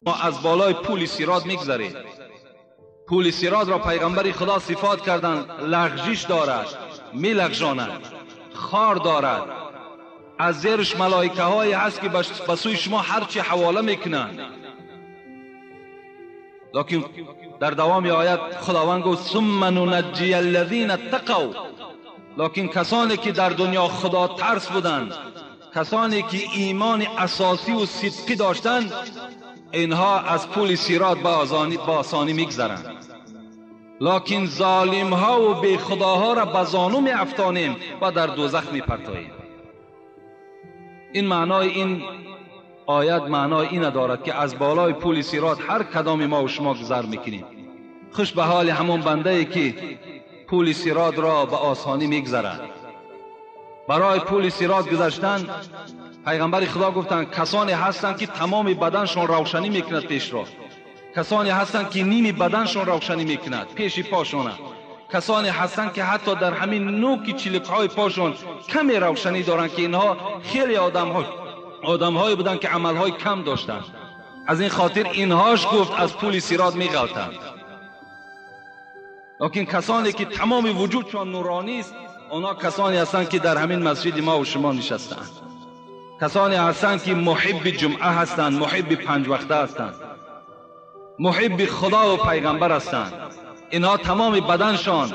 ما از بالای پول صراط میگذریم. پول صراط را پیغمبر خدا صفات کردند، لغزش دارد، میلغزاند، خار دارد، از زیرش ملائکه های هست که به سوی شما هرچی حواله میکنند. لکن در دوام آیت خداوند گفت ثم ننجی الذین اتقوا، لکن کسانی که در دنیا خدا ترس بودند، کسانی که ایمان اساسی و صدقی داشتند، اینها از پول صراط با آسانی میگذرند. لکن ظالم ها و بی خداها را به زانو می افتانیم و در دوزخ می پرتاییم. این معنای این آیت معنای این دارد که از بالای پول صراط هر کدام ما و شما گذر میکنیم. خوش به حال همون بنده ای که پول صراط را به آسانی میگذرد. برای پول صراط گذشتن پیغمبر خدا گفتند کسانی هستند که تمام بدنشان روشنی میکند پیش را، کسانی هستند که نیمی بدنشان روشنی میکند پیش پاشان، کسانی هستند که حتی در همین نوک چلک‌های پاشان کمی روشنی دارند که اینها خیلی آدم‌هایی بودند که عملهای کم داشتند. از این خاطر اینهاش گفت از پول صراط میغلطند. لکن کسانی که تمام وجودشان نورانی است، آنها کسانی هستند که در همین مسجد ما و شما نشستند، کسانی هستند که محب جمعه هستند، محب پنج وقته هستند، محب خدا و پیغمبر هستند. اینها تمام بدنشان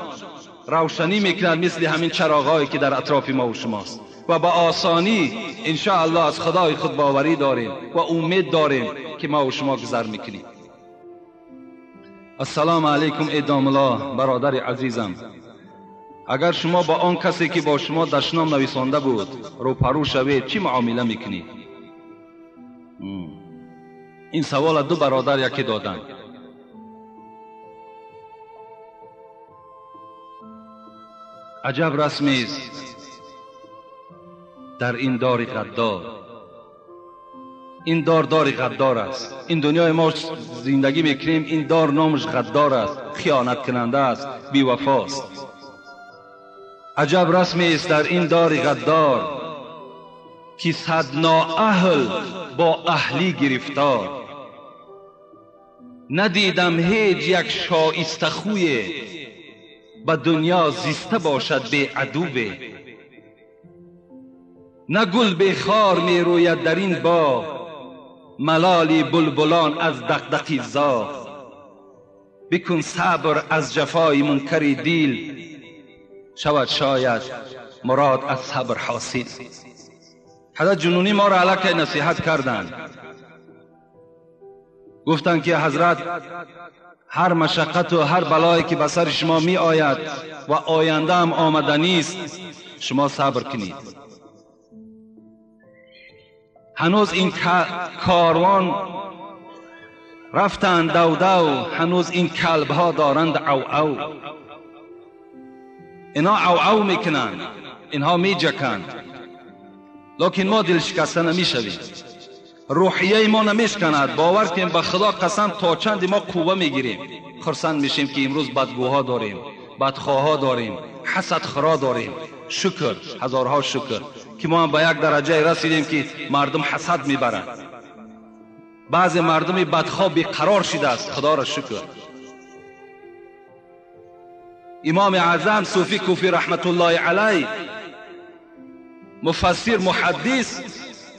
روشنی میکنند مثل همین چراغهایی که در اطراف ما و شماست و با آسانی انشاءالله از خدای خود باوری داریم و امید داریم که ما و شما گذر میکنیم. السلام علیکم ای داملا، برادر عزیزم، اگر شما با آن کسی که با شما دشنام نویسانده بود روپرو شوید چی معامله میکنید؟ این سوال دو برادر یکی دادند. عجب رسمی است در این دار غدار. این دار دار غدار است. این دنیای ما زندگی میکنیم، این دار نامش غدار است، خیانت کننده است، بی‌وفاست. عجب رسمی است در این دار غدار که صد نااهل با اهلی گرفتار. ندیدم هیچ یک شایسته خوی به دنیا زیسته باشد بی عدوه. نه گل بی خار می روید در این باغ، ملالی بلبلان از دقدقی زاغ. بکن صبر از جفای منکر دیل، شود شاید مراد از صبر حاصل. حضرت جنونی ما را علیه نصیحت کردند، گفتند که حضرت هر مشقت و هر بلایی که به سر شما می آید و آینده هم آمدنی است، شما صبر کنید. هنوز این کاروان رفتند دو دو، هنوز این کلب ها دارند او او. اینا او او میکنند، اینها میجکند، لکن ما دل شکسته نمیشویم، روحیه ما نمیشکند. باور کنیم به خدا قسم تا چند ما قوه میگیریم، خرسند میشیم که امروز بدگوها داریم، بدخواها داریم، حسدخورا داریم. شکر، هزارها شکر که ما هم به یک درجه رسیدیم که مردم حسد میبرند. بعض مردم بدخواه بیقرار شده است، خدا را شکر. امام اعظم صوفی کوفی رحمت الله علیه، مفسر محدث،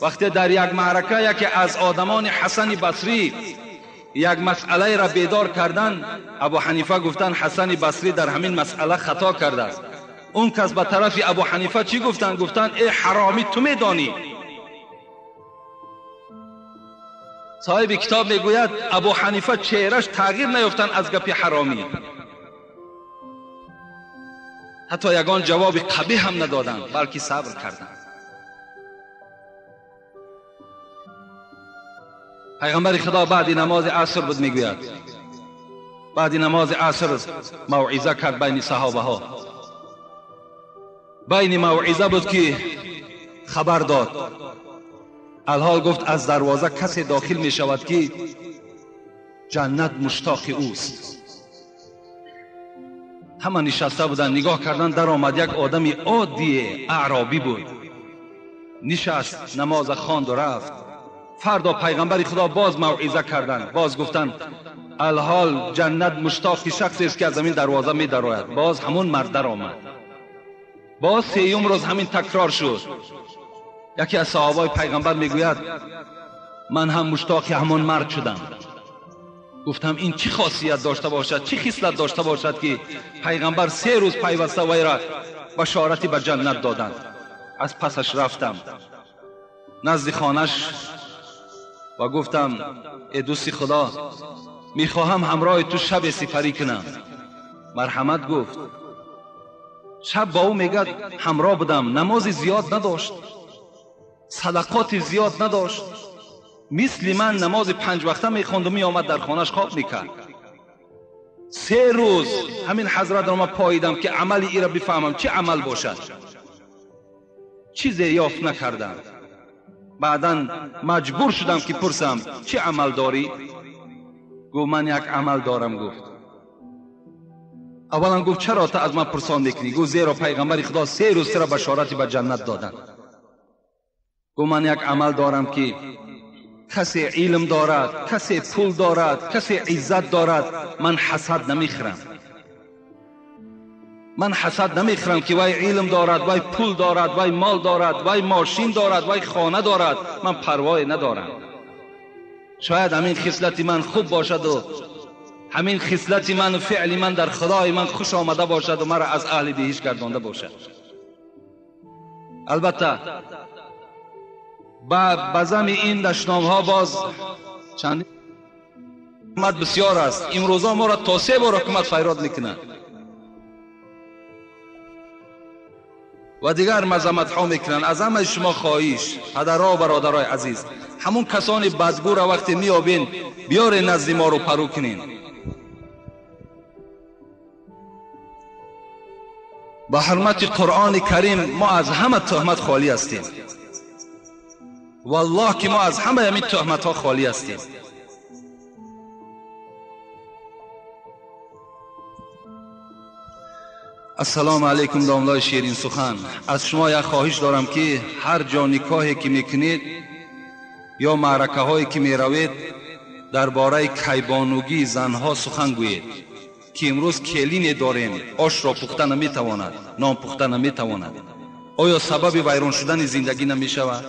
وقتی در یک معرکه یکی از آدمان حسن بصری یک مسئله را بیدار کردن، ابو حنیفه گفتن حسن بصری در همین مسئله خطا کرده است. اون کس به طرف ابو حنیفه چی گفتن؟ گفتن ای حرامی، تو میدانی. صاحب کتاب میگوید ابو حنیفه چهرش تغییر نیافتن از گپی حرامی، حتی یگان جواب قبیح هم ندادند، بلکه صبر کردند. پیغمبر خدا بعد نماز عصر بود، میگوید بعد نماز عصر موعظه کرد بین صحابه ها. بین موعظه بود که خبر داد، الحال گفت از دروازه کسی داخل می شود که جنت مشتاق اوست. همه نشسته بودند، نگاه کردن، در آمد یک آدم عادی اعرابی بود. نشست نماز خواند و رفت. فردا پیغمبر خدا باز موعظه کردند، باز گفتند الحال جنت مشتاق شخصی است که از همین دروازه می درآید. باز همون مرد در آمد. باز سیوم روز همین تکرار شد. یکی از صحابای پیغمبر میگوید من هم مشتاق همون مرد شدم. گفتم این چی خاصیت داشته باشد، چی خصلت داشته باشد که پیغمبر 3 روز پیوسته وی را بشارتی به جنت دادند. از پسش رفتم نزد خانش و گفتم ای دوست خدا، میخواهم همراه تو شب سپری کنم. مرحمت گفت. شب با او میگد همراه بودم، نماز زیاد نداشت، صدقات زیاد نداشت، مثل من نماز 5 وقته میخوند و میآمد در خانهش خواب میکرد. 3 روز همین حضرت را من پاییدم که عمل ای را بفهمم چه عمل باشد، چیزی یافت نکردم. بعدا مجبور شدم که پرسم چه عمل داری؟ گفت من یک عمل دارم. گفت اولا گفت چرا تا از من پرسان میکنی؟ گفت زیرا پیغمبر خدا 3 روز را بشارتی به جنت دادن. گفت من یک عمل دارم که کسی علم دارد، کسی پول دارد، کسی عزت دارد، من حسد نمیخرم. من حسد نمیخرم که وی علم دارد، وی پول دارد، وی مال دارد، وی ماشین دارد، وی خانه دارد، من پروای ندارم. شاید همین خصلت من خوب باشد و همین خصلت من و فعل من در خدای من خوش آمده باشد و مرا از اهل بهشت گردانده باشد. البته به زم این دشنام ها باز چند حکومت بسیار است. امروزا ما را تا 3 بار حکومت فریاد میکنند و دیگر مذمت ها میکنند. از همه شما خواهش، پدرها و برادرای عزیز، همون کسانی بدگو را وقتی میابین بیاره نزد ما رو پرو کنین. به حرمت قرآن کریم ما از همه تهمت خالی هستیم. والله که ما از همه همین تهمت ها خالی هستیم. السلام علیکم داملای شیرین سخن. از شما یک خواهش دارم که هر جا نکاحی که میکنید یا معرکه هایی که میروید درباره کیبانوگی زنها سخن گویید که امروز کلینی داریم آش را پخته نمیتواند، نان پخته نمیتواند. آیا سبب ویران شدن زندگی نمیشود؟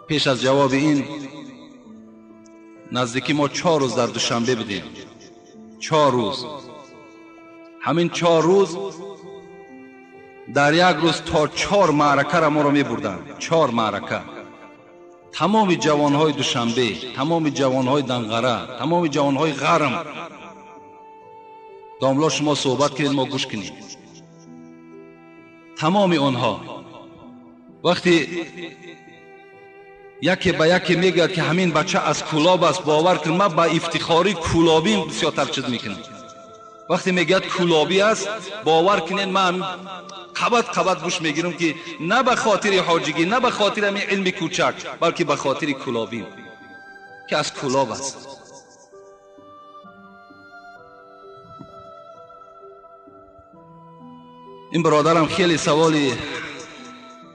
پیش از جواب این، نزدیکی ما 4 روز در دوشنبه بودیم. 4 روز. همین 4 روز در یک روز تا 4 معرکه را ما را می بردن. 4 معرکه. تمام جوانهای دوشنبه، تمام جوانهای دنغره، تمام جوانهای غرم. داملا شما صحبت کنید ما گوش کنیم. تمام آنها وقتی یکی به یکی میگه که همین بچه از کولاب است، باور کن من با افتخاری کولابیم بسیارتر چیز میکنم. وقتی میگه کولابی است، باور کنین من قبط قبط گوش میگیرم که نه به خاطر حاجگی، نه به خاطر همین علم کوچک، بلکه به خاطر کولابیم که از کولاب است. این برادرم خیلی سوالی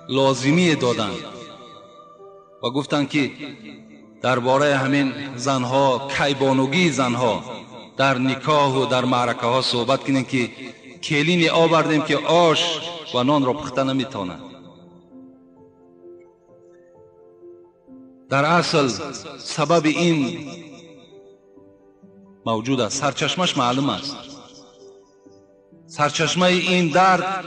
لازمی دادن و گفتن که درباره همین زنها، کیبانوگی زنها در نکاح و در معرکه ها صحبت کنیم که کلینی آوردیم که آش و نان را پخته نمیتونند. در اصل سبب این موجود است، سرچشمش معلوم است. سرچشمه این درد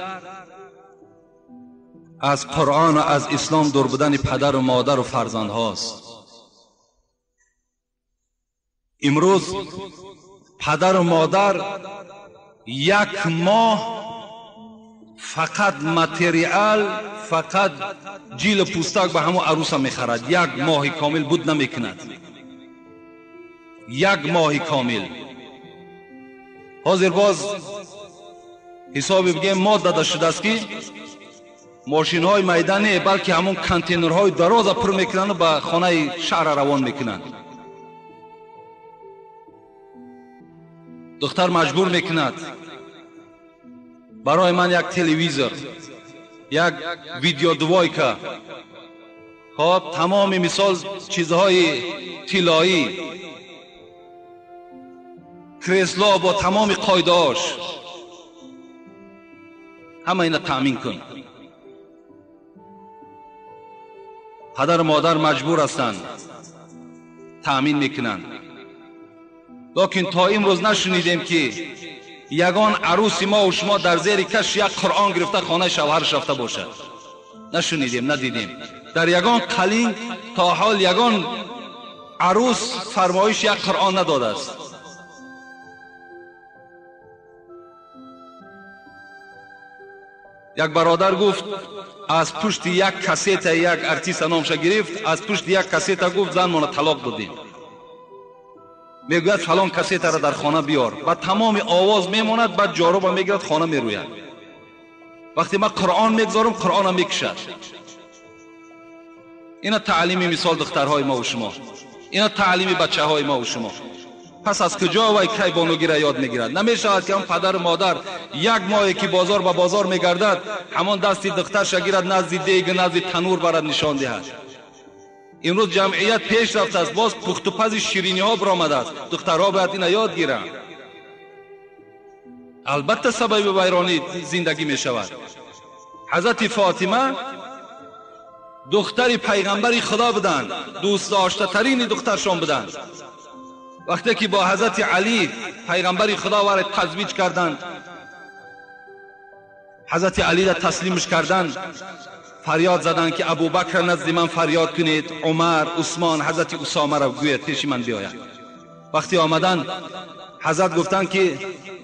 از قرآن و از اسلام دور بودن پدر و مادر و فرزند هاست. امروز پدر و مادر 1 ماه فقط متریال، فقط جیل پوستک به همون عروس میخرد. 1 ماه کامل بود نمیکند. 1 ماه کامل. حاضر باز حسابی بگیم ما داده شده است که ماشین های میدانی بلکه همون کانتینرهای دراز پر میکنن و به خانه شهر روان میکنن. دختر مجبور میکند برای من یک تلویزیون، یک ویدیو دوایکا، خب تمام مثال چیزهای طلایی، کریسلا با تمام قایدهاش، همه اینا تأمین کن. پدر و مادر مجبور هستند تأمین میکنند، لیکن تا امروز نشنیدیم که یگان عروس ما و شما در زیر کش یک قرآن گرفته خانه شوهرش رفته باشد. نشنیدیم، ندیدیم. در یگان قلین تا حال یگان عروس فرمایش یک قرآن نداده است. یک برادر گفت از پشت یک کسیت یک ارتیست نامش گرفت، از پشت یک کسیت گفت زن مانه طلاق دادیم. میگوید فلان کسیت را در خانه بیار، بعد تمام آواز میماند، بعد جاروب میگیرد خانه میروید. وقتی من قرآن میگذارم قرآن هم میکشد. اینا تعلیم مثال دخترهای ما و شما، اینا تعلیم بچه های ما و شما. پس از کجا وای کی بانوگی را یاد میگیرد؟ نمیشود که هم پدر و مادر یک ماهی که بازار به بازار میگردد همان دستی دخترش گیرد نزد دیگ نزد تنور برد نشان دهد. امروز جمعیت پیش رفته است، باز پخت و پز شیرینی ها برآمده است. دخترها باید اینا یاد گیرند. البته سبب ویرانی زندگی میشود. حضرت فاطمه دختر پیغمبر خدا بودند، دوست داشته ترین دخترشان بودند. وقتی که با حضرت علی پیغمبر خدا وارد تزویج کردند، حضرت علی را تسلیمش کردند، فریاد زدند که ابوبکر نزد من فریاد کنید، عمر، عثمان، حضرت اسامه را گوید پیش من بیاید. وقتی آمدند حضرت گفتند که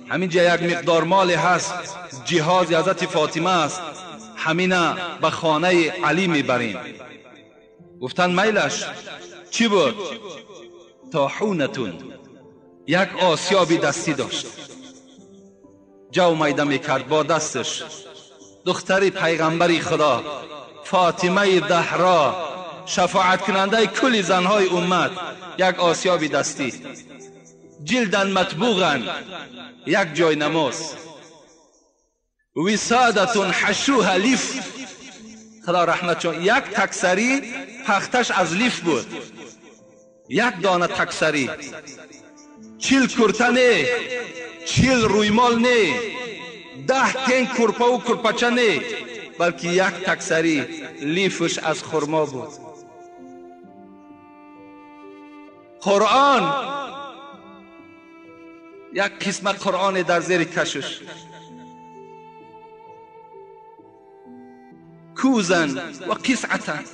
همینجا یک مقدار مال هست، جهاز حضرت فاطمه است، همینا به خانه علی میبریم. گفتند میلش چی بود؟ طاحونتون، یک آسیابی دستی داشت، جو میده میکرد با دستش. دختری پیغمبری خدا فاطمه زهرا، شفاعت کننده کل زنهای امت، یک آسیابی دستی، جلدن مطبوغن، یک جای نماز، وسادتون حشوها لیف، خدا رحمت چون یک تکسری پختش از لیف بود، یک دانه تکسری، 40 کرته نه، 40 رویمال نه، 10 تن کرپه و کرپچه نه، بلکه یک تکسری لیفش از خرما بود. قرآن، یک قسمت قرآن در زیر کشش، کوزن و قسعتن،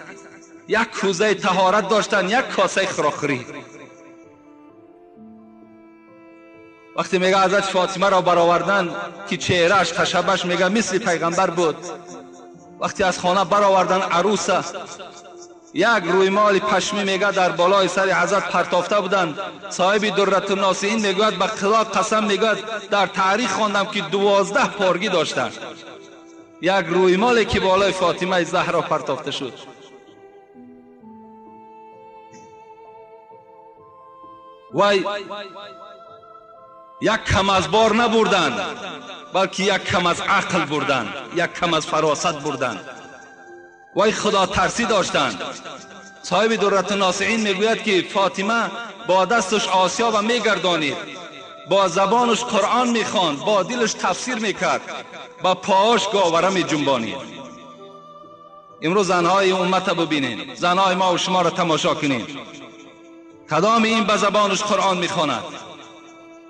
یک کوزه طهارت داشتن، یک کاسه خراخری. وقتی میگه حضرت فاطمه را برآوردن که چهرهش خشبش میگه مثل پیغمبر بود، وقتی از خانه برآوردن عروسه، یک رویمال پشمی میگه در بالای سر حضرت پرتافته بودند. صاحب درة الناصحین میگوید به خدا قسم، میگوید در تاریخ خواندم که 12 پارگی داشتند. یک رویمالی که بالای فاطمه زهرا پرتافته شد. وای یک کم از بار نبردند، بلکه یک کم از عقل بردند، یک کم از فراست بردند. وای خدا ترسی داشتند. صاحب درة الناصحین میگوید که فاطمه با دستش آسیاب میگردانید، با زبانش قرآن میخواند، با دلش تفسیر میکرد، با پاهاش گاوره میجنبانید. امروز زنهای امت ببینید، زنهای ما و شما را تماشا کنید. کدام این به زبانش قرآن میخواند؟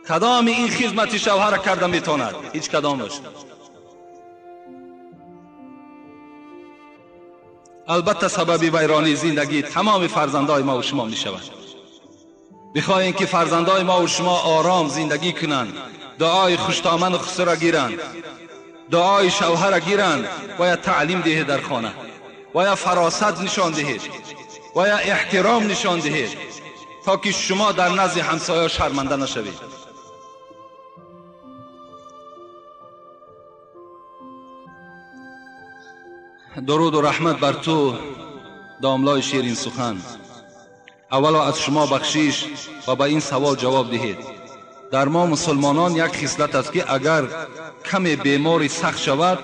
کدام این خدمت شوهر کرده میتواند؟ هیچ کدامش. البته سبب ویرانی زندگی تمام فرزندای ما و شما میشود. بخواهیم که فرزندای ما و شما آرام زندگی کنند، دعای خوشتامن خسر را گیرند، دعای شوهر را گیرند، باید تعلیم دهید در خانه، باید فراست نشان دهید، باید احترام نشان دهید تا که شما در نزد همسایه شرمنده نشوید. درود و رحمت بر تو داملای شیرین سخن. اولا از شما بخشیش و به این سوال جواب دهید. Дар мо мусулмонон як хислат аст, ки агар каме бемори сахт шавад,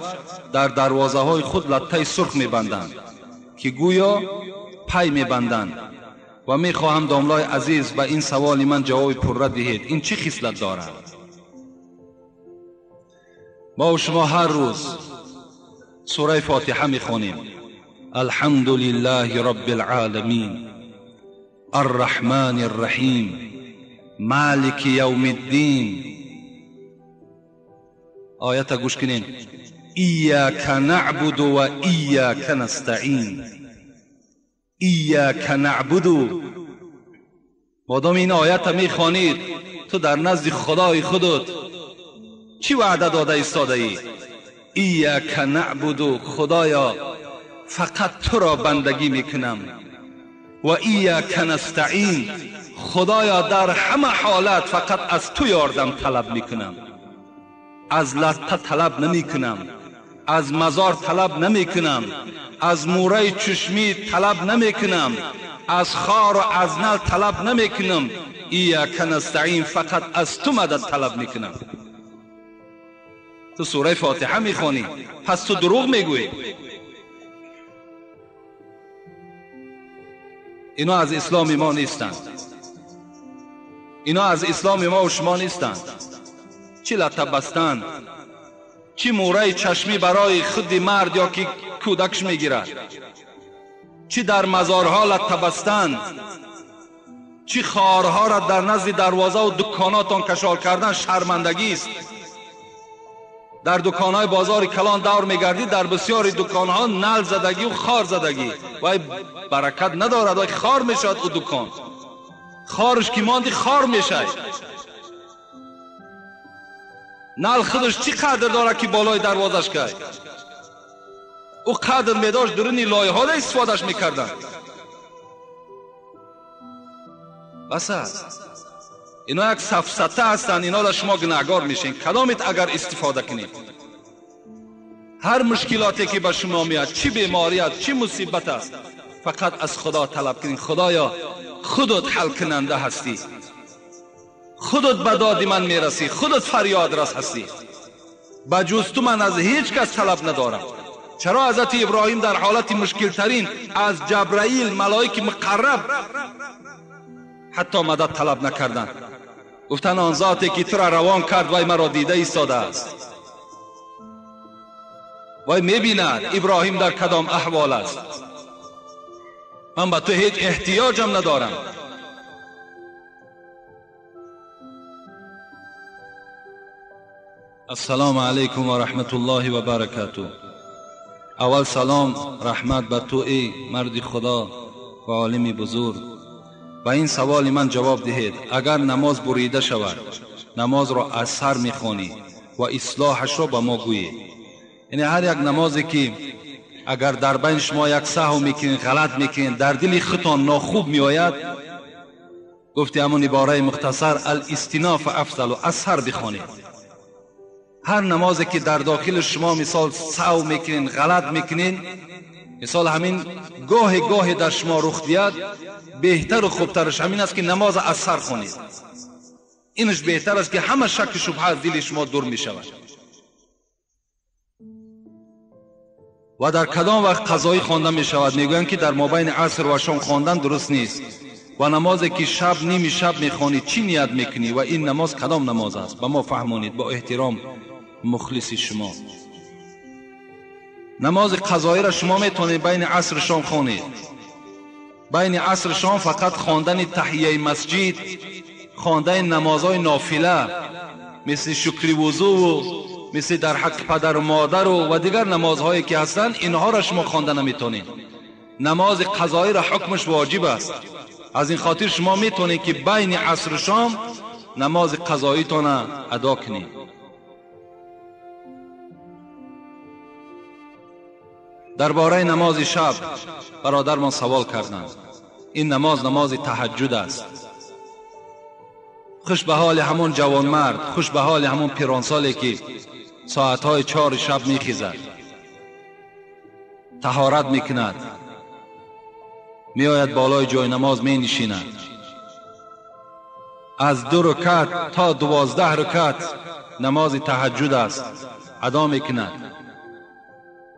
дар дарвозаҳои худ латтаи сурх мебанданд, ки гӯё пай мебанданд. Ва мехоҳам домлаи азиз ба ин саволи ман ҷавоби пурра диҳед. Ин чӣ хислат дорад? Мо шумо ҳар рӯз сураи Фотиҳа мехонем. الحمد لله رب العالمين الرحمن الرحیم مالک یوم الدین. آیت گوش کنین. ایاک نعبد و ایاک نستعین. ایاک نعبد. مادام این آیت میخوانید تو در نزد خدای خودت چی وعده داده ایستاده ای؟ ایاک نعبد، خدایا فقط تو را بندگی میکنم. و ایاک نستعین، خدایا در همه حالت فقط از تو یاردم طلب میکنم. از لطه طلب نمیکنم، از مزار طلب نمیکنم، از موره چشمی طلب نمیکنم، از خار و از نل طلب نمیکنم. ایاک نستعین، فقط از تو مدد طلب میکنم. تو سوره فاتحه میخوانی، پس تو دروغ میگویی. اینا از اسلام ما نیستند. اینا از اسلام ما و شما نیستند. چی لطه بستن، چی موره چشمی برای خود مرد یا که کودکش میگیرد، چی در مزارها لطه بستن، چی خارها را در نزد دروازه و دکاناتان کشال کردن شرمندگی است. در دکانهای بازار کلان دور میگردی، در بسیاری دکانها نل زدگی و خار زدگی، وای برکت ندارد، وای خار میشد او دکان. خارش که ماندی خار میشه. نل خودش چی قدر داره که بالای دروازش کرد؟ او قدر میداشت درونی لایه ها استفادهش میکردن. بس است. اینا یک سفسطه هستند، اینا را شما گناهگار میشین کدامت اگر استفاده کنید. هر مشکلاتی که به شما میاد، چی بیماری است، چی مصیبت است، فقط از خدا طلب کنید. خدایا خودت حل کننده هستی، خودت به داد من میرسی، خودت فریاد رس هستی، بجز تو من از هیچ کس طلب ندارم. چرا حضرت ابراهیم در حالت مشکل ترین از جبرائیل ملائک مقرب حتی مدد طلب نکردند؟ گفتن آن ذاتی که تو را روان کرد وای مرا دیده ایستاده است، وای میبیند ابراهیم در کدام احوال است، من به تو هیچ احتیاجم ندارم. السلام علیکم و رحمت الله و برکاته. اول سلام رحمت به تو ای مرد خدا و عالم بزرگ. و این سوال من جواب دهید. اگر نماز بریده شود، نماز را از سر میخوانی و اصلاحش را به ما گویید. یعنی هر یک نمازی که اگر در بین شما یک سهو میکنین، غلط میکنین، در دل خودتان ناخوب میآید، گفتی همون عباره مختصر الاستناف افضل، از سر بخوانید. هر نمازی که در داخل شما مثال سهو میکنین، غلط میکنین، مثال همین گاه گاه در شما رخ دیاد، بهتر و خوبترش همین است که نماز از سر خونید. اینش بهتر است که همه شک شبهه از دل شما دور می شود. و در کدام وقت قضایی خوانده می شود؟ میگویند که در مابین عصر و شام خواندن درست نیست. و نمازی که شب نیمی شب میخوانی چی نیت میکنی و این نماز کدام نماز است؟ به ما فهمانید با احترام، مخلص شما. نماز قضایی را شما میتونید بین عصر و شام خوانید. بین عصر شام فقط خواندن تحیه مسجد، خواندن نمازهای نافله مثل شکر وضو و مثل در حق پدر و مادر و دیگر نمازهایی که هستند، اینها را شما خوانده نمیتونید. نماز قضایی را حکمش واجب است. از این خاطر شما میتونید که بین عصر و شام نماز قضایی تان ادا کنید. درباره نماز شب برادرمان سوال کردند. این نماز نماز تهجد است. خوش به حال همون جوانمرد، خوش به حال همون پیرانسالی که ساعتهای 4 شب میخیزد، طهارت میکند، میآید بالای جای نماز می نشیند، از 2 رکعت تا 12 رکعت نماز تهجد است ادا میکند.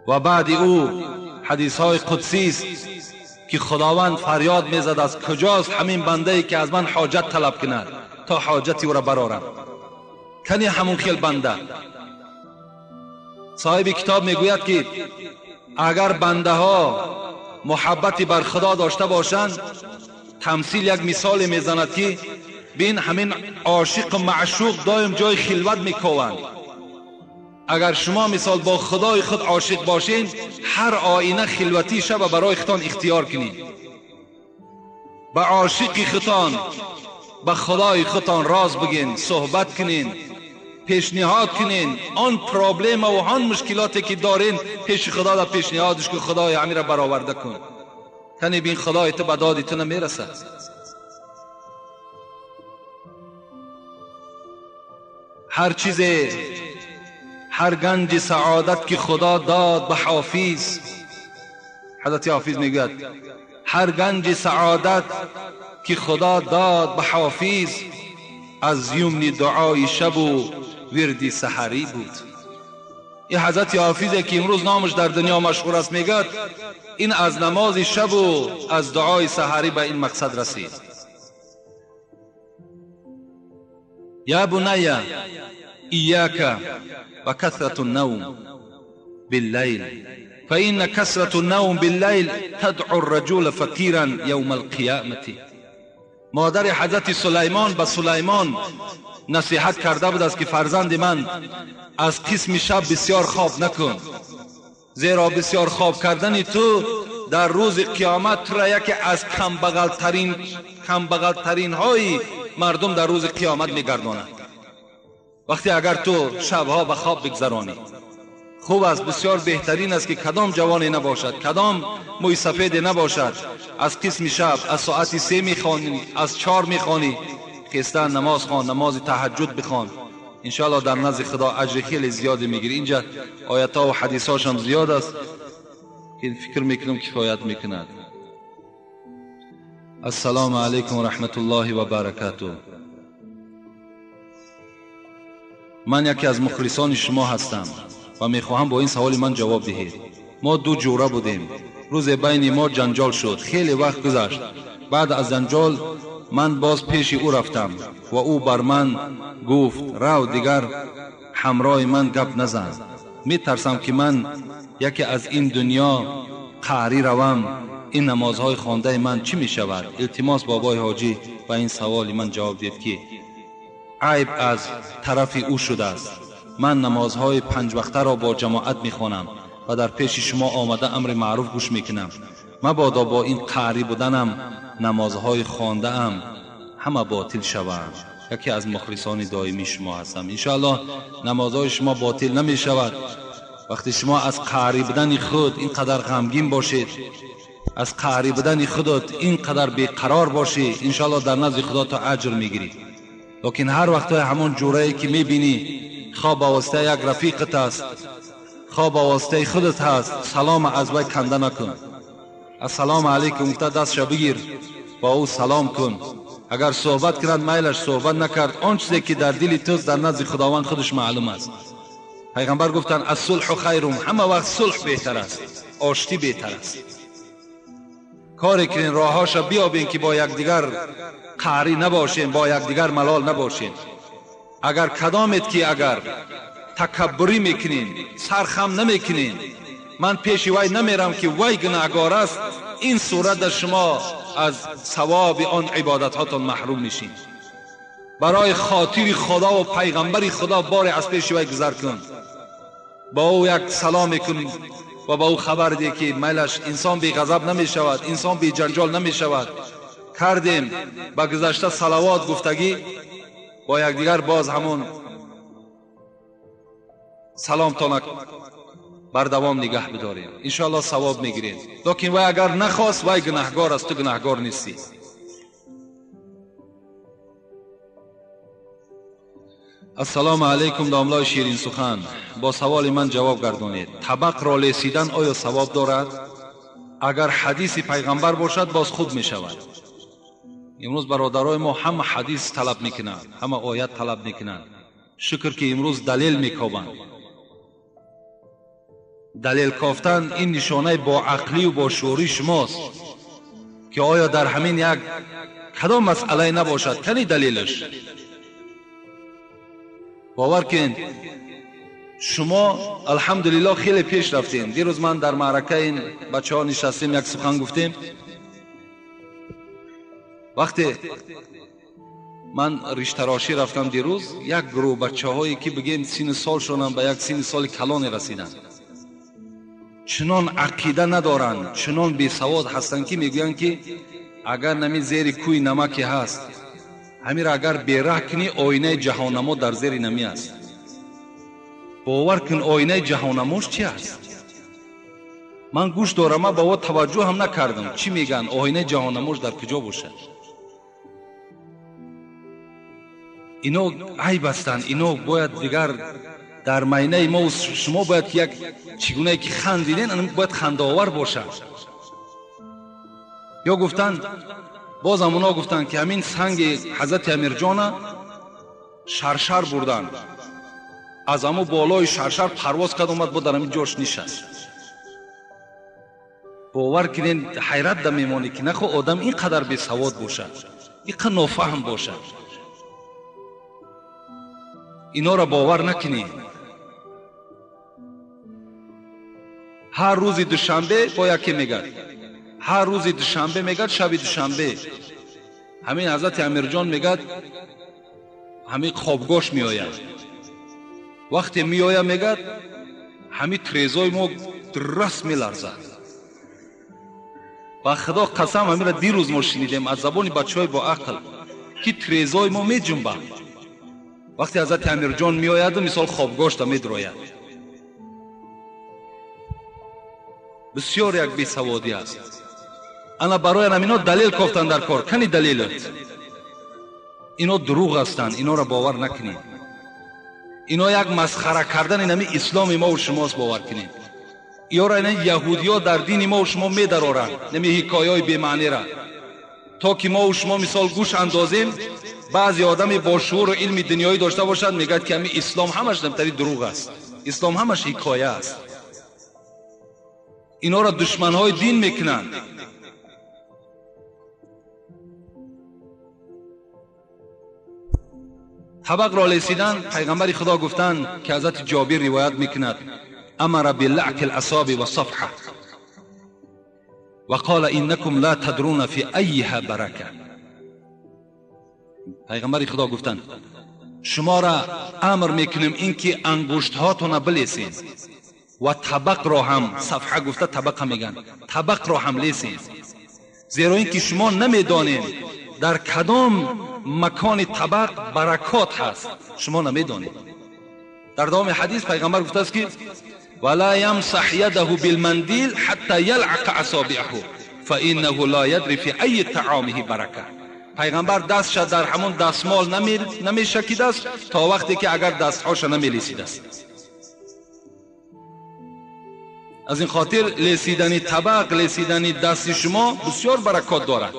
و بعد او حدیث های قدسی است که خداوند فریاد میزد از کجاست همین بنده ای که از من حاجت طلب کند تا حاجتی او را برآرم. کنی همون خیل بنده. صاحب کتاب میگوید که اگر بنده ها محبتی بر خدا داشته باشند، تمثیل یک مثال میزند که بین همین عاشق و معشوق دایم جای خلوت میکوند. اگر شما مثال با خدای خود عاشق باشین، هر آینه خلوتی شب برای خودتان اختیار کنین. به عاشق خودتان، به خدای خودتان راز بگین، صحبت کنین، پیشنهاد کنین. آن پرابلم و آن مشکلاتی که دارین پیش خدا را پیشنهادش که خدای امیر را برآورده کن. تنی بین خدای تو به دادی تو نمیرسد. هر چیز، هر گنج سعادت که خدا داد به حافظ، حضرت حافظ میگوید هر گنج سعادت که خدا داد به حافظ، از یمن دعای شب و وردی سحری بود. این حضرت حافظ که امروز نامش در دنیا مشهور است میگد این از نماز شب و از دعای سحری به این مقصد رسید. یا بنی ایاک و کثرة النوم باللیل فإن كثرة النوم باللیل تدعو الرجل فقیرا یوم القیامة. مادر حضرت سلیمان به سلیمان نصیحت کرده بود است که فرزند من از قسم شب بسیار خواب نکن، زیرا بسیار خواب کردن تو در روز قیامت تو را یکی از کمبغلترین های مردم در روز قیامت میگرداند. وقتی اگر تو شبها به خواب بگذرانی، خوب است، بسیار بهترین است که کدام جوانی نباشد، کدام موی سفید نباشد، از قسم شب از ساعت 3 میخوانی، از 4 میخوانی، خیستن نماز خوان، نماز تهجد بخوان، انشاءالله در نزد خدا اجر خیلی زیادی میگیری. اینجا آیت ها و حدیث هاش هم زیاد است که فکر میکنم کفایت میکند. السلام علیکم و رحمت الله و برکاته. من یکی از مخلصان شما هستم و میخواهم با این سوال من جواب دهید. ما 2 جوره بودیم، روز بین ما جنجال شد، خیلی وقت گذشت. بعد از جنجال من باز پیش او رفتم و او بر من گفت رو دیگر همراه من گپ نزن، میترسم که من یکی از این دنیا قهری روم، این نمازهای خوانده من چی میشود؟ التماس بابای حاجی و این سوال من جواب دید که عیب از طرف او شده است. من نمازهای 5 وقته را با جماعت میخوانم و در پیش شما آمده امر معروف گوش میکنم، مبادا با این قهری بودنم نمازهای خوانده ام همه باطل شوند. یکی از مخلصان دائمی شما هستم. انشاءالله نمازهای شما باطل نمی شود. وقتی شما از قهری بودن خود اینقدر غمگین باشید، از قهری بودن خودت اینقدر بیقرار باشی، انشاءالله در نزد خدا تو اجر میگیری. لیکن هر وقت همون جورایی که میبینی خواه با واسطه یک رفیقت است، خواه با واسطه خودت هست، سلام از وی کنده نکن. السلام علیکم گفته دستش بگیر، با او سلام کن. اگر صحبت کرد میلش، صحبت نکرد، آن چیزی که در دل توست در نزد خداوند خودش معلوم است. پیغمبر گفتن الصلح خیرم، همه وقت صلح بهتر است، آشتی بهتر است. کاری کنین راههاش بیابین که با یکدیگر قهری نباشین، با یکدیگر ملال نباشین. اگر کدامت که اگر تکبری میکنین، سرخم نمیکنین، من پیش وی نمیرم که وی گناهگار است، این صورت شما از ثواب آن عبادت هاتون محروم میشین. برای خاطر خدا و پیغمبر خدا بار از پیش وی گذر کن، با او یک سلام کن و با او خبر ده که میلش انسان بی غضب نمی شود، انسان بی جنجال نمی شود. کردیم با گذشته صلوات گفتگی با یکدیگر، باز همون سلام تا بر دوام نگه بداریم، انشاءالله ثواب میگیریم. لیکن وی اگر نخواست وی گناهگار است، تو گناهگار نیستی. السلام علیکم داملای شیرین سخن، با سوال من جواب گردانید. طبق را لیسیدن آیا ثواب دارد؟ اگر حدیث پیغمبر باشد باز خوب می شود. Имрӯз бародарои мо ҳама ҳадис талаб мекунанд, ҳама оят талаб мекунанд. Шукр ки имрӯз далел мекобанд. Далел кофтан ин нишонаи боақлию бошуурии шумост ки оё дар ҳамин як кадом масъалае набошад, кани далелаш. Бовар кунед, шумо алҳамдулиллоҳ хеле пеш рафтем. Дирӯз ман дар маъракаи ин бачаҳо нишастем, як сухан гуфтем. Вақте ман риштарошӣ рафтам дирӯз, як гурӯҳ бачаҳое ки бигем синну солшонам ба як синни соли калоне расиданд, чунон ақида надоранд, чунон бесавод ҳастанд ки мегӯянд ки агар нами зери кӯи намаке ҳаст, ҳамира агар бераҳ кунӣ, оинаи ҷаҳоннамо дар зери намӣ аст. Бовар кун, оинаи ҷаҳоннамош чи аст? Ман гӯш дорам, ман ба о таваҷҷӯҳ ҳам накардам. Чӣ мегӯянд? Оинаи ҷаҳоннамош дар куҷо бошад? Ино айб ҳастанд, ино бояд дигар дар майнаи мо шумо бояд ки як чӣ гунае ки хандиден, бояд хандаовар бошад. Ё гуфтанд, бозам оно гуфтанд ки ҳамин санги ҳазрати Амирҷона шаршар бурданд, аз ҳамо болои шаршар парвоз кард, омад бо дар ҳамин ҷош нишаст. Бовар кунед, ҳайрат да мемонӣ ки нахо одам ин қадар бесавод бошад, ин қадар нофаҳм бошад. Инора бовар накунед. Ҳар рӯзи душанбе бо яке мегӯяд, ҳар рӯзи душанбе мегӯяд, шаби душанбе ҳамин ҳазрати Амирҷон мегӯяд, ҳамин хобгош меояд. Вақте меояд, мегӯяд, ҳамин трезои мо раст меларзад. Ба худо қасам, ҳаминро дирӯз мо шунидем аз забони бачаҳои боақл ки трезои мо меҷунбад. Вақте ҳазрати Амирҷон меояду мисол хобгошта медрояд. Бисёр як бесаводӣ аст. Ана барои ҳамино далел кофтан дар кор. Кани далелат? Ино дурӯғ ҳастанд, инора бовар накунед. Ино як масхара кардани нами исломи мову шумост, бовар кунед. Иёра ина яҳудиё дар дини мову шумо медароранд нами ҳикояҳои бемаънира, то ки мову шумо мисол гӯш андозем. Баъзе одами бо шууру илми дунёӣ дошта бошад, мегӯяд ки ҳами ислом ҳамаш намтари дурӯғ аст, ислом ҳамаш ҳикоя аст. Инора душманҳои дин мекунанд. Табақро лесидан, пайғамбари Худо гуфтанд ки ҳазрати Ҷобир ривоят мекунад: амара билаъки ласоби васафҳа ва қола иннакум ла тадруна фи айиҳа барака. Пайғамбари Худо гуфтанд: шуморо амр мекунем ин ки ангуштҳотона билесед ва табақро ҳам, сафҳа гуфта табақа мегӯянд, табақро ҳам лесед, зеро ин ки шумо намедонед дар кадом макони табақ баракот ҳаст, шумо намедонед. Дар давоми ҳадис пайғамбар гуфтааст ки вала ямсаҳ ядаҳу билмандил ҳатта ялъақа асобиаҳу фаиннаҳу ла ядри фи айи таомиҳи барака. Пайғамбар дастша дар ҳамон дастмол намешакидааст то вақте ки агар дастҳоша намелесидааст. Аз ин хотир лесидани табақ, лесидани дасти шумо бисёр баракот дорад,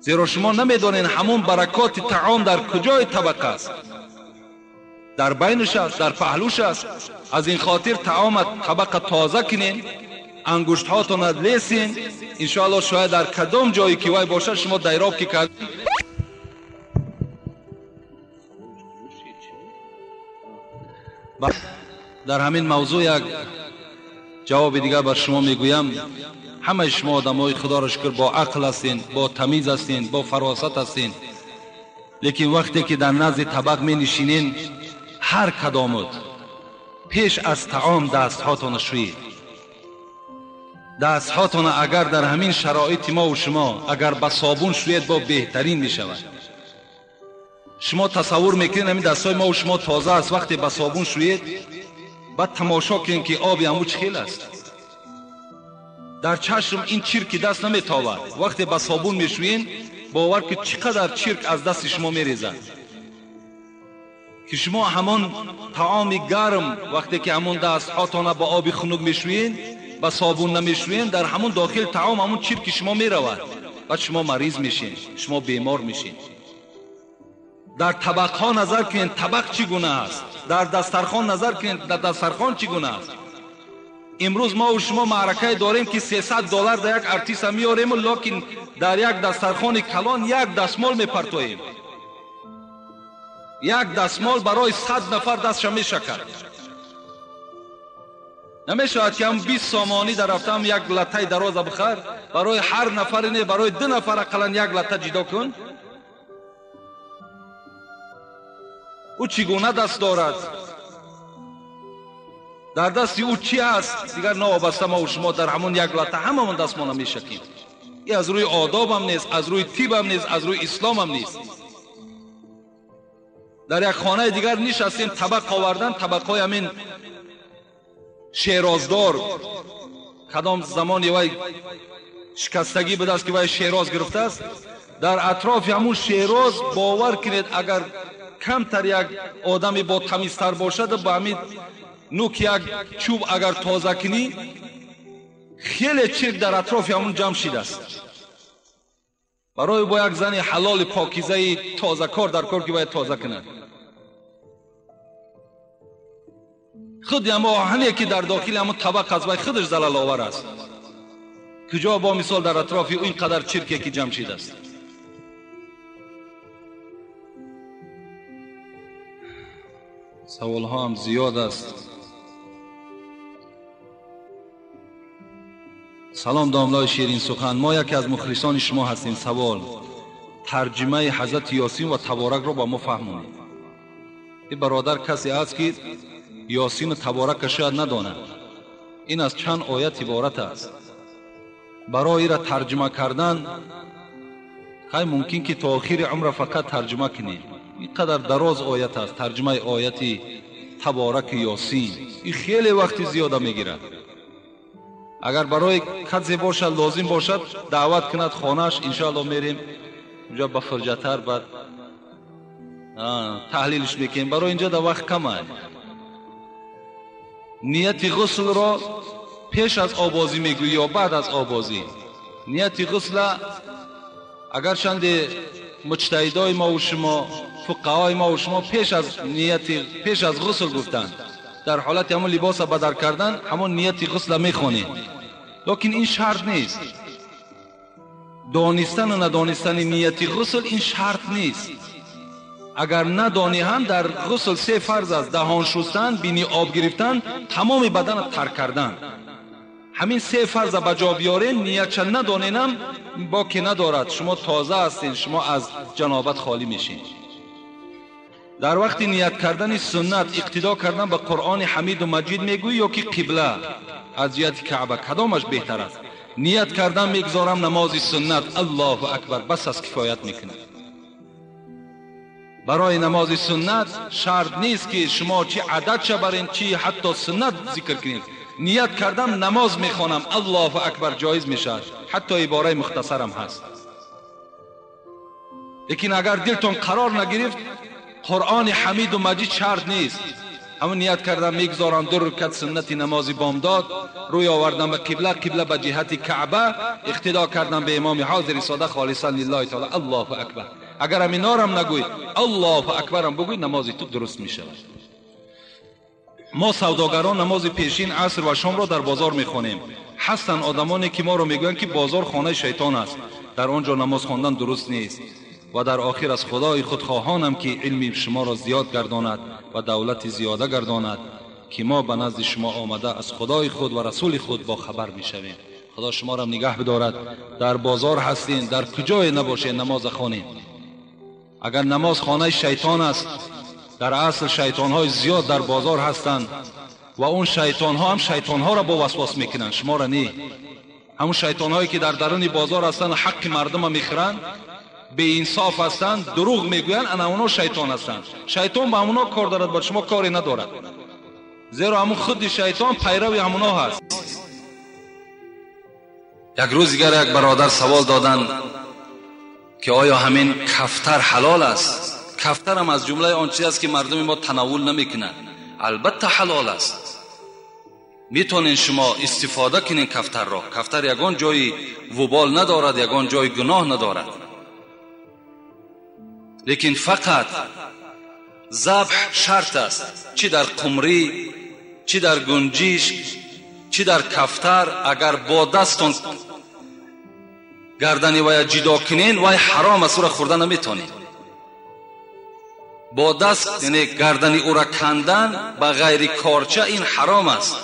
зеро шумо намедонед ҳамон баракоти таом дар куҷои табақ аст, дар байнаш аст, дар паҳлӯш аст. Аз ин хотир таома табақа тоза кунед, ангуштҳотона лесен, иншоаллоҳ шояд дар кадом ҷое ки вай бошад шумо дайроб ки кард. Дар ҳамин мавзӯъ як ҷавоби дигар бар шумо мегӯям. Ҳамаи шумо одамҳои Худоро шукр бо ақл ҳастен, бо тамиз ҳастен, бо фаросат ҳастен, лекин вақте ки дар назди табақ менишинен, ҳар кадомут пеш аз таом дастҳотона шӯед. Дастҳотона агар дар ҳамин шароити мову шумо агар ба собун шӯед, бо беҳтарин мешавад. Шумо тасаввур мекунед ҳамин дастҳои мову шумо тоза аст, вақте ба собун шӯед, баъд тамошо кунед ки оби ҳаму чӣ хел аст. Дар чашм ин чирки даст наметовад. Вақте ба собун мешӯед, бовар ки чӣ қадар чирк аз дасти шумо мерезад, ки шумо ҳамон таоми гарм вақте ки ҳамон дастҳотона ба оби хунук мешӯед, ба собун намешӯед, дар ҳамон дохил таом ҳамон чирки шумо меравад. баъд шумо мариз мешин, шумо бемор мешин. Дар табақҳо назар кунед, табақ чӣ гуна аст, дар дастархон назар кунед, дар дастархон чӣ гуна аст. Имрӯз мо ва шумо маъракае дорем ки $300 дар як артиста меорему, лекин дар як дастархони калон як дастмол мепартоем. Як дастмол барои 100 нафар дастша мешакад. Намешавад ки ҳам 20 сомонӣ дар рафтаам як латтаи дароза бихар, барои ҳар нафаре не, барои 2 нафар ақаллан як латта ҷидо кун. Ӯ чӣ гуна даст дорад? Дар дасти ӯ чӣ аст? Дигар новобаста мо ва шумо дар ҳамон як латта ҳамамон дастмона мешакем. Ин аз рӯи одобам нест, аз рӯи тибам нест, аз рӯи исломам нест. Дар як хонаи дигар нишастем, табақ овардан, табақҳои ҳамин шероздор, кадом замони вай шикастагӣ будааст ки вай шероз гирифтааст. Дар атрофи ҳамун шероз бовар кунед, агар камтар як одами бо тамизтар бошад, ба ҳамин нук як чӯб агар тоза кунӣ, хеле чирк дар атрофи ҳамун ҷамъ шидааст. Барои бо як зани ҳалоли покизаи тозакор дар кор ки бояд тоза кунад. Худи ҳамо оҳане ки дар дохили ҳамон табақ аст, вай худаш залаловар аст. Куҷо бо мисол дар атрофи ӯ ин қадар чирке ки ҷамъ шидааст. Саволҳо ҳам зиёд аст. Салом домлаи ширин сухан, мо яке аз мухлисони шумо ҳастем. Савол: тарҷимаи ҳазрати Ёсин ва Таборакро ба мо фаҳмонед. Ин бародар касе аст ки Ёсину Таборакро шояд надонад. Ин аз чанд оят иборат аст. Барои ира тарҷима кардан хай мумкин ки то охири умра фақат тарҷима кунем. Ин қадар дароз оят аст тарҷимаи ояти Табораки Ёсин. Ин хеле вақти зиёда мегирад. Агар барои касе бошад, лозим бошад, даъват кунад хонааш, иншоалло мерем унҷа ба фурҷатар, баъд таҳлилш мекунем. Барои инҷа да вақт кам аст. Нияти ғуслро пеш аз обозӣ мегӯӣ ё баъд аз обозӣ? Нияти ғусла агарчанде муҷтаҳидои мо ва шумо, фуқаҳои мо ва шумо пеш аз нияти, пеш аз ғусл гуфтанд. Дар ҳолати ҳамон либоса бадар кардан ҳамон нияти ғусла мехонед. Лекин ин шарт нест. Донистан ва надонистани нияти ғусл ин шарт нест. Агар надонӣ ҳам дар ғусл се фарз аст: даҳон шустан, бини об гирифтан, тамоми баданро тар кардан. Ҳамин се фарза ба ҷо биёрем, ниятша надоненам боке надорад. Шумо тоза ҳастед, шумо аз ҷанобат холӣ мешед. Дар вақти ният кардани суннат иқтидо кардан ба Қуръони Ҳамиду Маҷид мегӯӣ ё ки қибла аз ҷиҳати Каъба кадомаш беҳтар аст? Ният кардан мегузорам намози суннат, Аллоҳу акбар, бас аз кифоят мекунад. Барои намози суннат шарт нест ки шумо чӣ ададша барен, чӣ ҳатто суннат зикр кунед. Ният кардам намоз мехонам, Аллоҳу акбар, ҷоиз мешавад. Ҳатто ибораи мухтасарам ҳаст. Лекин агар дилтон қарор нагирифт, Қуръони Ҳамиду Маҷид шарт нест. Ҳамон ният кардам мегузорам 2 рукат суннати намози бомдод, рӯй овардам ба қибла, қибла ба ҷиҳати Каъба, иқтидо кардам ба имоми ҳозири сода холисан лиллаҳи таъола, Аллоҳу акбар. Агар ҳаминорам нагӯй, Аллоҳу акбарам бигӯй, намози ту дуруст мешавад. Мо савдогарон намози пешин, аср ва шомро дар бозор мехонем. Ҳастанд одамоне ки моро мегӯянд ки бозор хонаи шайтон аст, дар он ҷо намоз хондан дуруст нест. Ва дар охир аз Худои худ хоҳонам ки илми шуморо зиёд гардонад ва давлати зиёда гардонад, ки мо ба назди шумо омада аз Худои худ ва расули худ бохабар мешавем. Худо шуморо нигаҳ бидорад. Дар бозор ҳастем, дар куҷое набошед, намоз хонем. Агар намоз хонаи шайтон аст, дар асл шайтонҳои зиёд дар бозор ҳастанд ва он шайтонҳо ҳам шайтонҳоро бо васвас мекунанд, шуморо не. Ҳамон шайтонҳое ки дар даруни бозор ҳастанд ва ҳаққи мардумро мехӯранд, беинсоф ҳастанд, дурӯғ мегӯянд, ана онҳо шайтон ҳастанд. Шайтон ба ҳамонҳо кор дорад, ба шумо коре надорад. Зеро ҳамон худи шайтон пайрави ҳамонҳо ҳаст. Як рӯз дигар як бародар савол доданд ки оё ҳамин кафтар ҳалол аст? Кафтар ҳам аз ҷумлаи он чиз аст ки мардуми мо танаввул намекунад. Албатта ҳалол аст. میتونین شما استفاده کنین کفتر را. کفتر یگان جای وبال ندارد، یگان جای گناه ندارد، لیکن فقط ذبح شرط است، چی در قمری، چی در گنجیش، چی در کفتر، اگر با دستون گردنی وای جدا کنین وای حرام است، او را خورده نمیتونین. با دست یعنی گردنی او را کندن با غیر کارچه این حرام است.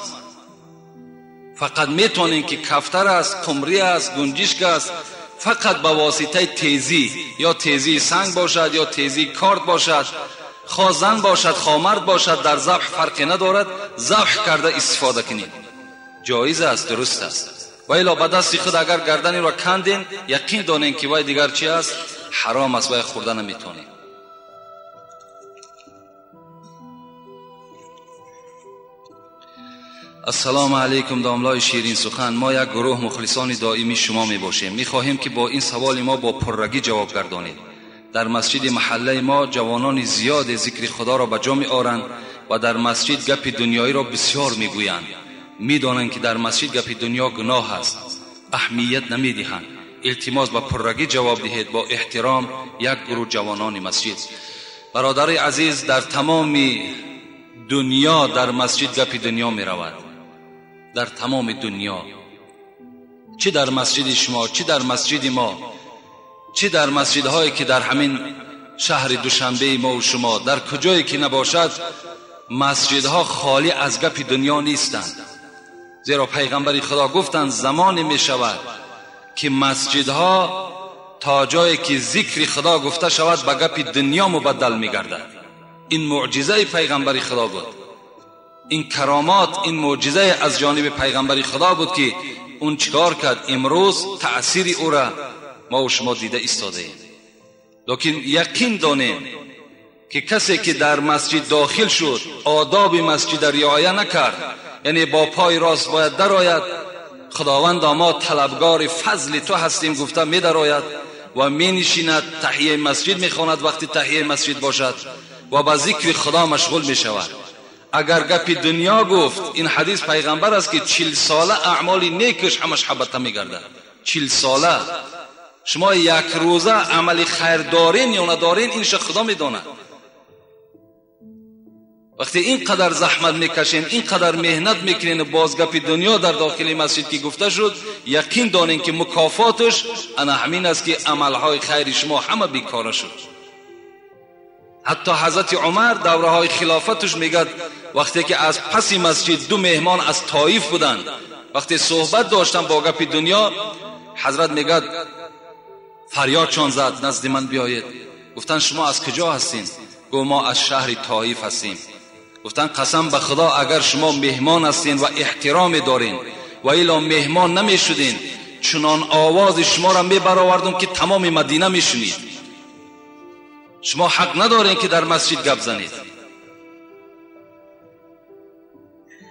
فقط میتونین که کفتر است، قمری است، گنجشک است، فقط با واسطه تیزی، یا تیزی سنگ باشد یا تیزی کارت باشد، خواه زن باشد خواه مرد باشد، در ذبح فرقی ندارد، ذبح کرده استفاده کنید، جایز است، درست است. و الا به دست خود اگر گردنی را کندین، یقین دانین که وای دیگر چی است؟ حرام است، وای خورده نمیتونین. السلام علیکم داملای شیرین سخن، ما یک گروه مخلصان دائمی شما می باشیم. می خواهیم که با این سوال ما با پررگی جواب گردانید. در مسجد محله ما جوانان زیاد ذکر خدا را به جا می آرند و در مسجد گپ دنیایی را بسیار می گویند. می دانند که در مسجد گپ دنیا گناه است، اهمیت نمی دهند. التماس با پررگی جواب دهید، با احترام. یک گروه جوانان مسجد. برادر عزیز، در تمام دنیا در مسجد گپ دنیا می رود، در تمام دنیا، چه در مسجد شما، چه در مسجد ما، چه در مسجدهایی که در همین شهر دوشنبه ما و شما، در کجایی که نباشد، مسجدها خالی از گپ دنیا نیستند. زیرا پیغمبر خدا گفتند زمانی می شود که مسجدها تا جایی که ذکر خدا گفته شود به گپ دنیا مبدل می گردد. این معجزه پیغمبر خدا بود، این کرامات، این معجزه از جانب پیغمبر خدا بود که اون چیکار کرد. امروز تأثیر او را ما و شما دیده ایستاده ایم. لیکن یقین دانیم که کسی که در مسجد داخل شد، آداب مسجد رعایت نکرد، یعنی با پای راست باید درآید، خداوند ما طلبگار فضل تو هستیم گفته می درآید و می نشیند، تحیه مسجد می خواند وقتی تحیه مسجد باشد و با ذکر خدا مشغول می شود. اگر گپ دنیا گفت، این حدیث پیغمبر است که 40 ساله اعمال نیکش همش حبطه میگردد. 40 ساله شما یک روزه عمل خیر دارین یا ندارین، اینش خدا میداند. وقتی اینقدر زحمت میکشین، اینقدر مهنت میکنین و باز گپ دنیا در داخل مسجد که گفته شد، یقین دانین که مکافاتش انا همین است که عملهای خیر شما همه بیکاره شد. حتی حضرت عمر دوره های خلافتش میگد وقتی که از پس مسجد دو مهمان از طایف بودند، وقتی صحبت داشتن با گپ دنیا، حضرت میگد فریاد چون زد نزد من بیایید. گفتن شما از کجا هستین؟ گفت ما از شهر طایف هستیم. گفتن قسم به خدا اگر شما مهمان هستین و احترام دارین و الا مهمان نمیشدین، چنان آواز شما را میبرآوردم که تمام مدینه میشنید. شما حق ندارین که در مسجد گپ زنید.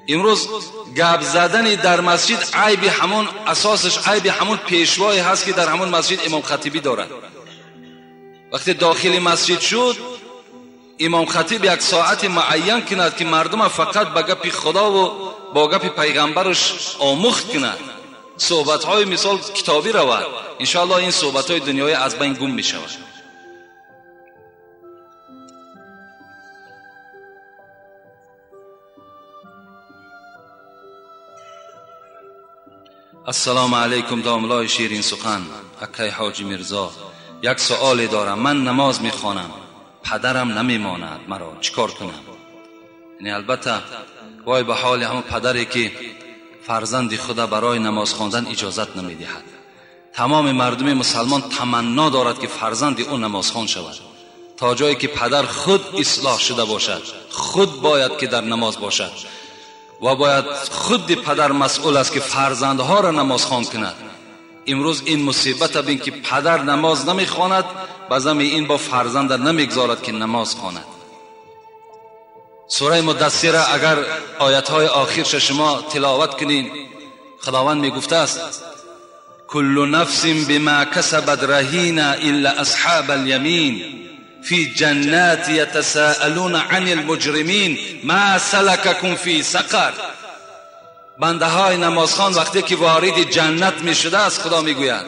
امروز گپ زدن در مسجد عیب همون اساسش عیب همون پیشوایی هست که در همون مسجد امام خطیبی دارد. وقتی داخل مسجد شد، امام خطیب یک ساعت معین کند که مردم فقط با گپ خدا و با گپ پیغمبرش آموخت کند، صحبت های مثال کتابی رود، انشاءالله این صحبت های دنیای از بین گم می شود. السلام علیکم داملای شیرین سخن، اکای حاجی میرزا، یک سؤال دارم. من نماز میخوانم، پدرم نمیماند مرا، چیکار کنم؟ یعنی البته وای به حال همون پدری که فرزند خود برای نماز خواندن اجازت نمیدهد. تمام مردم مسلمان تمنا دارد که فرزند او نماز خوان شود، تا جایی که پدر خود اصلاح شده باشد، خود باید که در نماز باشد و باید خود پدر مسئول است که فرزندها را نماز خوان کند. امروز این مصیبت بین که پدر نماز نمیخواند، بازم این با فرزند نمیگذارد که نماز خواند. سوره مدثر اگر آیتهای آخرش شما تلاوت کنین، خداوند میگفته است کل نفس بما کسبت رهینه الا اصحاب الیمین فی جنات یتساءلون عن المجرمین ما سلککم فی سقر. بنده های نمازخوان وقتی که وارد جنت می شده است، خدا میگوید،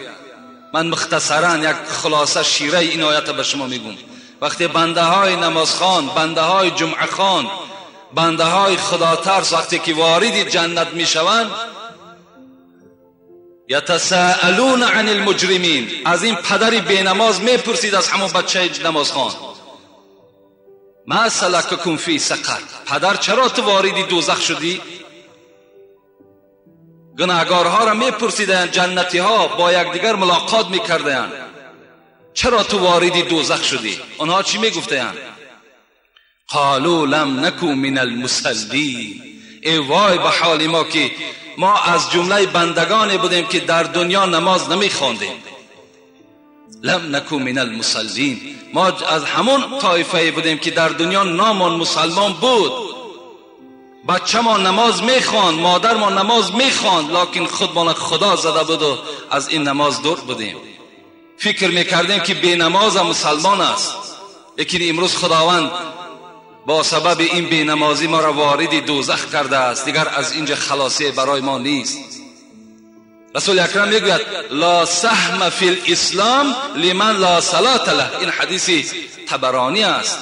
من مختصرا یک خلاصه شیره این آیت به شما میگم. وقتی بنده های نمازخوان، بنده های جمعه خوان، بنده های خدا ترس وقتی که وارد جنت میشوند، یتساءلون عن المجرمین، از این پدر بینماز میپرسید از همون بچه نمازخوان، ما سلککم فی سقر، پدر چرا تو وارد دوزخ شدی؟ گناهگارها را میپرسیدند، جنتی ها با یکدیگر ملاقات میکردند، چرا تو وارد دوزخ شدی؟ آنها چی میگفتند؟ قالوا لم نکو من المصلین. ای وای به حال ما که ما از جمله بندگانی بودیم که در دنیا نماز نمیخواندیم. لم نکو من المصلین، ما از همون طایفه بودیم که در دنیا نامان مسلمان بود، بچه ما نماز میخواند، مادر ما نماز میخواند، لکن خودمان خدا زده بود و از این نماز دور بودیم. فکر میکردیم که بی نماز مسلمان است، لیکن امروز خداوند با سبب این بی نمازی ما را وارد دوزخ کرده است، دیگر از اینجا خلاصی برای ما نیست. رسول اکرم میگوید لا سهم فی الاسلام لمن لا صلاة له. این حدیث طبرانی است.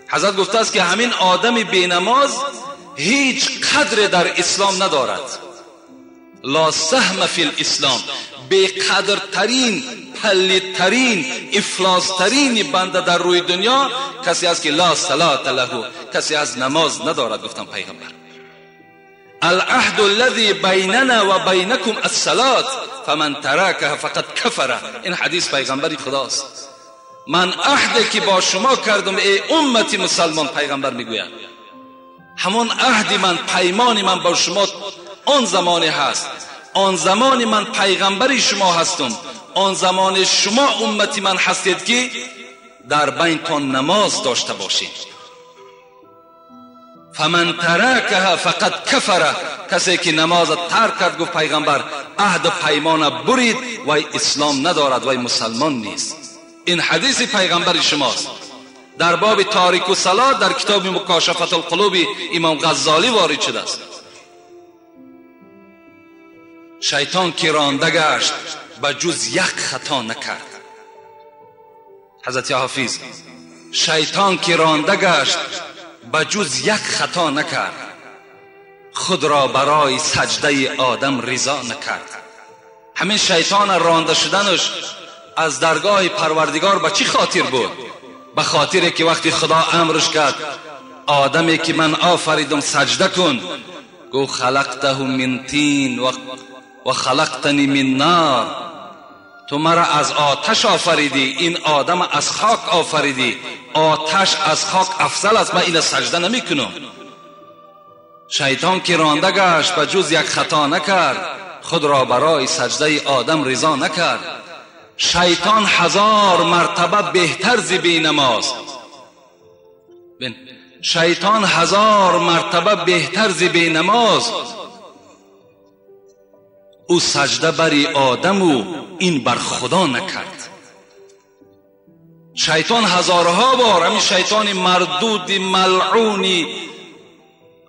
حضرت گفته است که همین آدم بی نماز هیچ قدر در اسلام ندارد. لا سهم فی الاسلام، بی قدرترین، پلیدترین، افلاسترین بنده در روی دنیا کسی است که لا صلاة له، کسی از نماز ندارد. گفتم پیغمبر العهد الذي بیننا و بینکم الصلاة فمن ترکها فقد کفر. این حدیث پیغمبر خداست. من عهد که با شما کردم ای امت مسلمان، پیغمبر میگوید همون عهد من، پیمان من با شما آن زمانی هست، آن زمان من پیغمبر شما هستم، آن زمان شما امتی من هستید که در بینتان نماز داشته باشید. فمن ترکها فقد کفر، کسی که نماز ترک کرد، گفت پیغمبر عهد پیمان برید، وی اسلام ندارد، وی مسلمان نیست. این حدیث پیغمبر شماست. در باب تاریک و صلات در کتاب مکاشفة القلوب امام غزالی وارد شده است. شیطان که رانده گشت به جز یک خطا نکرد. حضرت حافظ، شیطان که رانده گشت به جز یک خطا نکرد، خود را برای سجده آدم رضا نکرد. همین شیطان رانده شدنش از درگاه پروردگار به چی خاطر بود؟ به خاطر که وقتی خدا امرش کرد آدمی که من آفریدم سجده کن، گفت خلقته من طین و خلقتنی من نار، تو مرا از آتش آفریدی، این آدم از خاک آفریدی، آتش از خاک افضل است، من این سجده نمی کنم. شیطان که رانده گشت به جز یک خطا نکرد، خود را برای سجده آدم رضا نکرد. شیطان 1000 مرتبه بهتر ز بی نماز، شیطان 1000 مرتبه بهتر ز بی نماز، او سجده بری آدم و این بر خدا نکرد. شیطان هزارها بار، همین شیطان مردود ملعونی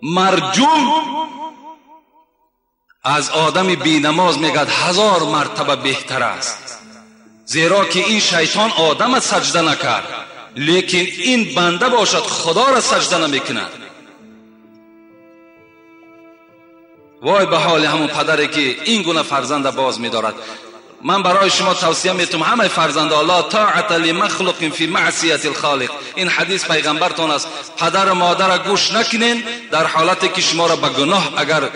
مرجوم، از آدم بی نماز میگد 1000 مرتبه بهتر است، زیرا که این شیطان آدم سجده نکرد، لیکن این بنده باشد خدا را سجده نمیکند. وای به حال همون پدری که این گونه فرزند باز میدارد. من برای شما توصیه میتونم همه فرزنده، لا طاعت لمخلوق فی معصیت الخالق، این حدیث پیغمبرتان است. پدر و مادر گوش نکنین در حالتی که شما را به گناه اگر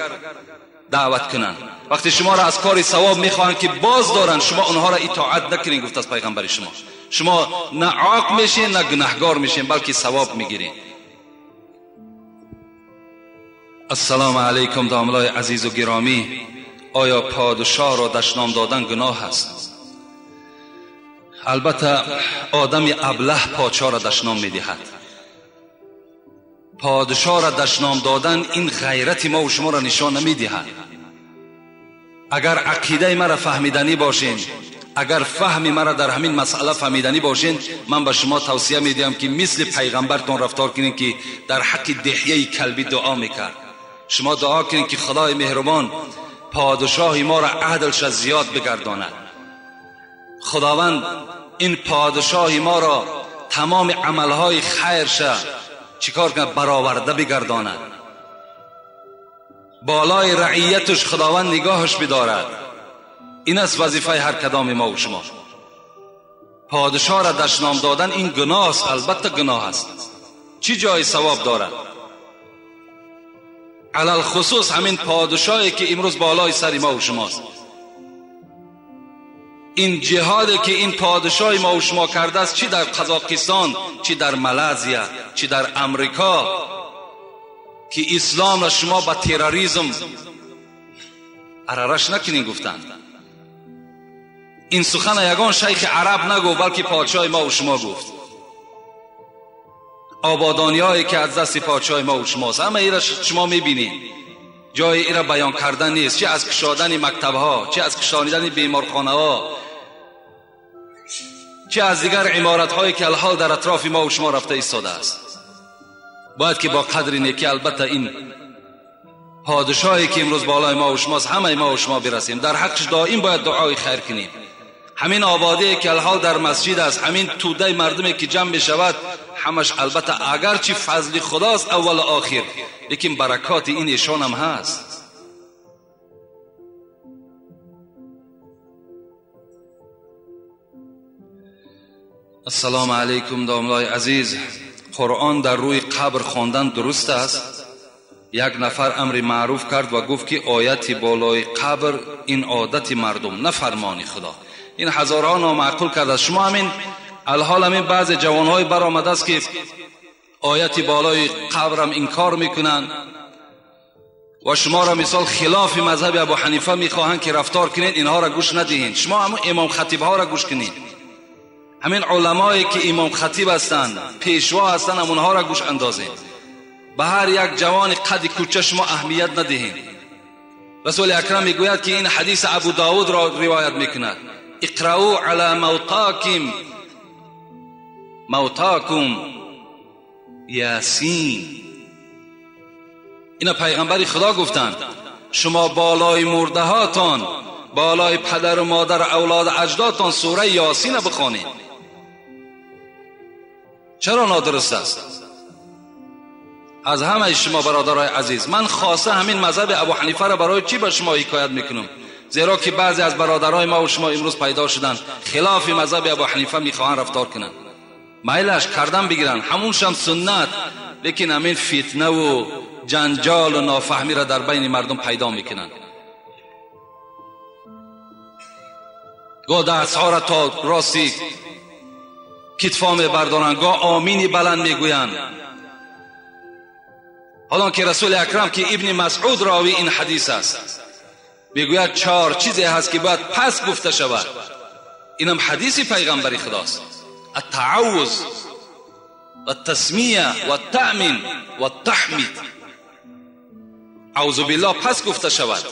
دعوت کنند، وقتی شما را از کار ثواب میخواهند که باز دارند، شما آنها را اطاعت نکنین. گفت از پیغمبر شما، شما نه عاق میشین نه گناهگار میشین، بلکه ثواب میگیرین. السلام علیکم داملای عزیز و گرامی، آیا پادشاه را دشنام دادن گناه است؟ البته آدم ابله پادشاه را دشنام میدهد. پادشاه را دشنام دادن این غیرت ما و شما را نشان نمیدهد. اگر عقیده مرا فهمیدنی باشین، اگر فهم مرا در همین مسئله فهمیدنی باشین، من به شما توصیه میدهم که مثل پیغمبرتان رفتار کنین که در حق دحیه کلبی دعا میکرد. شما دعا کنید که خدای مهربان پادشاه ما را عدلش زیاد بگرداند. خداوند این پادشاه ما را تمام عملهای خیرش چیکار کنه؟ برآورده بگرداند. بالای رعیتش خداوند نگاهش بدارد. این است وظیفه هر کدام ما و شما. پادشاه را دشنام دادن این گناه است، البته گناه است. چی جای ثواب دارد؟ علل خصوص همین پادشاهی که امروز بالای سر ما و شماست. این جهادی که این پادشاه ما و شما کرده است، چی در قزاقستان، چی در مالزیا، چی در امریکا، که اسلام را شما با تروریسم عررش نکنین گفتند. این سخن یگان شیخ عرب نگفت، بلکه پادشاه ما و شما گفت. آبادانی هایی که از دست پادشاه ما و شماست، همه ایره شما میبینید، جای ایره بیان کردن نیست. چه از کشادن مکتب ها، چه از کشاندن بیمارخانه ها، چه از دیگر عمارت هایی که الحال در اطراف ما و شما رفته ایستاده است. باید که با قدر نیکی البته این پادشاهی که امروز بالای ما و شماست، همه ما و شما برسیم. در حقش دائم باید دعای خیر کنیم. همین آبادی که الحال در مسجد است، همین توده مردمی که جمع می شود، همش البته اگرچه فضل خداست اول و آخر، لیکن برکات این ایشان هم هست. السلام علیکم داملای عزیز. قرآن در روی قبر خواندن درست است؟ یک نفر امر معروف کرد و گفت که آیت بالای قبر این عادت مردم، نه فرمان خدا. این هزارها نامعقول کرده است. شما همین الحال همین بعض جوانهای برآمده است که آیت بالای قبرم انکار میکنن و شما را مثال خلاف مذهب ابو حنیفه میخواهند که رفتار کنید، اینها را گوش ندهید. شما همون امام خطیب ها را گوش کنید. همین علمایی که امام خطیب هستند، پیشوا هستند، همونها را گوش اندازید. به هر یک جوان قد کوچه شما اهمیت ندهید. رسول اکرم میگوید که این حدیث ابو داود را روایت میکند: اقرأوا علی موتاکم موتاکم یاسین. اینا پیغمبر خدا گفتند شما بالای مرده هاتان، بالای پدر و مادر و اولاد اجدادتان سوره یاسین بخوانید. چرا نادرست است؟ از همه شما برادرای عزیز، من خاصه همین مذهب ابو حنیفه را برای چی به شما حکایت میکنم؟ زیرا که بعضی از برادرای ما و شما امروز پیدا شدن خلاف مذهب ابو حنیفه میخواهند رفتار کنند، میلش کردن بگیرن، همونش هم سنت، لیکن همین فتنه و جنجال و نافهمی را در بین مردم پیدا میکنند. گاه دستها را تا راستی کتفا میبردارند، گاه آمینی بلند میگویند. حالا که رسول اکرم که ابن مسعود راوی این حدیث است میگوید چهار چیزی هست که باید پس گفته شود. اینم حدیث پیغمبر خداست: التعوذ و التسمیه و التأمین و التحمید. اعوذ بالله پس گفته شود،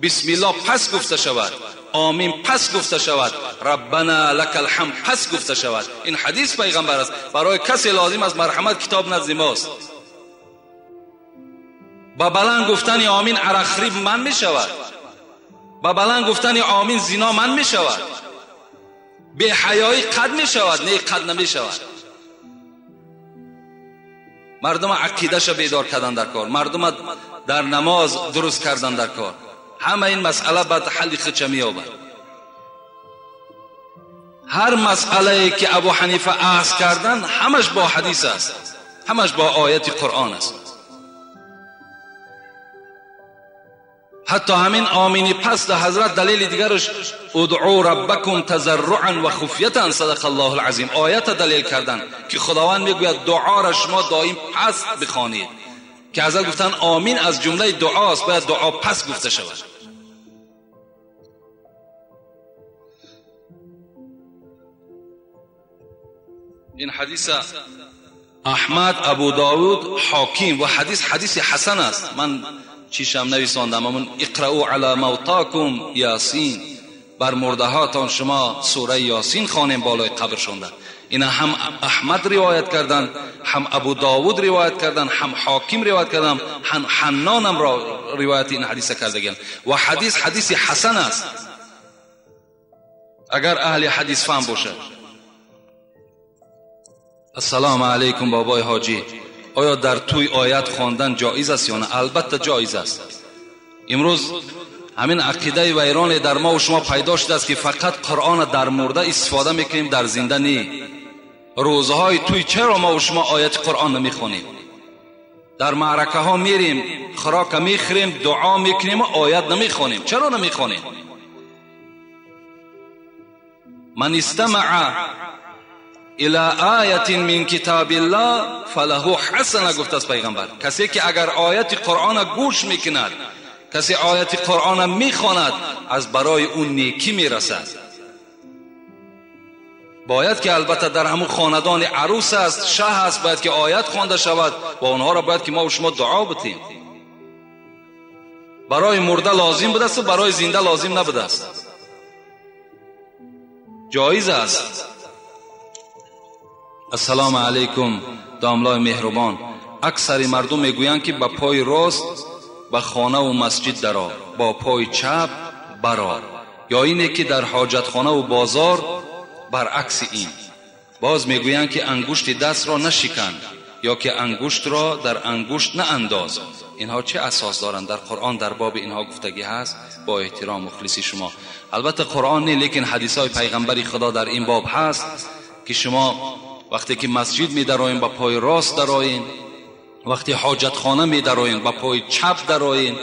بسم الله پس گفته شود، آمین پس گفته شود، ربنا لک الحمد پس گفته شود. این حدیث پیغمبر است. برای کسی لازم از مرحمت کتاب نزد ماست. با بلند گفتن آمین عرقخوری من می شود، با بلند گفتن آمین زنا من می شود، بی حیایی قد می شود، نه قد نمی شود. مردم عقیده‌ش بیدار کردن در کار، مردم در نماز درست کردن در کار. همه این مسئله بعد حل خودش می‌یابد. هر مسئله که ابو حنیفه اخذ کردن همش با حدیث است، همش با آیت قرآن است. حتی همین آمینی پس در حضرت دلیل دیگرش ادعو ربکم تضرعا و خفیتا صدق الله العظیم، آیت دلیل کردن که خداوند میگوید دعا را شما دائم پس بخوانید، که حضرت گفتن آمین از جمله دعاست، باید دعا پس گفته شود. این حدیث احمد، ابو داود، حاکم و حدیث حدیث حسن است. من چیشم نویساندم، همون اقرأوا علی موتاکم یاسین، بر مرده هاتان شما سوره یاسین خوانیم بالای قبر شونده. اینا هم احمد روایت کردن، هم ابو داود روایت کردن، هم حاکم روایت کردن، هم حنان هم روایت این حدیث کردن و حدیث حدیث حسن است اگر اهل حدیث فهم باشد. السلام علیکم بابای حاجی، آیا در توی آیت خواندن جایز است یا نه؟ البته جایز است. امروز همین عقیده ویران در ما و شما پیدا شده است که فقط قرآن در مرده استفاده میکنیم، در زنده نی. روزهای توی چرا ما و شما آیت قرآن نمیخونیم؟ در معرکه ها میریم، خوراک میخوریم، دعا میکنیم و آیت نمیخونیم. چرا نمیخونیم؟ من استمع الى آیت من کتاب الله فله حسنه، گفت از پیغمبر. کسی که اگر آیت قرآن گوش میکند، کسی آیت قرآن میخواند، از برای اون نیکی میرسد. باید که البته در همون خاندان عروس است، شه است، باید که آیت خوانده شود و اونها را باید که ما و شما دعا بتیم. برای مرده لازم بوده است و برای زنده لازم نبوده است. جایز است. السلام علیکم داملای مهربان، اکثر مردم میگویند که با پای راست به خانه و مسجد درآ، با پای چپ برآ، یا اینه که در حاجتخانه و بازار برعکس این. باز میگویند که انگشت دست را نشکن یا که انگشت را در انگشت نانداز. اینها چه اساس دارند؟ در قرآن در باب اینها گفتگی هست؟ با احترام مخلصی شما. البته قرآن نه، لیکن حدیث های پیغمبری خدا در این باب هست که شما وقتی که مسجد می درآیین با پای راست درآیین، وقتی حاجتخانه می درآیین با پای چپ درآیین،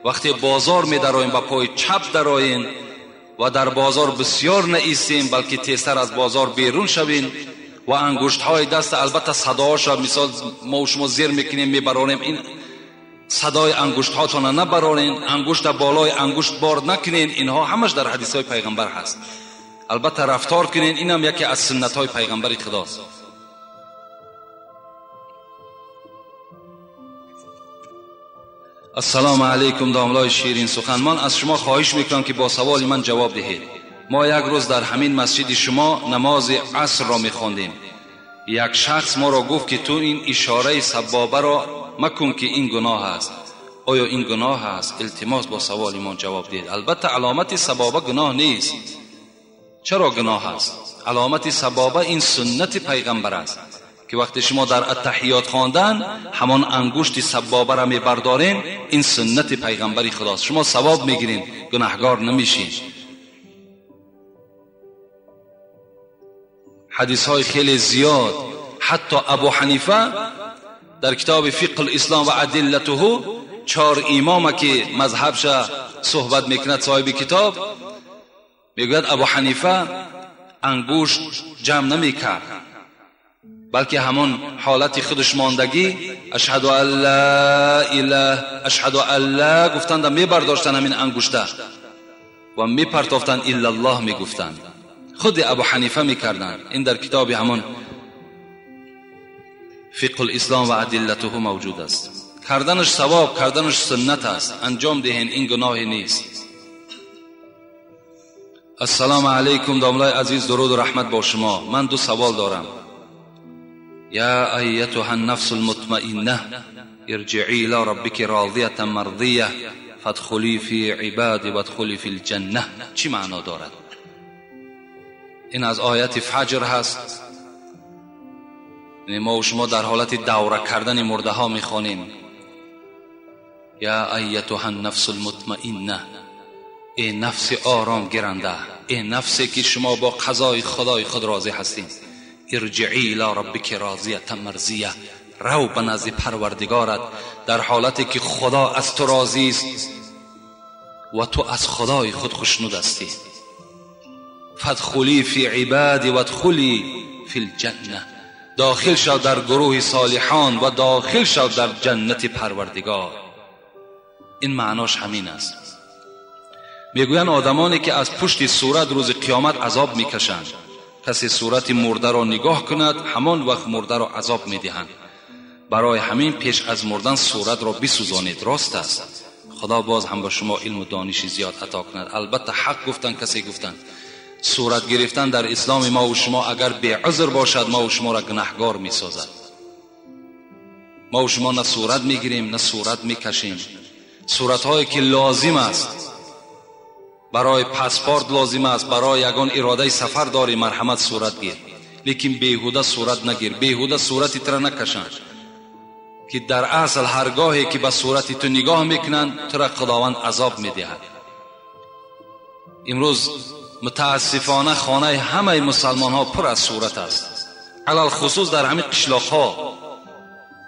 وقتی بازار می درآیین با پای چپ درآیین و در بازار بسیار نایستین، بلکه تیزتر از بازار بیرون شوین و انگشت های دست، البته صداش مثال ما و شما زیر میکنیم میبرانیم، این صدای انگشت هاتون نبرانین، انگشت بالای انگشت بار نکنین. اینها همش در حدیث های پیغمبر هست. البته رفتار کنین، اینم یکی از سنت های پیغمبر خداست. السلام علیکم داملای شیرین سخن، من از شما خواهش میکنم که با سوال من جواب دهید. ما یک روز در همین مسجد شما نماز عصر را میخواندیم. یک شخص ما را گفت که تو این اشاره سبابه را مکن که این گناه است. آیا این گناه است؟ التماس با سوال من جواب دهید. البته علامت سبابه گناه نیست. چرا گناه است؟ علامت سبابه این سنت پیغمبر است که وقتی شما در التحیات خواندن همان انگشت سبابه را میبردارین، این سنت پیغمبری خداست. شما ثواب میگیرین، گناهگار نمیشین. حدیث های خیلی زیاد، حتی ابو حنیفه در کتاب فقه الاسلام و ادلته، 4 امام که مذهبش صحبت میکند صاحب کتاب، میگوید ابو حنیفه انگشت جمع نمیکرد، بلکه همون حالت خودش ماندگی، اشهد ان لا اله، اشهد ان لا گفتند، میبرداشتن همین انگشته و میپرتافتن الا الله میگفتند. خود ابو حنیفه میکردند. این در کتاب همون فقه الاسلام و ادلته موجود است. کردنش ثواب، کردنش سنت است، انجام دهین، این گناهی نیست. السلام علیکم داملای عزیز، درود و رحمت با شما. من 2 سوال دارم. یا ایتها النفس المطمئنه ارجعی الى ربک راضیه مرضیه فادخلی فی عبادی وادخلی فی الجنه، چی معنا دارد؟ این از آیت فجر هست. ما و شما در حالت دوره کردن مرده ها میخوانیم. یا ایتها النفس المطمئنه، ای نفس آرام گیرنده، ای نفسی که شما با قضای خدای خود راضی هستین، ارجعی الی ربک راضیه مرضیه، رو به نزد پروردگارت در حالتی که خدا از تو راضی است و تو از خدای خود خوشنود هستی. فادخلی فی عبادی وادخلی فی الجنه، داخل شو در گروه صالحان و داخل شو در جنت پروردگار. این معناش همین است. میگویند آدمانی که از پشت صورت روز قیامت عذاب میکشند، کسی صورت مرده را نگاه کند همان وقت مرده را عذاب میدهند. برای همین پیش از مردن صورت را بسوزانید. راست است. خدا باز هم به شما علم و دانش زیاد عطا کند. البته حق گفتن، کسی گفتن сурат гирифтан дар ислом ма ва шумо агар беузр бошад, ма ва шуморо гунаҳгор месозад. Ма ва шумо на сурат мегирем, на сурат мекашем. Суратҳое ки лозим аст, барои паспорт лозим аст, барои ягон иродаи сафар дорӣ, марҳамат сурат гир, лекин беҳуда сурат нагир, беҳуда сурати тура накашанд, ки дар асл ҳаргоҳе ки ба сурати ту нигоҳ мекунанд, тура Худованд азоб медиҳад. Имрӯз мутаассифона хонаи ҳамаи мусалмонҳо пур аз сурат аст, алалхусус дар ҳамин қишлоқҳо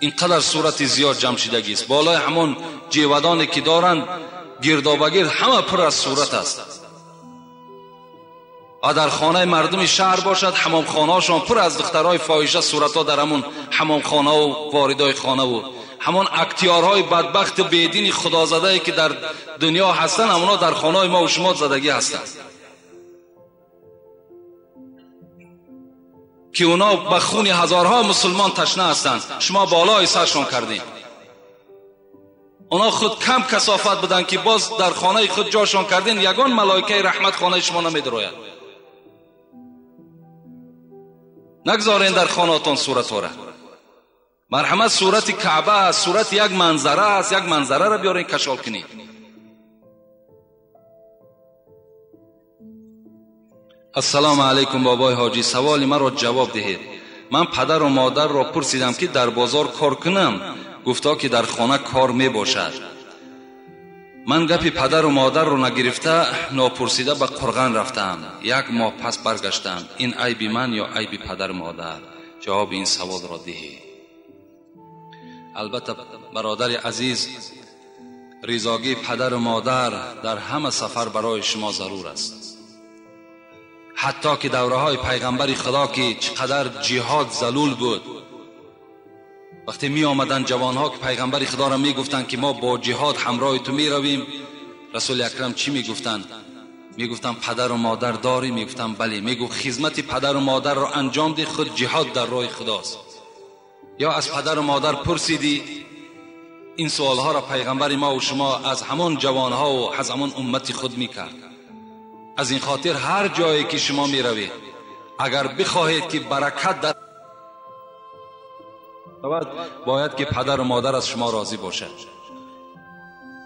ин қадар сурати зиёд ҷамъ шидагист. Болои ҳамон ҷевадоне ки доранд гирдобагирд ҳама пур аз сурат аст. ва дар хонаи мардуми шаҳр бошад, ҳамомхонаҳошон пур аз духтарҳои фоҳиша, суратҳо дар ҳамон ҳамомхонаву воридои хонаву ҳамон актиёрҳои бадбахту бедини худозадае ки дар дунё ҳастанд, ҳамонҳо дар хонаҳои мо ва шумо задагӣ ҳастанд, ки اونا به خون هزارها مسلمان تشنه هستند. شما بالای سرشون کردین. اونا خود کم کثافت بودن که باز در خانه خود جاشون کردین، یگان ملائکه رحمت خانه شما نمیدروید. نگذارین در خانه‌تان صورت ها را. مرحمت صورت کعبه است، صورت یک منظره است، یک منظره را بیارین کشال کنید. السلام علیکم بابای حاجی، سوال مرا جواب دهید. من پدر و مادر را پرسیدم که در بازار کار کنم، گفتا که در خانه کار می باشد. من گپی پدر و مادر را نگرفته ناپرسیده به قرغان رفتم. یک ماه پس برگشتم. این عیب من یا عیب پدر و مادر؟ جواب این سوال را دهید. البته برادر عزیز، رضاگی پدر و مادر در همه سفر برای شما ضرور است. حتی که دوره های پیغمبر خدا که چقدر جهاد ذلول بود، وقتی می آمدن جوان ها که پیغمبر خدا را می گفتند که ما با جهاد همراه تو می رویم، رسول اکرم چی می گفتند؟ می گفتند پدر و مادر داری؟ می گفتند بله. می گفت خدمت پدر و مادر را انجام ده، خود جهاد در راه خداست. یا از پدر و مادر پرسیدی؟ این سوال ها را پیغمبر ما و شما از همان جوان ها و از همان امت خود می کرد. از این خاطر هر جایی که شما می روید، اگر بخواهید که برکت در باید که پدر و مادر از شما راضی باشد.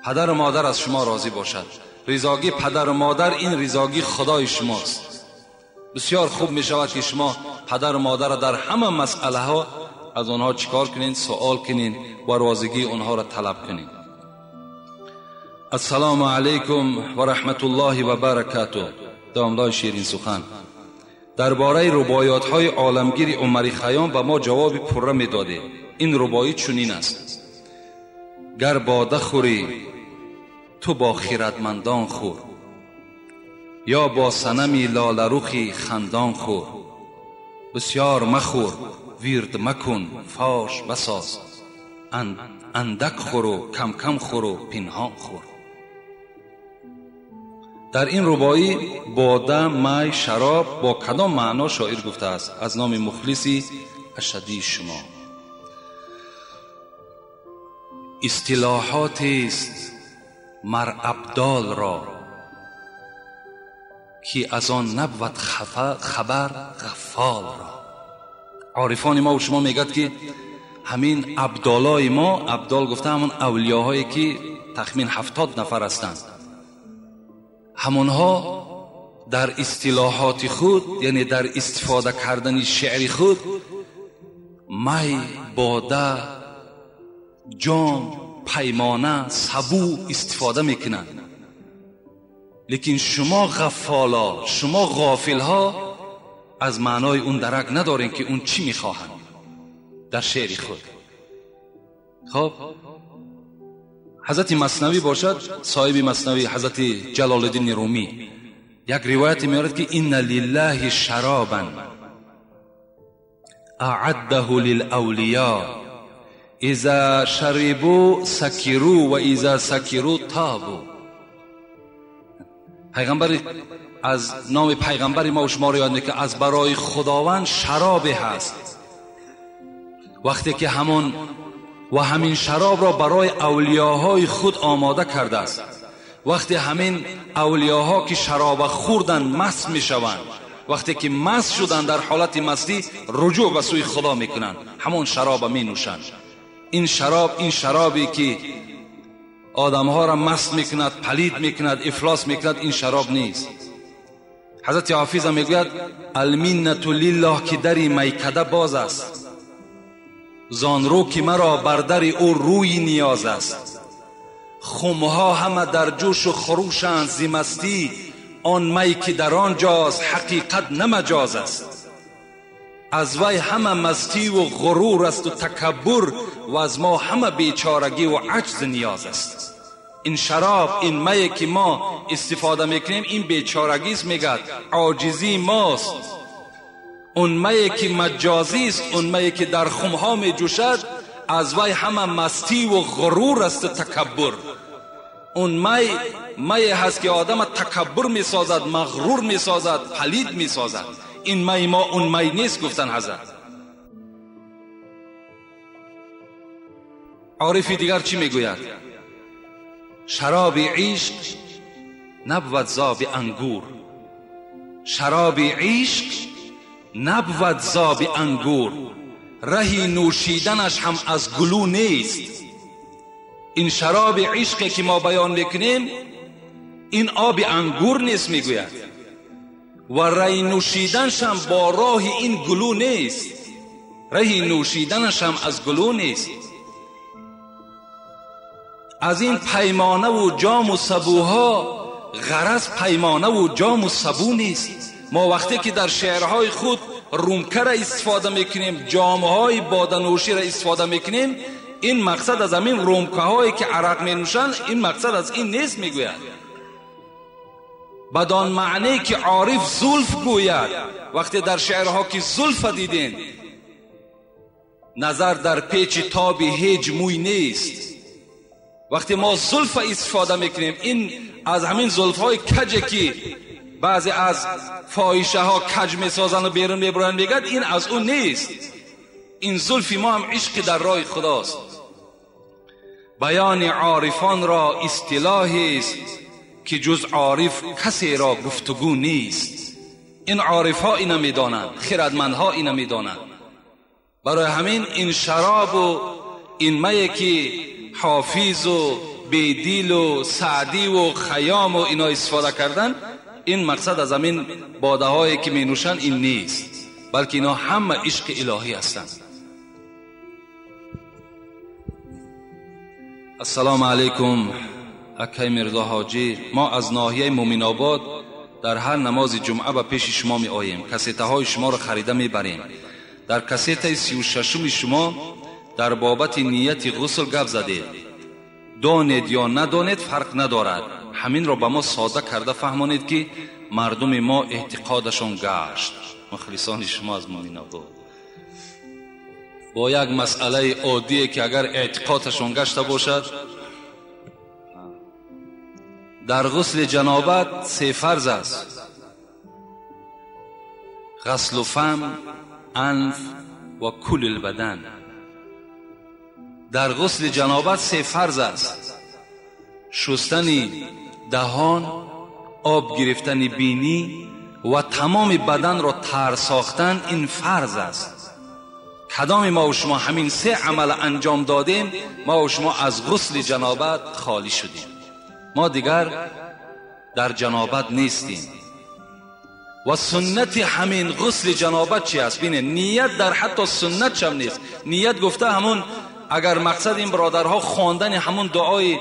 پدر و مادر از شما راضی باشد. رضاگی پدر و مادر این رضاگی خدای شماست. بسیار خوب می شود که شما پدر و مادر را در همه مسئله ها از آنها چیکار کنین؟ سوال کنین و راضیگی آنها را طلب کنین. السلام علیکم و رحمت الله و برکاته. داملای شیرین سخن درباره رباعیات های عالمگیر عمر خیام به ما جواب پره میداده. این رباعی چنین است: گر باده خوری تو با خیرتمندان خور، یا با صنمی لاله رخی خندان خور. بسیار مخور، ویرد مکن، فاش بساز، اندک خور و کم کم خور و پنهان خور. در این رباعی باده، می، شراب با کدام معنا شاعر گفته است؟ از نام مخلصی اشدی شما. اصطلاحات است مر ابدال را، که از آن نبود خبر غفال را. عارفان ما و شما میگد که همین ابدالای ما، ابدال گفته همون اولیاهایی که تخمین 70 نفر هستند، همونها در اصطلاحات خود، یعنی در استفاده کردن شعر خود، می، باده، جام، پیمانه، سبو استفاده میکنند. لیکن شما غفالا، شما غافلها از معنای اون درک ندارین که اون چی میخواهند در شعر خود. خب حضرت مثنوی باشد، صاحب مثنوی حضرت جلال الدین رومی یک روایت میارد که ان لله شرابا اعده للاولیاء اذا شربوا سکروا و اذا سکروا تابوا. پیغمبر از نام پیغمبر ما و شما رو یاد میکنه از برای خداوند شراب هست، وقتی که همون و همین شراب را برای اولیاهای خود آماده کرده است، وقتی همین اولیاها که شراب خوردن مست میشوند، وقتی که مست شدن در حالت مستی رجوع به سوی خدا میکنن، همون شراب می نوشند. این شراب، این شرابی که آدمها را مست میکند، پلید میکند، افلاس میکند، این شراب نیست. حضرت حافظ میگوید المنت لله که دری میکده باز است، زان رو که مرا بر در او روی نیاز است. خمها همه در جوش و خروشند ز مستی، آن می که در آنجاست حقیقت نه مجاز است. از وی همه مستی و غرور است و تکبر، و از ما همه بیچارگی و عجز نیاز است. این شراب، این می که ما استفاده میکنیم، این بیچارگی است، میگد عاجزی ماست. اون می که مجازی است، اون می که در خمها می جوشد، از وی همه مستی و غرور است و تکبر. اون می می هست که آدم تکبر می سازد، مغرور می سازد، پلید می سازد. این می ما اون می نیست، گفتن حضرت. عارفی دیگر چی میگوید؟ شراب عشق نبود زاب انگور، شراب عشق نبود زاب انگور، رهی نوشیدنش هم از گلو نیست. این شراب عشقی که ما بیان میکنیم این آب انگور نیست، میگوید، و رهی نوشیدنش هم با راه این گلو نیست، رهی نوشیدنش هم از گلو نیست. از این پیمانه و جام و سبوها غرض پیمانه و جام و سبو نیست. ما وقتی که در شعرهای خود رومکه را استفاده میکنیم، جامهای بادنوشی را استفاده میکنیم، این مقصد از همین رومکه هایی که عرق می نوشند، این مقصد از این نیست، میگوید. بدان معنی که عارف زلف گوید، وقتی در شعرها که زلف دیدین، نظر در پیچ تاب هیچ موی نیست. وقتی ما زلف استفاده میکنیم، این از همین زلف های کجه که بعضی از فاحشه ها کج میسازن و بیرون میبرن، میگد این از اون نیست. این زلفی ما هم عشق در راه خداست. بیان عارفان را اصطلاحی است که جز عارف کسی را گفتگو نیست. این عارف ها اینو میدانند، خردمندها اینو میدانند. برای همین این شراب و این می که حافظ و بیدیل و سعدی و خیام و اینا استفاده کردن، این مقصد از همین باده هایی که می نوشند این نیست، بلکه اینا همه عشق الهی هستند. السلام علیکم اکای میرزا حاجی، ما از ناحیه مومن آباد در هر نماز جمعه به پیش شما می آییم، کسیته های شما را خریده می بریم. در کسیته 36 شما در بابت نیت غسل گپ زدید. دانید یا ندانید فرق ندارد، همین را به ما ساده کرده فهمانید که مردم ما اعتقادشان گشت. مخلصان شما از مومن آباد. با یک مسئله عادیه که اگر اعتقادشان گشته باشد، در غسل جنابت 3 فرض است: غسل فم، انف و کل البدن. در غسل جنابت 3 فرض است: شستن دهان، آب گرفتن بینی و تمام بدن را تر ساختن، این فرض است. کدام ما و شما همین 3 عمل انجام دادیم، ما و شما از غسل جنابت خالی شدیم، ما دیگر در جنابت نیستیم. و سنت همین غسل جنابت چی است؟ بینه نیت در حتی سنت هم نیست. نیت گفته همون، اگر مقصد این برادرها خواندن همون دعای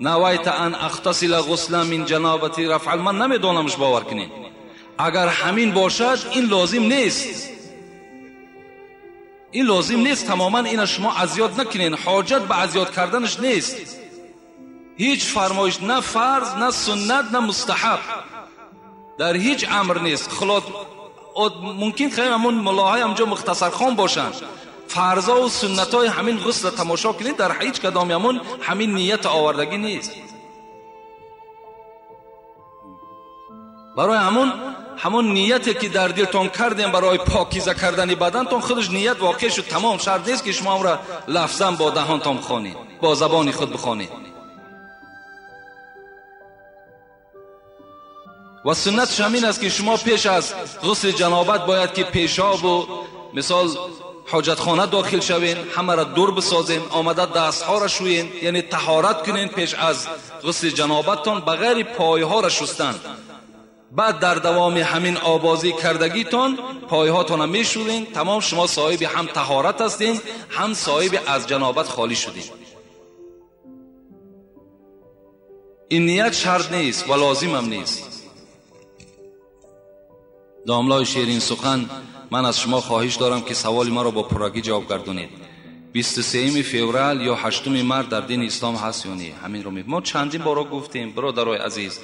نویت ان اغتسل غسلا من جنابتی رفع، من نمیدونمش، باور کنین اگر همین باشد این لازم نیست، این لازم نیست تماما. اینا شما ازیاد نکنین، حاجت به ازیاد کردنش نیست. هیچ فرمایش، نه فرض، نه سنت، نه مستحب، در هیچ امر نیست. خلاص ممکن خیلی همون ملاهای همجا مختصر خان باشن، فرضا و سنت های همین غسل تماشا کنید، در هیچ کدام همون همین نیت آوردگی نیست. برای همون نیتی که در دلتون کردیم برای پاکیزه کردن بدنتون، خودش نیت واقع شد، تمام. شرط نیست که شما را لفظا با دهانتون بخوانید، با زبان خود بخوانید. و سنتش همین است که شما پیش از غسل جنابت باید که پیشاب و مثال حاجتخانه داخل شوین، همه را دور بسازین، آمده دستها را شوین، یعنی طهارت کنین پیش از غسل جنابتتان، بغیر پایها را شستن. بعد در دوام همین آبازی کردگیتان پایهاتان را میشورین، تمام شما صاحب هم طهارت هستین، هم صاحب از جنابت خالی شدین. این نیت شرط نیست و لازم هم نیست. داملای شیرین سخن، من از شما خواهش دارم که سوال ما را با پرگی جواب گردونید. 23 فوریه یا 8 مارس در دین اسلام هست یا نه؟ همین رو ما چندین بارا گفتیم برادرای عزیز.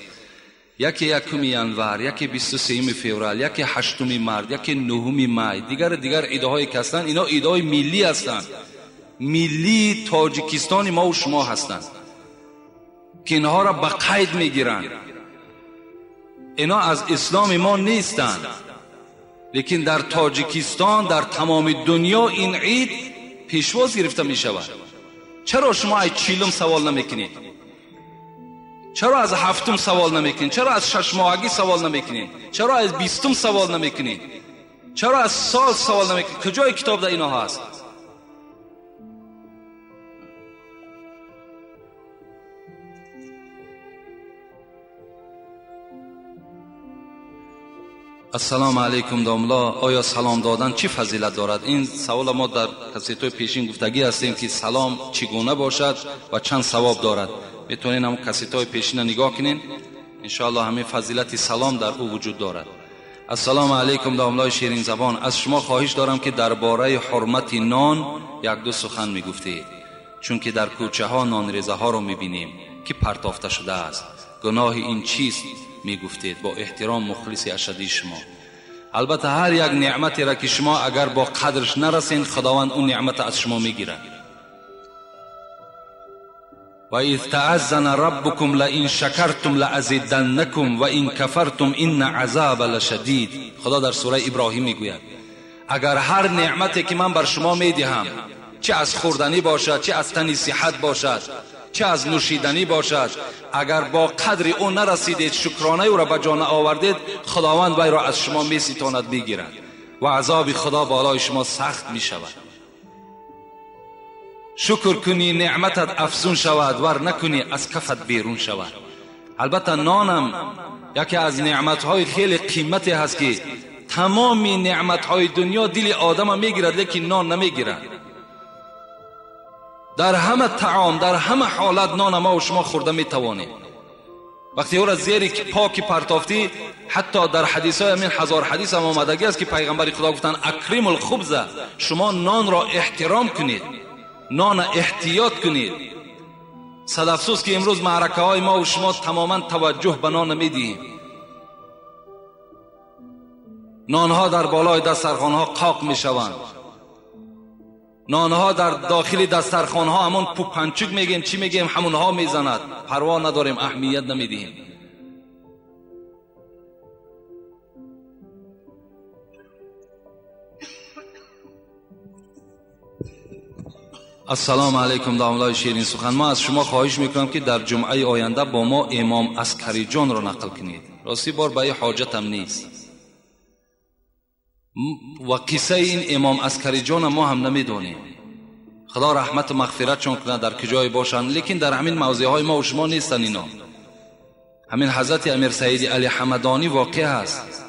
یکی 1 ینور، یکی 23 فوریه، یکی 8 مارس، یکی 9 مای، دیگر ایده‌های که هستند، اینا ایده‌های ملی هستند، ملی تاجیکستان ما و شما هستند که اینها را به قید میگیرند. اینا از اسلام ما نیستند، لیکن در تاجیکستان، در تمام دنیا این عید پیشواز گرفته می شود. چرا شما از 40 سوال نمیکنید؟ چرا از 7 سوال نمیکنید؟ چرا از 6 ماهگی سوال نمیکنید؟ چرا از 20 سوال نمیکنید؟ چرا از سال سوال نمیکنید؟ کجای کتاب در اینا هست؟ السلام علیکم داملا، آیا سلام دادن چی فضیلت دارد؟ این سوال ما در کسیتوی پیشین گفتگی هستیم که سلام چگونه باشد و چند ثواب دارد. میتونین هم کسیتوی پیشین نگاه کنین، انشاءالله همین فضیلت سلام در او وجود دارد. السلام علیکم داملای شیرین زبان، از شما خواهش دارم که درباره حرمت نان یک دو سخن میگفتید، چون که در کوچه ها نان ریزه ها رو میبینیم که پرتافته شده است. گناه این چیست میگفتید؟ با احترام مخلص اشدی شما. البته هر یک نعمتی را که شما اگر با قدرش نرسین، خداوند اون نعمت از شما میگیره. و اذ تعذن ربکم لئن شکرتم لازیدنکم و ان کفرتم ان عذاب لشدید. خدا در سوره ابراهیم میگوید اگر هر نعمتی که من بر شما میدهم، چه از خوردنی باشد، چه از تنی صحت باشد، چه از نوشیدنی باشد، اگر با قدر او نرسیدید، شکرانه او را به جان آوردید، خداوند وی را از شما میستاند، میگیرد و عذاب خدا بالای شما سخت میشود. شکر کنی نعمتت افزون شود، ور نکنی از کفت بیرون شود. البته نانم یکی از نعمتهای خیلی قیمتی هست که تمامی نعمتهای دنیا دل آدم میگیرد، لیکن نان نمیگیرد. در همه طعام، در همه حالت نان ما و شما خورده میتوانیم. وقتی او را زیر پاکی پرتافتی، حتی در حدیث های همین 1000 حدیث هم آمدگی است که پیغمبر خدا گفتن اکریم الخبز، شما نان را احترام کنید، نان احتیاط کنید. صد افسوس که امروز معرکه های ما و شما تماما توجه به نان نمیدیم. نانها در بالای دسترخوان ها قاق میشوند، نانها در داخل دسترخوان ها همون پوپنچک میگیم چی میگیم همونها میزند، پروا نداریم، اهمیت نمیدیم. السلام علیکم داملای شیرین سخن، ما از شما خواهش میکنم که در جمعه آینده با ما امام عسکری جان را نقل کنید. راستی بار به حاجتم نیست و قصه این امام عسکری جان ما هم نمیدونیم. خدا رحمت و مغفرت چون کنه در کجای باشن، لیکن در همین موضع های ما و شما نیستن اینا. همین حضرت امیر سعید علی حمدانی واقع هست.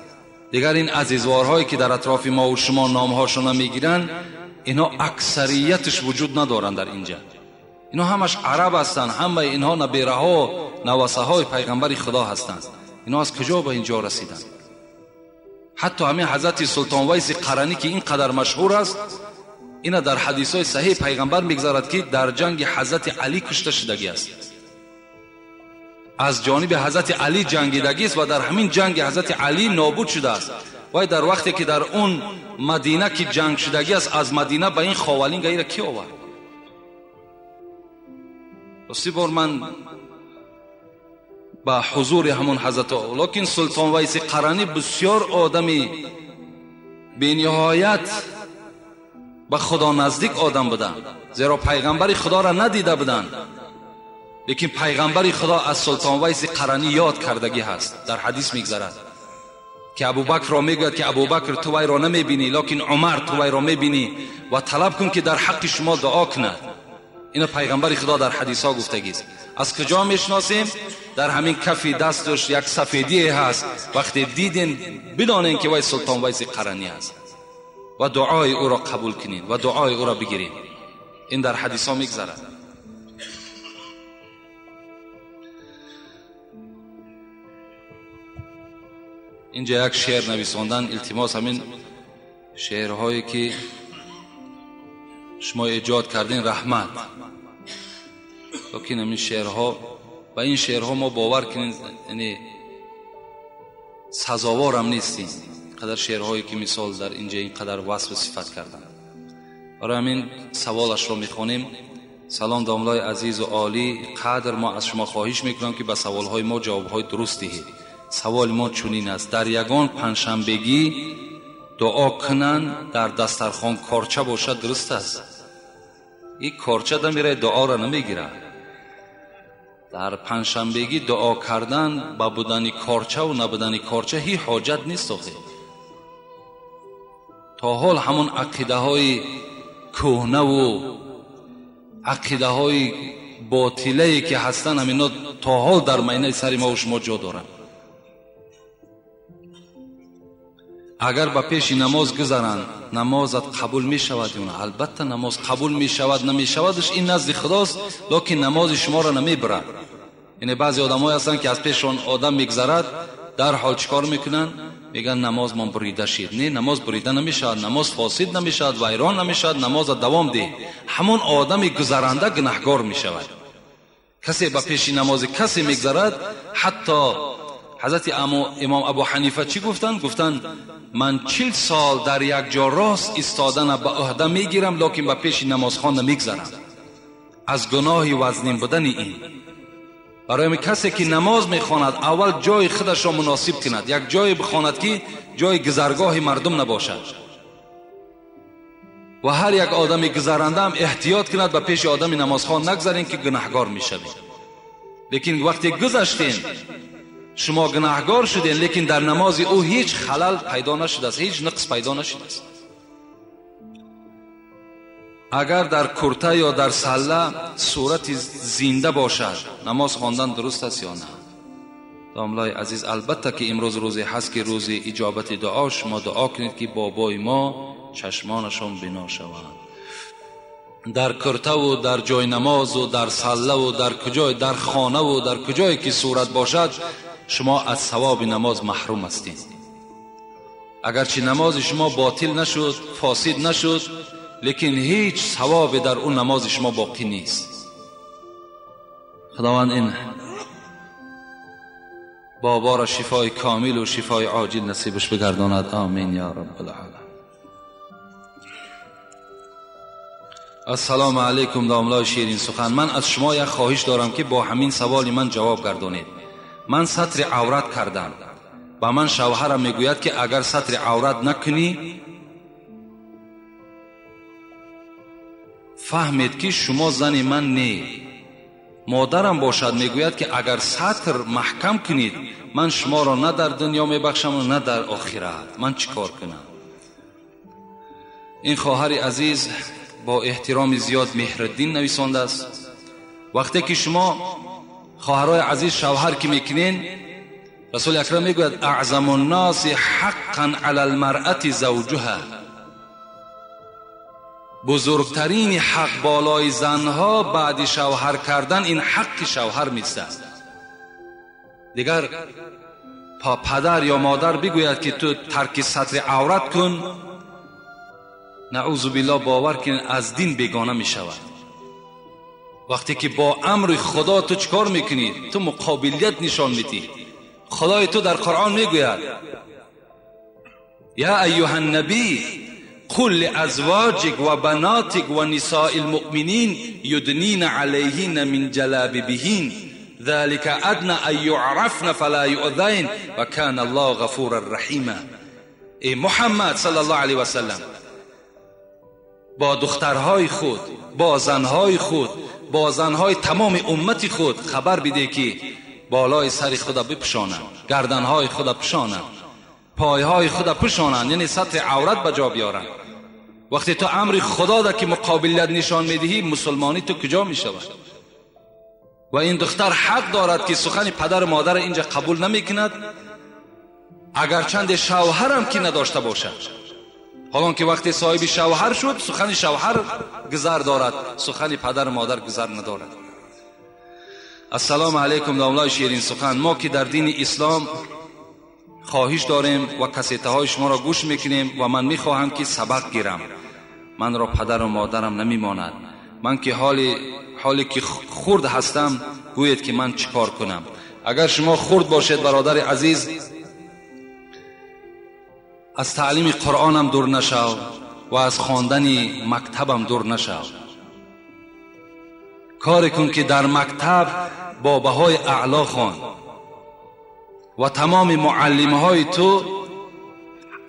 دیگر این عزیزوارهایی که در اطراف ما و شما نامهاشون میگیرن، اینا اکثریتش وجود ندارن در اینجا. اینا همش عرب هستن، همه اینها نبیره ها نواسه های پیغمبر خدا هستند. اینا از کجا به اینجا رسیدن؟ حتی همین حضرت سلطان ویس قرنی که اینقدر مشهور است، اینا در حدیث های صحیح پیغمبر میگذارد که در جنگ حضرت علی کشته شدگی است، از جانب حضرت علی جنگیدگی است و در همین جنگ حضرت علی نابود شده است. وای در وقتی که در اون مدینه که جنگ شدگی است، از مدینه به این خاولینگ ایره کی آورد؟ راستی بار من به حضور همون حضرت، لیکن سلطان ویس قرنی بسیار آدمی به نهایت به خدا نزدیک آدم بودن، زیرا پیغمبر خدا را ندیده بودند، Лекин пайғамбари Худо аз Султон Вайси Қаранӣ ёд кардагӣ ҳаст. Дар ҳадис мегзарад ки Абубакрро мегӯяд ки Абубакр, ту вайро намебинӣ, лекин Умар ту вайро мебинӣ ва талаб кун ки дар ҳаққи шумо дуо кунад. Ино пайғамбари Худо дар ҳадисҳо гуфтагист. Аз куҷо мешиносем? Дар ҳамин кафи дасташ як сафедие ҳаст. Вақте дидем бидонем ки вай Султон Вайси Қаранӣ аст ва дуои ӯро қабул кунем ва дуои ӯро бигирем. Ин дар ҳадисҳо мегзарад. Инҷа як шеър нависондан, илтимос, ҳамин шеърҳое ки шумо эҷод кардин, раҳмат. Лекин ҳамин шеърҳо ва ин шеърҳо мо бовар кунем, яъне сазоворам нестем. Қадар шеърҳое ки мисол дар инҷа ин қадар васфу сифат карданд. Барои ҳамин саволашро мехонем. Салом домлаи азизу олӣ қадр, мо аз шумо хоҳиш мекунам ки ба саволҳои мо ҷавобҳои дуруст диҳед. Саволи мо чунин аст: дар ягон панҷшанбегӣ дуо кунанд, дар дастархон корча бошад, дуруст аст? Ин корча дамирад, дуоро намегирад. Дар панҷшанбегӣ дуо кардан ба будани корчаву набудани корча ҳеҷ ҳоҷат нест. Охир то ҳол ҳамон ақидаҳои кӯҳнаву ақидаҳои ботилае ки ҳастанд, ҳамино то ҳол дар майнаи сари мо шумо ҷо доранд. Агар ба пеши намоз гузаранд, намозат қабул мешавад ё на? Албатта намоз қабул мешавад, намешавадш ин назди Худост, лекин намози шуморо намебарад. Яъне баъзе одамҳое ҳастанд ки аз пешшон одам мегзарад, дарҳол чикор мекунанд? Мегӯянд намозмон бурида шид. Не, намоз бурида намешавад, намоз фосид намешавад, вайрон намешавад, намоза давом деҳ. Ҳамон одами гузаранда гунаҳгор мешавад. Касе ба пеши намози касе мегзарад, ҳатто ҳазрати имом Абу Ҳанифа чӣ гуфтанд? Гуфтанд ман 40 сол дар як ҷо рост истодана ба ӯҳда мегирам, лекин ба пеши намозхон намегзарам, аз гуноҳи вазнин будани ин. Барои касе ки намоз мехонад, аввал ҷои худашро муносиб кунад, як ҷое бихонад ки ҷои гузаргоҳи мардум набошад ва ҳар як одами гузаранда ҳам эҳтиёт кунад, ба пеши одами намозхон нагзарем ки гунаҳгор мешавем. Лекин вақте гузаштем, шумо гунаҳгор шудем, лекин дар намози ӯ ҳеҷ халал пайдо нашудааст, ҳеҷ нақс пайдо нашудааст. Агар дар курта ё дар салла сурати зинда бошад, намоз хондан дуруст аст ё на? Домлаи азиз, албатта ки имрӯз рӯзе ҳаст ки рӯзи иҷобати дуо, шумо дуо кунед ки бобои мо чашмонашон бино шаванд. Дар куртаву дар ҷои намозу дар саллаву дар куҷой, дар хонаву дар куҷое ки сурат бошад, шумо аз савоби намоз маҳрум ҳастед. Агарчи намози шумо ботил нашуд, фосид нашуд, лекин ҳеҷ савобе дар он намози шумо боқӣ нест. Худованд ин боборо шифои комилу шифои оҷил насибаш бигардонад. Амин ё раббал оламин. Ассалому алайкум домлаи ширин сухан. Ман аз шумо як хоҳиш дорам ки бо ҳамин саволи ман ҷавоб гардонед. Ман сатри аврат кардам. Ба ман шавҳарам мегӯяд ки агар сатри аврат накунӣ, фаҳмед ки шумо зани ман не. Модарам бошад мегӯяд ки агар сатр маҳкам кунед, ман шуморо на дар дунё мебахшам ва на дар охират. Ман чӣ кор кунам? Ин хоҳари азиз бо эҳтироми зиёд Меҳриддин нависондааст. Вақте ки шумо хоҳарои азиз шавҳар ки мекунен, расули акрам мегӯяд аъзаму нноси ҳаққан ала лмаръати завҷуҳа. Бузургтарини ҳақ болои занҳо баъди шавҳар кардан ин ҳаққи шавҳар меистад. Дигар падар ё модар бигӯяд ки ту тарки сатри аврат кун, наъузу биллоҳ, бовар кун аз дин бегона мешавад. Вақте ки бо амри Худо ту чӣ кор мекунӣ? Ту муқобилият нишон медиҳӣ. Худои ту дар Қуръон мегӯяд: я айюҳа ннабий қул лиазвоҷик ва банотик ва нисои лмуъминин юднина алайҳинна мин ҷалабибиҳин залика адна ан юърафна фала юъзайн ва кана аллоҳу ғафуран раҳима. Эй Муҳаммад саллаллоҳу алайҳи васаллам, با دخترهای خود، با زنهای خود، با زنهای تمام امت خود خبر بده که بالای سر خود بپوشانند، گردنهای خود پوشانند، پایهای خود پوشانند، یعنی سطح عورت به جا بیارند. وقتی تو امر خدا ده که مقابلیت نشان میدهی، مسلمانی تو کجا میشود؟ و این دختر حق دارد که سخن پدر و مادر اینجا قبول نمیکند، اگر چند شوهرم که نداشته باشد. حالا که وقتی صاحب شوهر شد، سخن شوهر گذر دارد، سخن پدر و مادر گذر ندارد. السلام علیکم داملای شیرین سخن. ما که در دین اسلام خواهش داریم و کسیته های شما را گوش میکنیم و من میخواهم که سبق گیرم، من را پدر و مادرم نمیماند، من که حالی که خرد هستم، گویید که من چیکار کنم؟ اگر شما خرد باشید برادر عزیز، از تعلیم قرآنم دور نشو و از خواندن مکتبم دور نشو. کار کن که در مکتب با بهای اعلا خوان و تمام معلمهای تو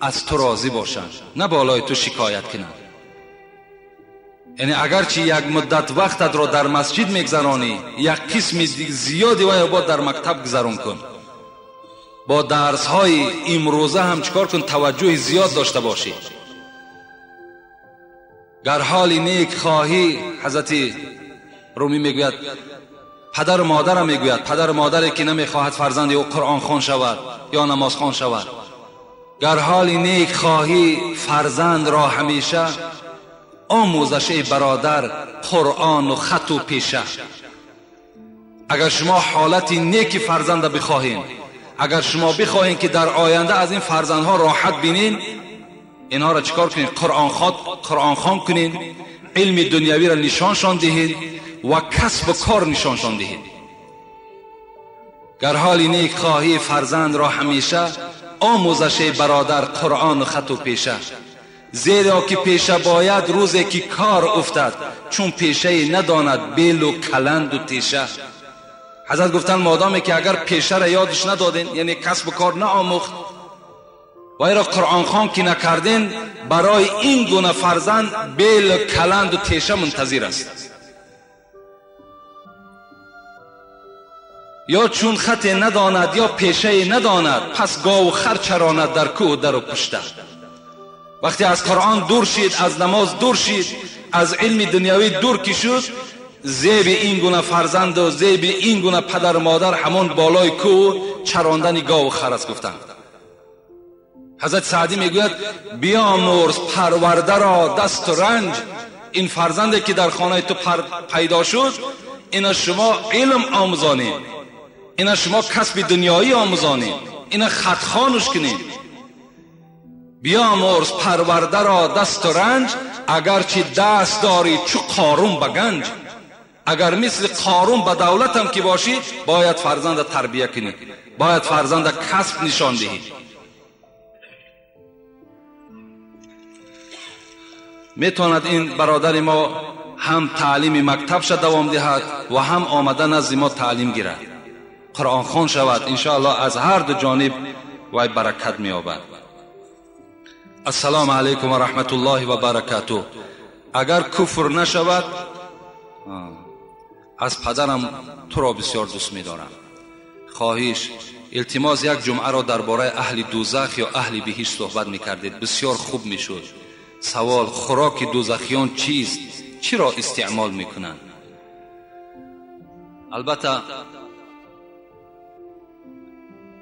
از تو راضی باشند، نه بالای تو شکایت کنند. یعنی اگرچه یک مدت وقتت را در مسجد میگذرانی، یک قسم زیادی وای باید در مکتب گذران کن. با درس های امروزه هم چکار کن؟ توجه زیاد داشته باشی. گر حال نیک خواهی، حضرت رومی میگوید، پدر و مادرم میگوید، پدر و مادری که نمیخواهد فرزند او قرآن خوان شود یا نماز خوان شود، گر حال نیک خواهی فرزند را همیشه، آموزش ای برادر قرآن و خط و پیشه. اگر شما حالت نیک فرزند بخواهین، اگر شما بخواهین که در آینده از این فرزندها راحت بینین، اینها را چیکار کنین؟ قرآن خوان کنین، علم دنیوی را نشانشان دهید و کسب و کار نشانشان دهید. گر حال نیک خواهی فرزند را همیشه، آموزش برادر قرآن و خط و پیشه. زیرا که پیشه باید روزی که کار افتد، چون پیشه نداند بیل و کلند و تیشه. حضرت گفتن مادامی که اگر پیشه را یادش ندادین، یعنی کسب و کار نآموخت و ایرا قرآن خوان که نکردین، برای این گونه فرزند بیل و کلند و تیشه منتظر است. یا چون خط نداند یا پیشه نداند، پس گاو و خر چراند در کوه در و پشته. وقتی از قرآن دور شید، از نماز دور شید، از علم دنیوی دور کی شد، زیب این گونه فرزند و زیب این گونه پدر و مادر همون بالای کوه چراندن گاو و خر است. گفتند حضرت سعدی میگوید بیامرز پرورده را دست و رنج. این فرزندی که در خانه تو پیدا شد، اینا شما علم آموزانید، اینا شما کسب دنیایی آموزانید، اینا خط خوانش کنید. بیامرز پرورده را دست و رنج، اگرچه دست داری چو قارون به گنج. اگر مثل قارون به دولت هم که باشی، باید فرزند تربیه کنی، باید فرزند کسب نشان دهی. میتواند این برادر ما هم تعلیم مکتب شد دوام دهد و هم آمده نزد ما تعلیم گیرد، قرآن خوان شود، انشاءالله از هر دو جانب وی برکت می‌یابد. السلام علیکم و رحمت الله و برکاته. اگر کفر نشود، از پدرم تو را بسیار دوست می‌دارم. خواهش التماس یک جمعه را درباره اهل دوزخ یا اهل بهشت صحبت می‌کردید، بسیار خوب می‌شد. سوال: خوراک دوزخیان چیست؟ چی را استعمال می‌کنند؟ البته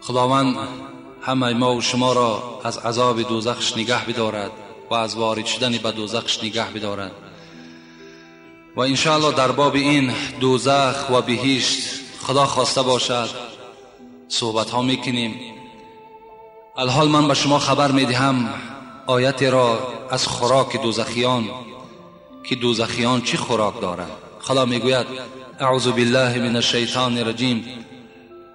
خداوند همه ما و شما را از عذاب دوزخش نگه بدارد و از وارد شدن به دوزخش نگه بدارد و انشاءالله در باب این دوزخ و بهشت خدا خواسته باشد صحبت ها میکنیم. الحال من به شما خبر میدهم آیت را از خوراک دوزخیان، که دوزخیان چی خوراک دارند. خدا میگوید اعوذ بالله من الشیطان الرجیم،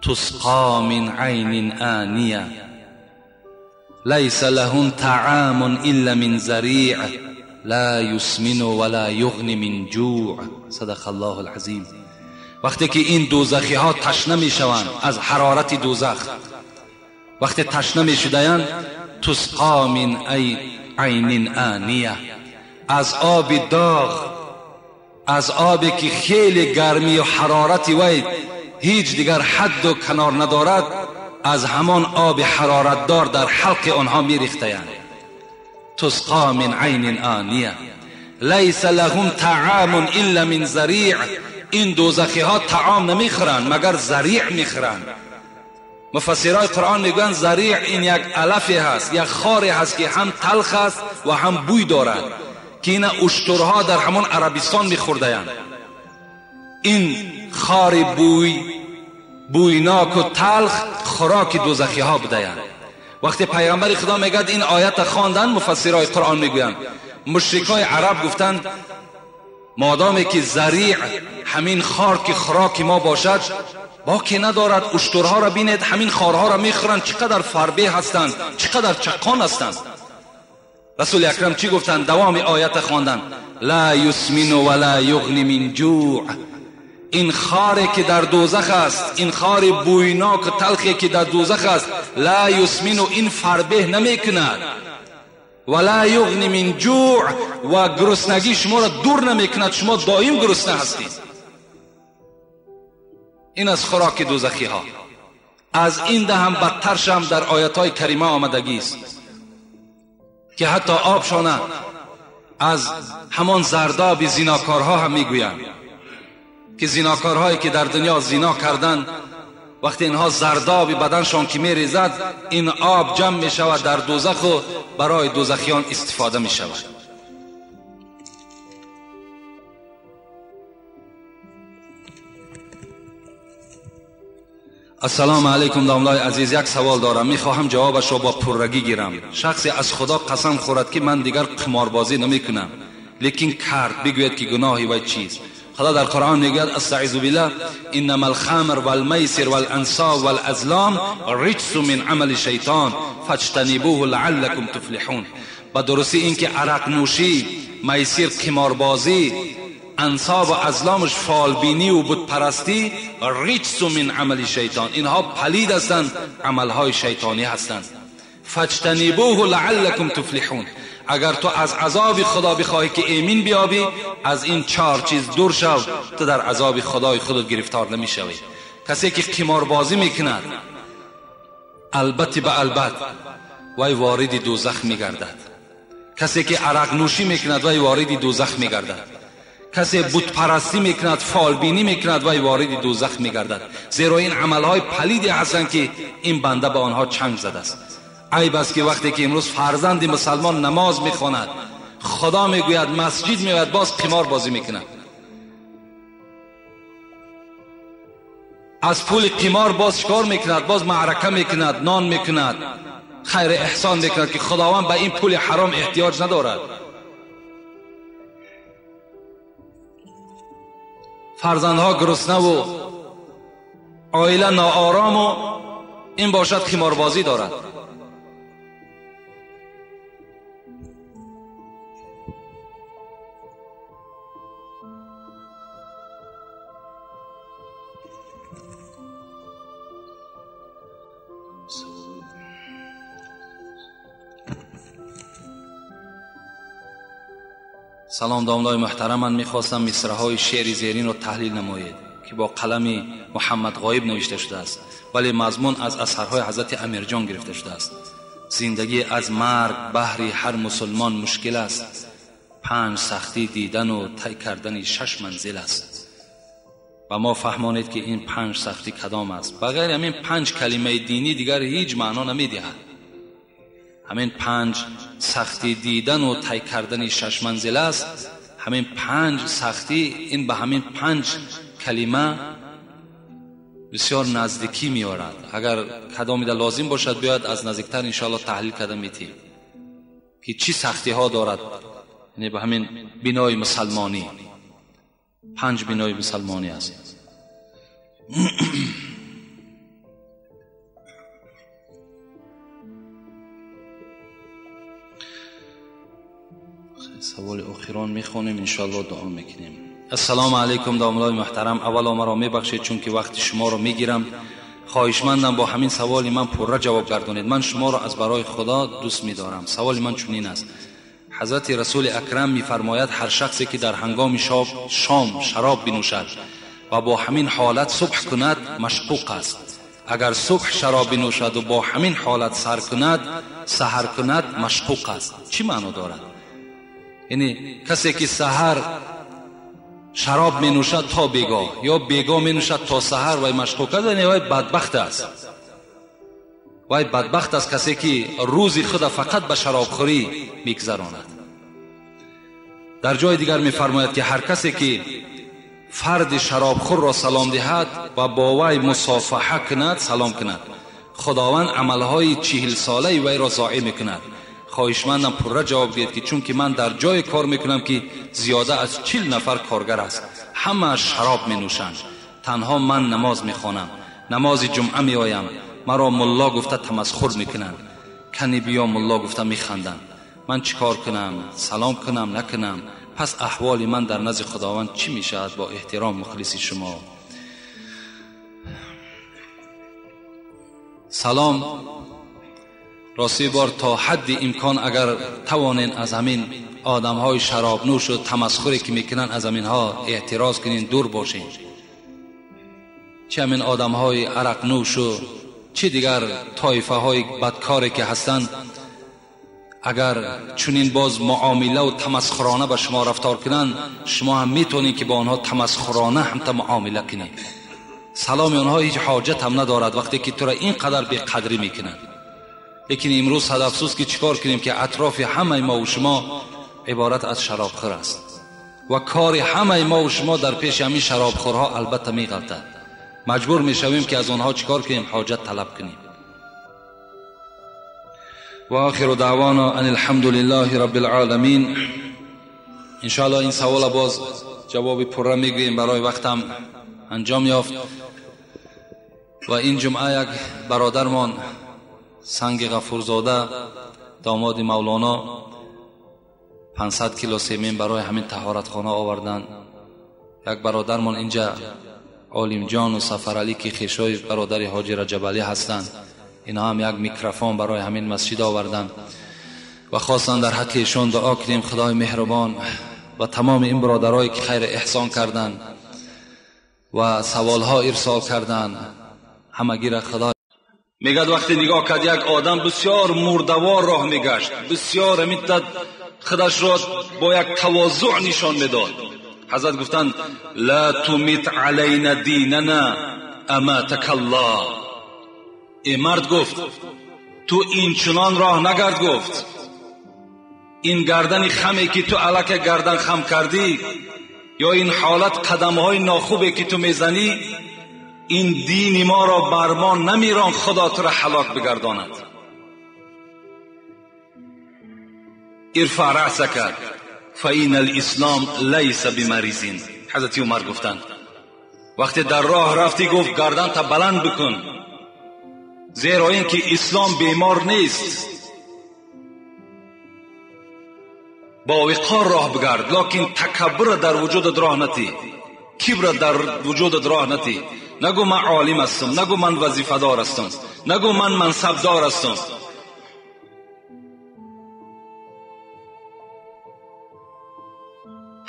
تسقى من عین آنیه لیس لهم طعام الا من ذریع لا یسمن ولا یغنی من جوع. صدق الله العظیم. وقتی که این دوزخی ها تشنه می شوند از حرارت دوزخ، وقتی تشنه می شدند، تسقى من عین آنیه، از آب داغ، از آبی که خیلی گرمی و حرارت وی هیچ دیگر حد و کنار ندارد، از همان آب حرارت دار در حلق آنها میریختند. تسقا من عین آنیه لیس لهم طعام الا من ضریع. این دوزخی ها طعام نمیخورند مگر ضریع میخورند. مفسرای قرآن میگویند ضریع این یک علفی هست، یک خاری هست که هم تلخ است و هم بوی دارد، که این اشترها در همان عربستان میخوردند. این خار بویناک و تلخ خوراک دوزخی ها بودند. وقتی پیغمبر خدا میگد این آیت خواندن، مفسرای قرآن میگویند مشرکای عرب گفتند مادامی که ضریع همین خار که خوراک ما باشد باکی ندارد، اشترها را بینید همین خارها را میخورند، چقدر فربه هستند، چقدر چقان هستند. رسول اکرم چی گفتند؟ دوام آیت خواندن لا یسمن ولا یغنی من جوع. این خاری که در دوزخ است، این خار بویناک و تلخی که در دوزخ است، لا یسمن، این فربه نمیکند، ولا یغنی من جوع، و گرسنگی شما را دور نمیکند، شما دائم گرسنه هستید. این از خوراک دوزخی ها. از این ده هم بدترش هم در آیت های کریمه آمدگی است که حتی آبشانه از همان زرداب زیناکارها هم میگویند که زیناکارهایی که در دنیا زینا کردند، وقتی اینها زرداب بدنشان که میریزد، این آب جمع میشود در دوزخ و برای دوزخیان استفاده میشود. السلام علیکم داملای عزیز، یک سوال دارم، میخواهم جوابش را با پررگی گیرم. شخصی از خدا قسم خورد که من دیگر قماربازی نمیکنم، لیکن کرد، بگوید که گناهی و چیست؟ خدا در قرآن میگوید استعیذ بالله انما الخمر والمیسر والانصاب والازلام رجس من عمل شیطان فاجتنبوه لعلکم تفلحون. با درستی اینکه عرق نوشی، میسر، قماربازی، انصاب و ازلامش، فالبینی و بت پرستی، رجس من عمل شیطان، اینها پلید هستند، عملهای شیطانی هستند. فاجتنبوه لعلکم تفلحون. اگر تو از عذاب خدا بخواهی که ایمین بیابی، از این چهار چیز دور شو، تو در عذاب خدای خودت گرفتار نمیشوی. کسی که قماربازی میکند، البته به البته وی وارد دوزخ میگردد. کسی که عرق نوشی میکند، وی وارد دوزخ میگردد. کسی بت پرستی میکند، فالبینی میکند، وی وارد دوزخ میگردد. زیرا این عملهای پلیدی هستند که این بنده به آنها چنگ زده است. عیب است که وقتی که امروز فرزند مسلمان نماز میخواند، خدا میگوید مسجد میآید، باز قمار بازی میکند، از پول قمار باز شکار میکند، باز معرکه میکند، نان میکند، خیر احسان میکند که خداوند به این پول حرام احتیاج ندارد. فرزندها گرسنه و عائله ناآرام و این باشد قماربازی دارد. سلام داملای محترم، من میخواستم مصرع‌های شعر زیرین را تحلیل نمایید که با قلم محمد غایب نوشته شده است، ولی مضمون از اثرهای حضرت امیرجان گرفته شده است. زندگی از مرگ بهر هر مسلمان مشکل است، 5 سختی دیدن و طی کردن 6 منزل است. و ما فهمانید که این 5 سختی کدام است. بغیر همین 5 کلمه دینی دیگر هیچ معنا نمیدهد. همین 5 سختی دیدن و طی کردن 6 منزل است. همین 5 سختی، این به همین 5 کلمه بسیار نزدیکی میارد. اگر کدامی در لازم باشد بیاید از نزدیکتر انشاءالله تحلیل کرده میتیم که چی سختی ها دارد. یعنی به همین بنای مسلمانی، 5 بنای مسلمانی است. سوال اخیران میخونیم انشاءالله، دعا میکنیم. السلام علیکم داملای محترم، اولا مرا میبخشید چون که وقت شما رو میگیرم. خواهشمندم با همین سوال من پرره جواب گردانید. من شما را از برای خدا دوست میدارم. سوال من چنین است: حضرت رسول اکرم میفرماید هر شخصی که در هنگام شام شراب بنوشد و با همین حالت صبح کند مشقوق است. اگر صبح شراب بنوشد و با همین حالت سر کند، سحر کند، مشقوق است. چی معنا دارد؟ یعنی کسی که سحر شراب می نوشد تا بیگاه یا بیگاه می نوشد تا سحر وای مشقوق است، یعنی وای بدبخت است. وای بدبخت است کسی که روزی خود فقط به شرابخوری میگذراند. در جای دیگر میفرماید که هر کسی که فرد شرابخور را سلام دهد و با وی مصافحه کند، سلام کند، خداوند عملهای 40 ساله وی را ضایع میکند. خواهشمندم پرره جواب دهید که چون که من در جای کار میکنم که زیاده از 40 نفر کارگر است، همه شراب می نوشند، تنها من نماز میخوانم، نماز جمعه میآیم، مرا ملا گفته تمسخر میکنند، کنی بیا ملا گفته میخندند. من چیکار کنم؟ سلام کنم نکنم؟ پس احوال من در نزد خداوند چی میشود؟ با احترام مخلص شما. سلام راستی بار تا حد امکان اگر توانین از همین آدم های شراب نوش و تمسخری که میکنن از همین ها اعتراض کنین، دور باشین. چه همین آدم های عرق نوش و چه دیگر طایفه های بدکاری که هستند، اگر چنین باز معامله و تمسخرانه به شما رفتار کنند، شما هم میتونید که با آنها تمسخرانه هم تا معامله کنید. سلام آنها هیچ حاجت هم ندارد وقتی که تو را اینقدر بی قدری میکنند. لیکن امروز صد افسوس که چیکار کنیم که اطراف همه ما و شما عبارت از شرابخور است و کار همه ما و شما در پیش همین شرابخورها البته میغلطد. مجبور میشویم که از آنها چیکار کنیم؟ حاجت طلب کنیم. و آخر دعوانا ان الحمد لله رب العالمین. انشاءالله این سوال باز جواب پره میگوییم، برای وقتم انجام یافت. و این جمعه یک برادرمان سنگ غفورزاده داماد مولانا 500 کیلو سیمین برای همین طهارتخانه آوردن. یک برادرمان اینجا عالم جان و سفر علی که خیشای برادر حاجی رجب علی هستند، اینا هم یک میکروفون برای همین مسجد آوردن و خواستن در حق ایشان دعا کنیم. خدای مهربان و تمام این برادرایی که خیر احسان کردن و سوالها ارسال کردن، همگی را خدا. میگد وقتی نگاه کرد یک آدم بسیار مردوار راه میگشت، بسیار میتد خودش را با یک تواضع نشان میداد. حضرت گفتند لا تمیت علینا دیننا اماتک الله. ای مرد، گفت تو این چنان راه نگرد، گفت این گردن خمی که تو الکه گردن خم کردی یا این حالت قدم های ناخوبی که تو میزنی، این دین ما را بر ما نمیران، خدا تو را هلاک بگرداند. ارفع رأسک فإن الاسلام لیس بمریض. حضرت عمر گفتند وقتی در راه رفتی، گفت گردن تا بلند بکن، زیرا اینکه اسلام بیمار نیست. با وقار راه بگرد، لکن تکبر در وجودت راه نتی، کبر در وجودت راه نتی. نگو من عالم هستم، نگو من وظیفه دار هستم، نگو من منصب دار هستم.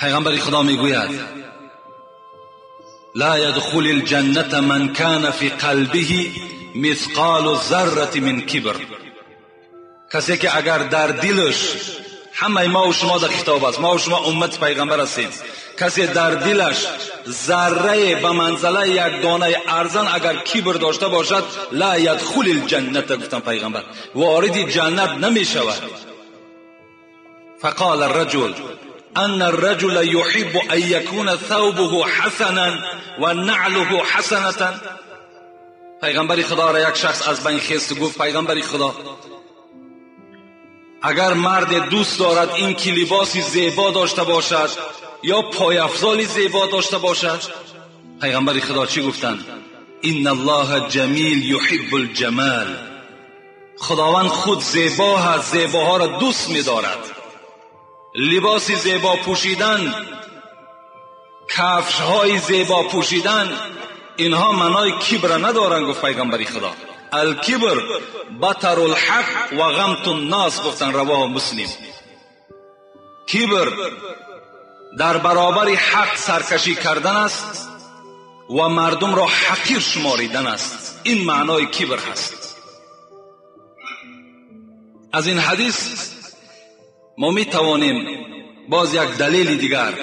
پیغمبر خدا میگوید لا يدخل الجنة من كان في قلبه مثقال ذره من کبر. کسی که اگر در دلش، همه ما و شما در خطاب است، ما و شما امت پیغمبر هستیم، کسی در دلش ذره به منزله یک دانه ارزن اگر کبر داشته باشد، لا یدخل الجنة، گفتن پیغمبر وارد جنت نمی شود. فقال الرجل ان الرجل يحب ان يكون ثوبه حسنا و نعله حسنة. پیغمبر خدا را یک شخص از بین خیست گفت پیغمبر خدا اگر مرد دوست دارد این که لباسی زیبا داشته باشد یا پایافزال زیبا داشته باشد، پیغمبر خدا چی گفتند؟ ان الله جمیل یحب الجمال. خداوند خود زیبا هست، زیباها را دوست می‌دارد. لباس زیبا پوشیدن، کفش‌های زیبا پوشیدن، اینها معنای کبر ندارند. گفت پیغمبر خدا الکبر بطر الحق و غمت الناس، گفتن رواه مسلم. Кибр дар баробари ҳақ саркашӣ кардан аст ва мардумро ҳақир шуморидан аст. Ин маънои кибр ҳаст. Аз ин ҳадис мо метавонем боз як далели дигар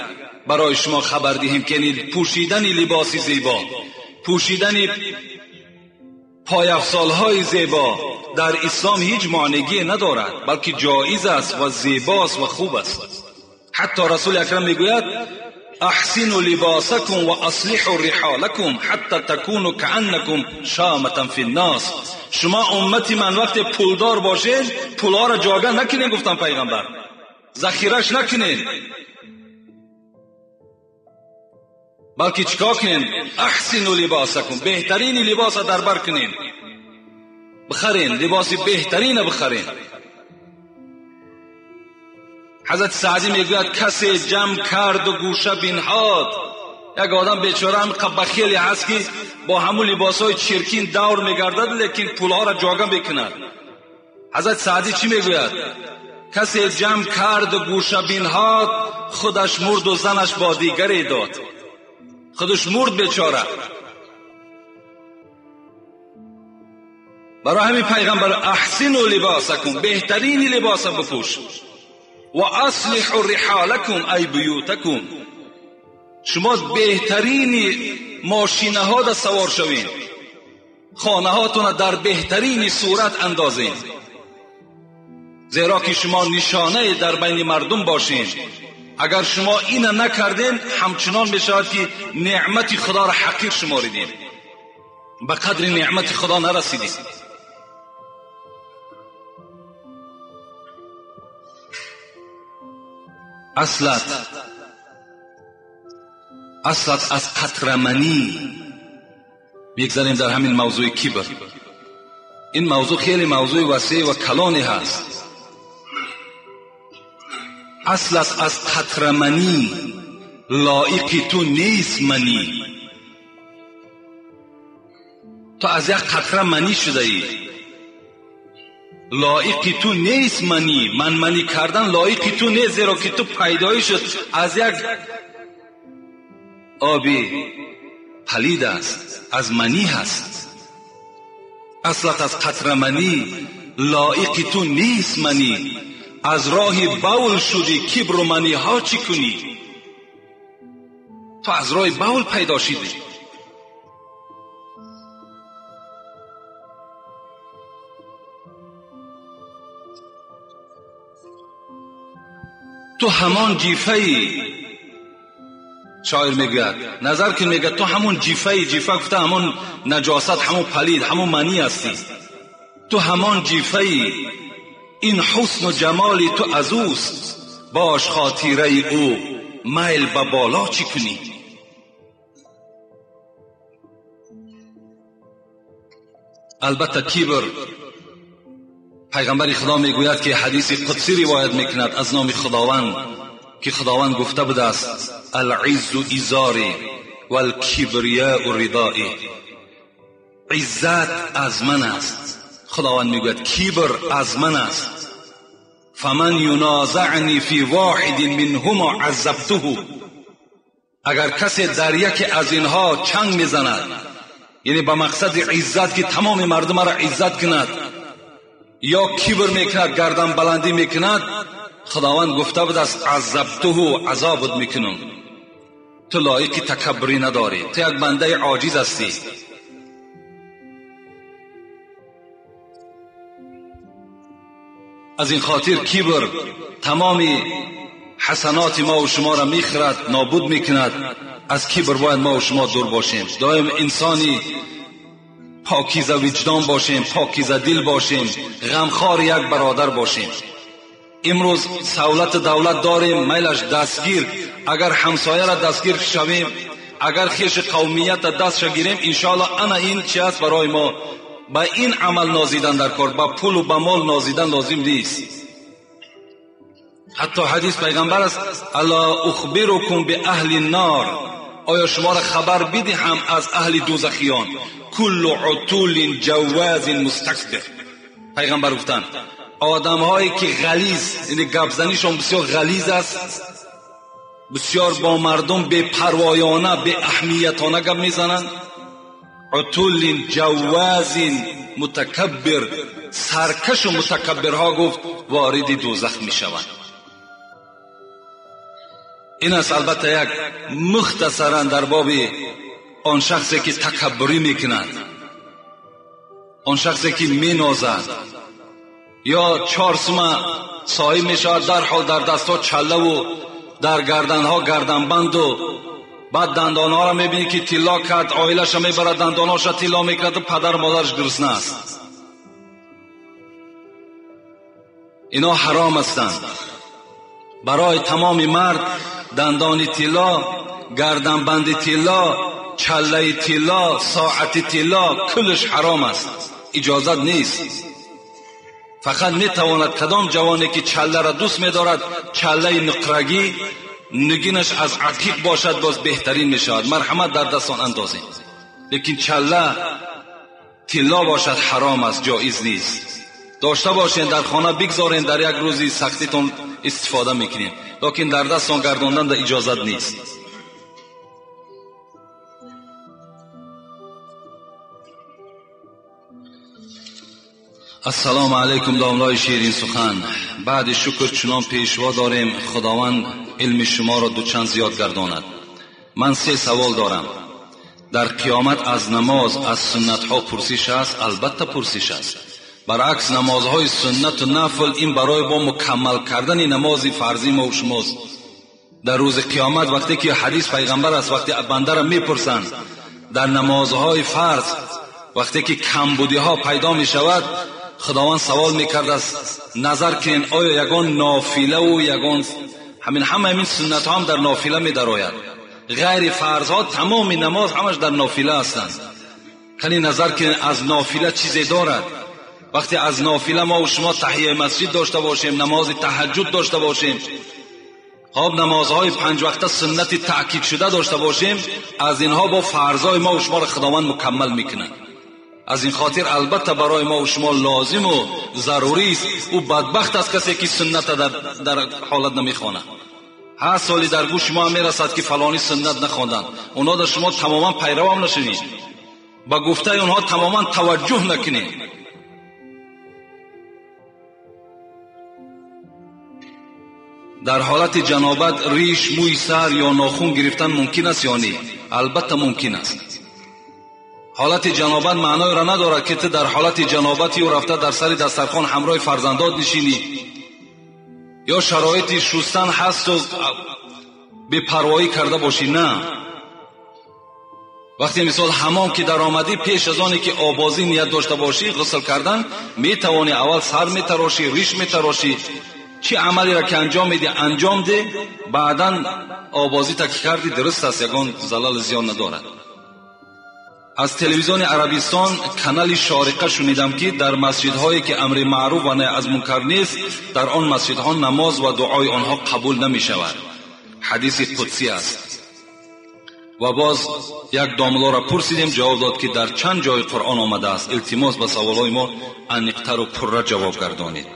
барои шумо хабар диҳем, ки пӯшидани либоси зебо, пӯшидани пойафзолҳои зебо дар ислом ҳеҷ монеъе надорад, балки ҷоиз аст ва зебост ва хуб аст. Ҳатто расули акрам мегӯяд: احسنوا لباسكم واصلحوا رحالكم حتى تكونوا كأنكم شامة في الناس. شما امتی من وقت پولدار باشین پولها را جاگه نکنین، گفتم پیغمبر، ذخیرش نکنین، بلکه چیکار کنین؟ احسنوا لباسکم، بهترین لباس را در بر کنین، بخرین، لباس بهترین بخرین. حضرت سعدی میگوید کسی جمع کرد و گوشه بنهاد. یک آدم بیچاره هم بخیلی هست که با همون لباسهای چرکین دور میگردد، لیکن پولها را جاگه میکند. حضرت سعدی چی میگوید؟ کسی جمع کرد و گوشه بنهاد، خودش مرد و زنش با دیگری داد. خودش مرد بیچاره. برای همین پیغمبر احسنوا لباسکم، بهترین لباس بپوش، و اصلحوا رحالکم ای بیوتکم، شما بهترین ماشینه ها در سوار شوین، خانه هاتون در بهترین صورت اندازین، زیرا که شما نشانه در بین مردم باشین. اگر شما اینو نکردین همچنان میشود که نعمت خدا را حقیر شماریدین، به قدر نعمت خدا نرسیدین. اصلت از قطرمنی. میگذاریم در همین موضوع کبر. این موضوع خیلی موضوع وسیع و کلانی هست. اصلت از قطرمنی، لایق تو نیست منی. تو از یک قطره منی شده ای، لایق تو نیست منی. من منی کردن لایق تو نیست، زیرا که تو پیدایشت از یک آبی پلید است، از منی هست. اصلت از قطره منی، لایق تو نیست منی. از راه بول شدی کبر و منی ها چی کنی؟ تو از راه بول پیدا شدی. تو همان جیفه‌ای، شاعر میگوید، نظر کن، میگه تو همون جیفه‌ای. جیفه گفته همون نجاست، همون پلید، همون منی هستی. تو همان جیفه‌ای، این حسن و جمال تو از اوست، باش خاطره او، میل به بالا چی کنی؟ البته کبر، پیغمبر خدا میگوید که حدیث قدسی روایت میکند از نام خداوند که خداوند گفته بوده است: العز ازاری والکبریاء ردایی. عزت از من است. خداوند میگوید کبر از من است. فمن ینازعنی فی واحد منهما عذبته. اگر کسی در یکی از اینها چنگ میزند، یعنی به مقصد عزت که تمام مردم را عزت کند، یا کبر میکند، گردن بلندی میکند، خداوند گفته بود است عذبته، عذابت میکنم. تو لایق تکبری نداری، تو یک بنده عاجز هستی. از این خاطر کبر تمام حسنات ما و شما را میخورد، نابود میکند. از کبر باید ما و شما دور باشیم. دائم انسانی پاکیزه وجدان باشیم، پاکیزه دل باشیم، غمخوار یک برادر باشیم. امروز سهولت دولت داریم، میلش دستگیر. اگر همسایه را دستگیر شویم، اگر خیش قومیت دست گیریم، انشاءالله انا این چی است برای ما. با این عمل نازیدن در کار، با پول و با مال نازیدن لازم نیست. حتی حدیث پیغمبر است: الا اخبرکم به اهل النار، آیا شما را خبر بدهم از اهل دوزخیان؟ کل عتول جواز مستکبر. پیغمبر گفتند آدم‌هایی که غلیظ، یعنی گپ زنیشون بسیار غلیظ است، بسیار با مردم بی پروایانه، بی اهمیتانه گپ میزنند. عتل جواز متکبر، سرکش و متکبرها گفت وارد دوزخ میشوند. این است البته یک مختصرا در باب آن شخصی که تکبری میکند، آن شخصی که مینازد یا 4 سومه صاحب میشود، در حال در دستها چله و در گردنها گردنبند و بعد دندانها را میبینی که طلا کرد، عائله‌اش میبرد دندانهاش را طلا میکرد و پدر مادرش گرسنه است. اینا حرام هستند. برای تمام مرد دندان طلا، گردنبند طلا، چله طلا، ساعت طلا کلش حرام است، اجازت نیست. فقط میتواند کدام جوانی که چله را دوست میدارد، چله نقرگی نگینش از عقیق باشد، باز بهترین میشود، مرحمت در دستان اندازید. لیکن چله طلا باشد حرام است، جایز نیست. داشته باشین در خانه بگذارین، در یک روزی سختیتون استفاده میکنین، لیکن در دستان گرداندن در اجازت نیست. السلام علیکم داملای شیرین سخن. بعد شکر چنان پیشوا داریم، خداوند علم شما را دوچند زیاد گرداند. من 3 سوال دارم. در قیامت از نماز، از سنت ها پرسش است؟ البته پرسش است. برعکس نمازهای سنت و نفل این برای با مکمل کردن نماز فرضی ما و شماست. در روز قیامت وقتی که حدیث پیغمبر است، وقتی بنده را میپرسند در نمازهای فرض وقتی که کمبودی ها پیدا می شود، خداوند سوال میکرد است نظر کنین آیا یگان نافله و یگان همین همه همین سنت ها هم در نافله می درآید. غیر فرض ها تمام نماز همش در نافله هستند. کنی نظر کنین از نافله چیزی دارد. وقتی از نافله ما و شما تحیه مسجد داشته باشیم، نماز تهجد داشته باشیم، خب نمازهای 5 وقته سنت تأکید شده داشته باشیم، از اینها با فرضای ما و شما را خداوند مکمل میکنه. از این خاطر البته برای ما و شما لازم و ضروری است. او بدبخت است کسی که سنت در حالت نمیخوانه. هر سالی در گوش ما میرسد که فلانی سنت نخواندند، اونا در شما تماما پیرو هم نشوید، با گفته اونها تماما توجه نکنید. در حالت جنابت ریش، موی سر یا ناخون گرفتن ممکن است یا نه؟ البته ممکن است. حالت جنابت معنای را ندارد که تو در حالت جنابتی و رفته در سر دسترخوان همراه فرزندات نشینی یا شرایط شستن هست و بی‌پروایی کرده باشی. نه، وقتی مثال حمام که در آمدی، پیش از آنی که آبازی نیت داشته باشی غسل کردن، میتوانی اول سر میتراشی، ریش میتراشی، چی عملی را که انجام میدی انجام ده، بعدا آبازی تا که کردی درست است، یگان زلال زیان ندارد. از تلویزیون عربستان کانال شارقه شنیدم که در مسجدهایی که امر معروف و نهی از منکر نیست، در آن مسجدها نماز و دعای آنها قبول نمی شود. حدیث قدسی است. و باز یک داملا را پرسیدیم، جواب داد که در چند جای قرآن آمده است. التماس به سوالهای ما انیقتر و پرره جواب گردانید.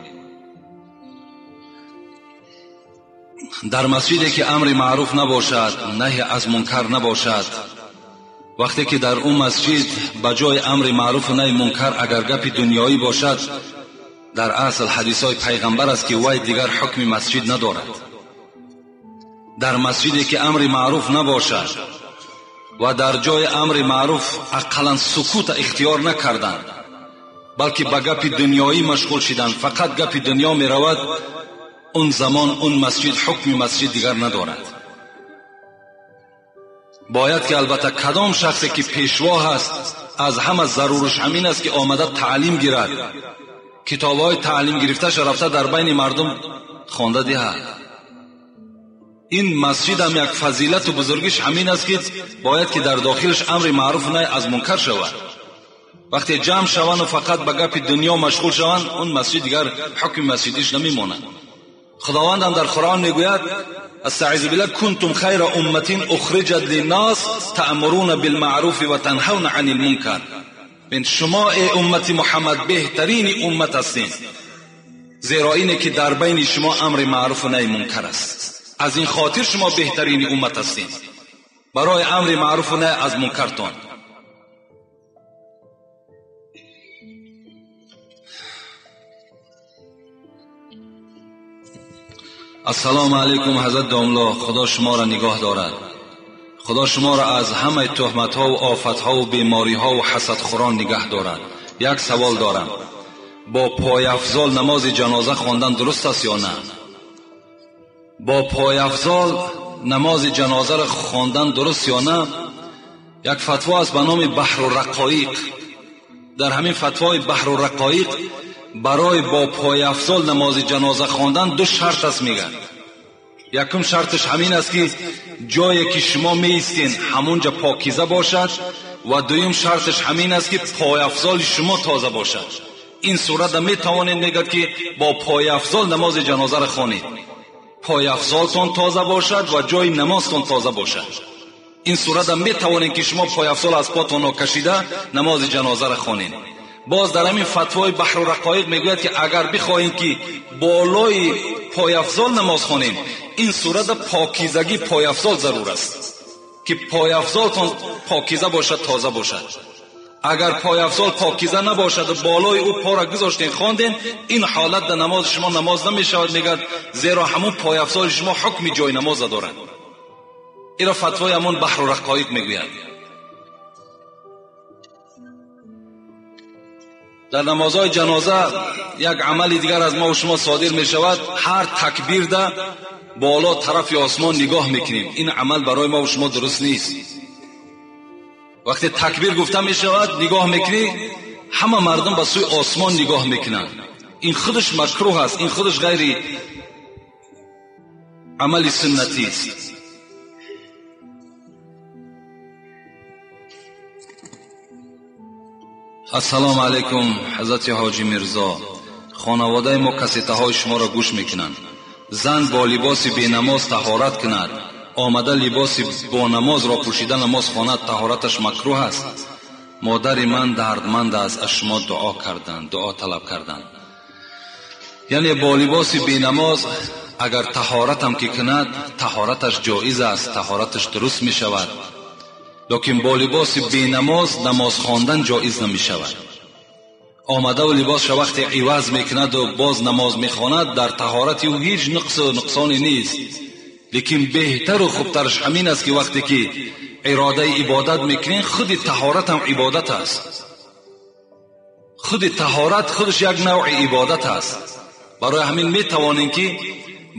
در مسجدی که امر معروف نباشد، نهی از منکر نباشد، وقتی که در اون مسجد به جای امر معروف و نهی منکر اگر گپ دنیایی باشد، در اصل حدیث های پیغمبر است که وی دیگر حکم مسجد ندارد. در مسجدی که امر معروف نباشد و در جای امر معروف اقلا سکوت اختیار نکردند، بلکه به گپ دنیایی مشغول شدند، فقط گپ دنیا می رود، اون زمان اون مسجد حکم مسجد دیگر ندارد. باید که البته کدام شخصی که پیشوا هست، از همه ضرورش همین است که آمده تعلیم گیرد، کتاب‌های تعلیم گرفته‌اش رفته در بین مردم خوانده دهد. این مسجد هم یک فضیلت و بزرگیش همین است که باید که در داخلش امر معروف نهی از منکر شود. وقتی جمع شوند و فقط به گپ دنیا مشغول شوند، اون مسجد دیگر حکم مسجدیش نمیماند. خداوند هم در قرآن میگوید استعیذ بالله کنتم خیر امة اخرجت للناس تأمرون بالمعروف و تنهون عن المنکر. شما ای امت محمد بهترین امت هستین، Зеро ине ки дар байни шумо амри маъруф ва наҳи мункар аст. Аз ин хотир шумо беҳтарини уммат ҳастед барои амри маъруф ва наҳи аз мункартон. Ассалому алайкум ҳазрат домла, Худо шуморо нигоҳ дорад. Худо шуморо аз ҳамаи туҳматҳо ва офатҳо ва бемориҳо ва ҳасадхӯрон нигаҳ дорад. Як савол дорам: бо пойафзол намози ҷаноза хондан дуруст аст ё на? Бо пойафзол намози ҷанозаро хондан дуруст ё на? Як фатво аст ба номи Баҳру Рақоиқ. Дар ҳамин фатвои Баҳру Рақоиқ барои бо пойафзол намози ҷаноза хондан ду шарт аст мегӯяд. Якум шарташ ҳамин аст ки ҷое ки шумо меистен ҳамунҷа покиза бошад, ва дуюм шарташ ҳамин аст ки пойафзоли шумо тоза бошад. Ин сурата метавонед мегӯяд ки бо пойафзол намози ҷанозаро хонед. Пойафзолтон тоза бошад ва ҷои намозтон тоза бошад. Ин сурата метавонед ки шумо пойафзол аз потон кашида намози ҷанозаро хонед. Боз дар ҳамин фатвои Баҳру Рақоиқ мегӯяд ки агар бихоҳем ки болои пойафзол намоз хонем, ин сурата покизагӣ пойафзол зарур аст ки пойафзолтон покиза бошад, тоза бошад. Агар пойафзол покиза набошад ва болои ӯ пора гузоштен хонден, ин ҳолат дар намози шумо намоз намешавад мегӯяд, зеро ҳамон пойафзоли шумо ҳукми ҷои намоза дорад. Иро фатвои ҳамон Баҳру Рақоиқ мегӯяд. Дар намозҳои ҷаноза як амали дигар аз мо ва шумо содир мешавад. Ҳар такбирда боло тарафи осмон нигоҳ мекунем. Ин амал барои мо ва шумо дуруст нест. Вақте такбир гуфта мешавад нигоҳ мекунӣ, ҳама мардум ба сӯи осмон нигоҳ мекунанд. Ин худаш макруҳ аст, ин худаш ғайри амали суннатӣ аст. Ассалому алайкум ҳазрати ҳоҷи Мирзо. Хонаводаи мо кассетаҳои шуморо гӯш мекунанд. Зан бо либоси бенамоз таҳорат кунад, омада либоси бонамозро пӯшида намоз хонад, таҳораташ макруҳ аст. Модари ман дардманд аст, аз шумо дуо карданд, дуо талаб карданд. Яъне бо либоси бенамоз агар таҳоратам ки кунад, таҳораташ ҷоиз аст, таҳораташ дуруст мешавад. Лекин бо либоси бенамоз намоз хондан ҷоиз намешавад. Омадаву либосша вақте иваз мекунаду боз намоз мехонад, дар таҳорати ӯ ҳеҷ нуқсу нуқсоне нест. Лекин беҳтару хубтараш ҳамин аст ки вақте ки иродаи ибодат мекунед, худи таҳорат ҳам ибодат аст. Худи таҳорат худаш як навъи ибодат аст. Барои ҳамин метавонем ки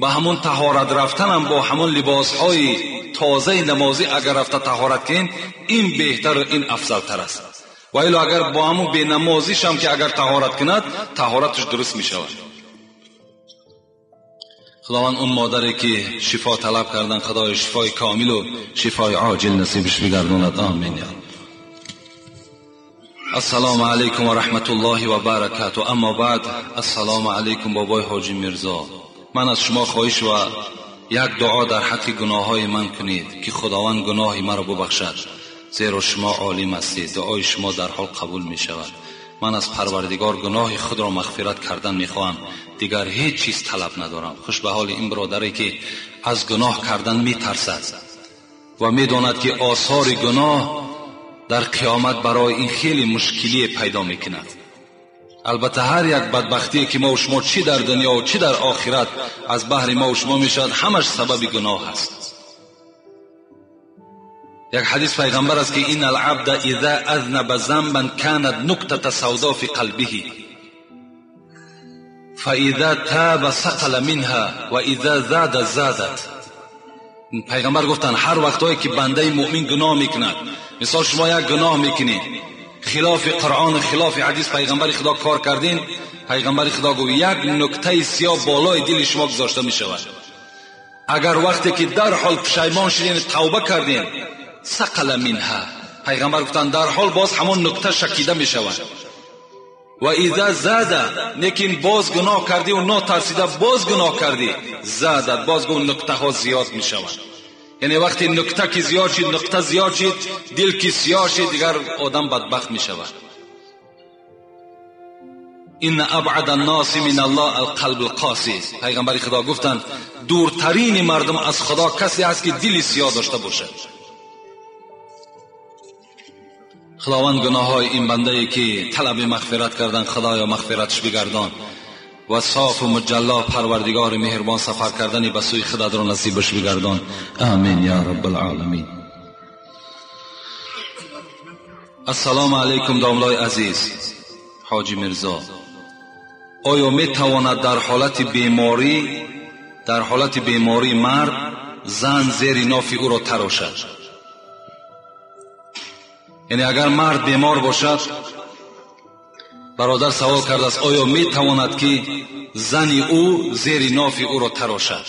ба ҳамон таҳорат рафтанам бо ҳамон либосҳои тозаи намозӣ агар рафта таҳорат кунем, ин беҳтару ин афзалтар аст. Ва ило агар бо ҳамон бенамозишам ки агар таҳорат кунад, таҳораташ дуруст мешавад. Худованд он модаре ки шифо талаб кардан, Худои шифои комилу шифои оҷил насибаш бигардонад. Амин. Ассалому алайкум ва раҳматуллоҳи ва баракату. Аммо баъд, ассалому алайкум бобои ҳоҷи Мирзо. Ман аз шумо хоҳиш ва як дуо дар ҳаққи гуноҳҳои ман кунед ки Худованд гуноҳи маро бубахшад, зеро шумо олим ҳастед, дуои шумо дар ҳол қабул мешавад. Ман аз Парвардигор гуноҳи худро мағфират кардан мехоҳам, дигар ҳеҷ чиз талаб надорам. Хуш ба ҳоли ин бародаре ки аз гуноҳ кардан метарсад ва медонад ки осори гуноҳ дар қиёмат барои ин хеле мушкилие пайдо мекунад. Албатта ҳар як бадбахтие ки мо ва шумо чӣ дар дунё ва чӣ дар охират аз баҳри мо ва шумо мешавад, ҳамаш сабаби гуноҳ аст. Як ҳадис пайғамбар аст ки ин алабда иза азнаба замбан канат нуктата савдо фи қалбиҳи фаиза таба сақала минҳа ва иза зада задат. Пайғамбар гуфтанд ҳар вақтҳое ки бандаи муъмин гуноҳ мекунад, мисол шумо як гуноҳ мекунед, хилофи Қуръон, хилофи ҳадис пайғамбари Худо кор кардин, пайғамбари Худо гуфт як нуктаи сиёҳ болои дили шумо гузошта мешавад. Агар вақте ки дар ҳол пушаймон шудин, тавба кардин, сақала минҳа, пайғамбар гуфтанд дар ҳол боз ҳамон нукта шакида мешавад. Ва иза зада, лекин боз гуноҳ кардӣ ва нотарсида боз гуноҳ кардӣ, задат, боз гу нуктаҳо зиёд мешавад. Яъне вақте нукта ки зиёд шид, нуқта зиёд шид, дил ки сиёҳ шид, дигар одам бадбахт мешавад. ان ابعد الناس من الله القلب القاسی. پیغمبر خدا گفتند دورترین مردم از خدا کسی است که دل سیاه داشته باشد. خداوند گناه های این بنده ای که طلب مغفرت کردن خدایا مغفرتش بگردان و صاف و مجلا پروردگار مهربان سفر کردن به سوی خدا را نصیبش بگردان. آمین یا رب العالمین. السلام علیکم داملای عزیز. حاجی میرزا، آیا می تواند در حالت بیماری مرد زن زیر ناف او را تراشد؟ یعنی اگر مرد بیمار باشد، برادر سوال کرده است آیا می تواند که زن او زیر ناف او را تراشد؟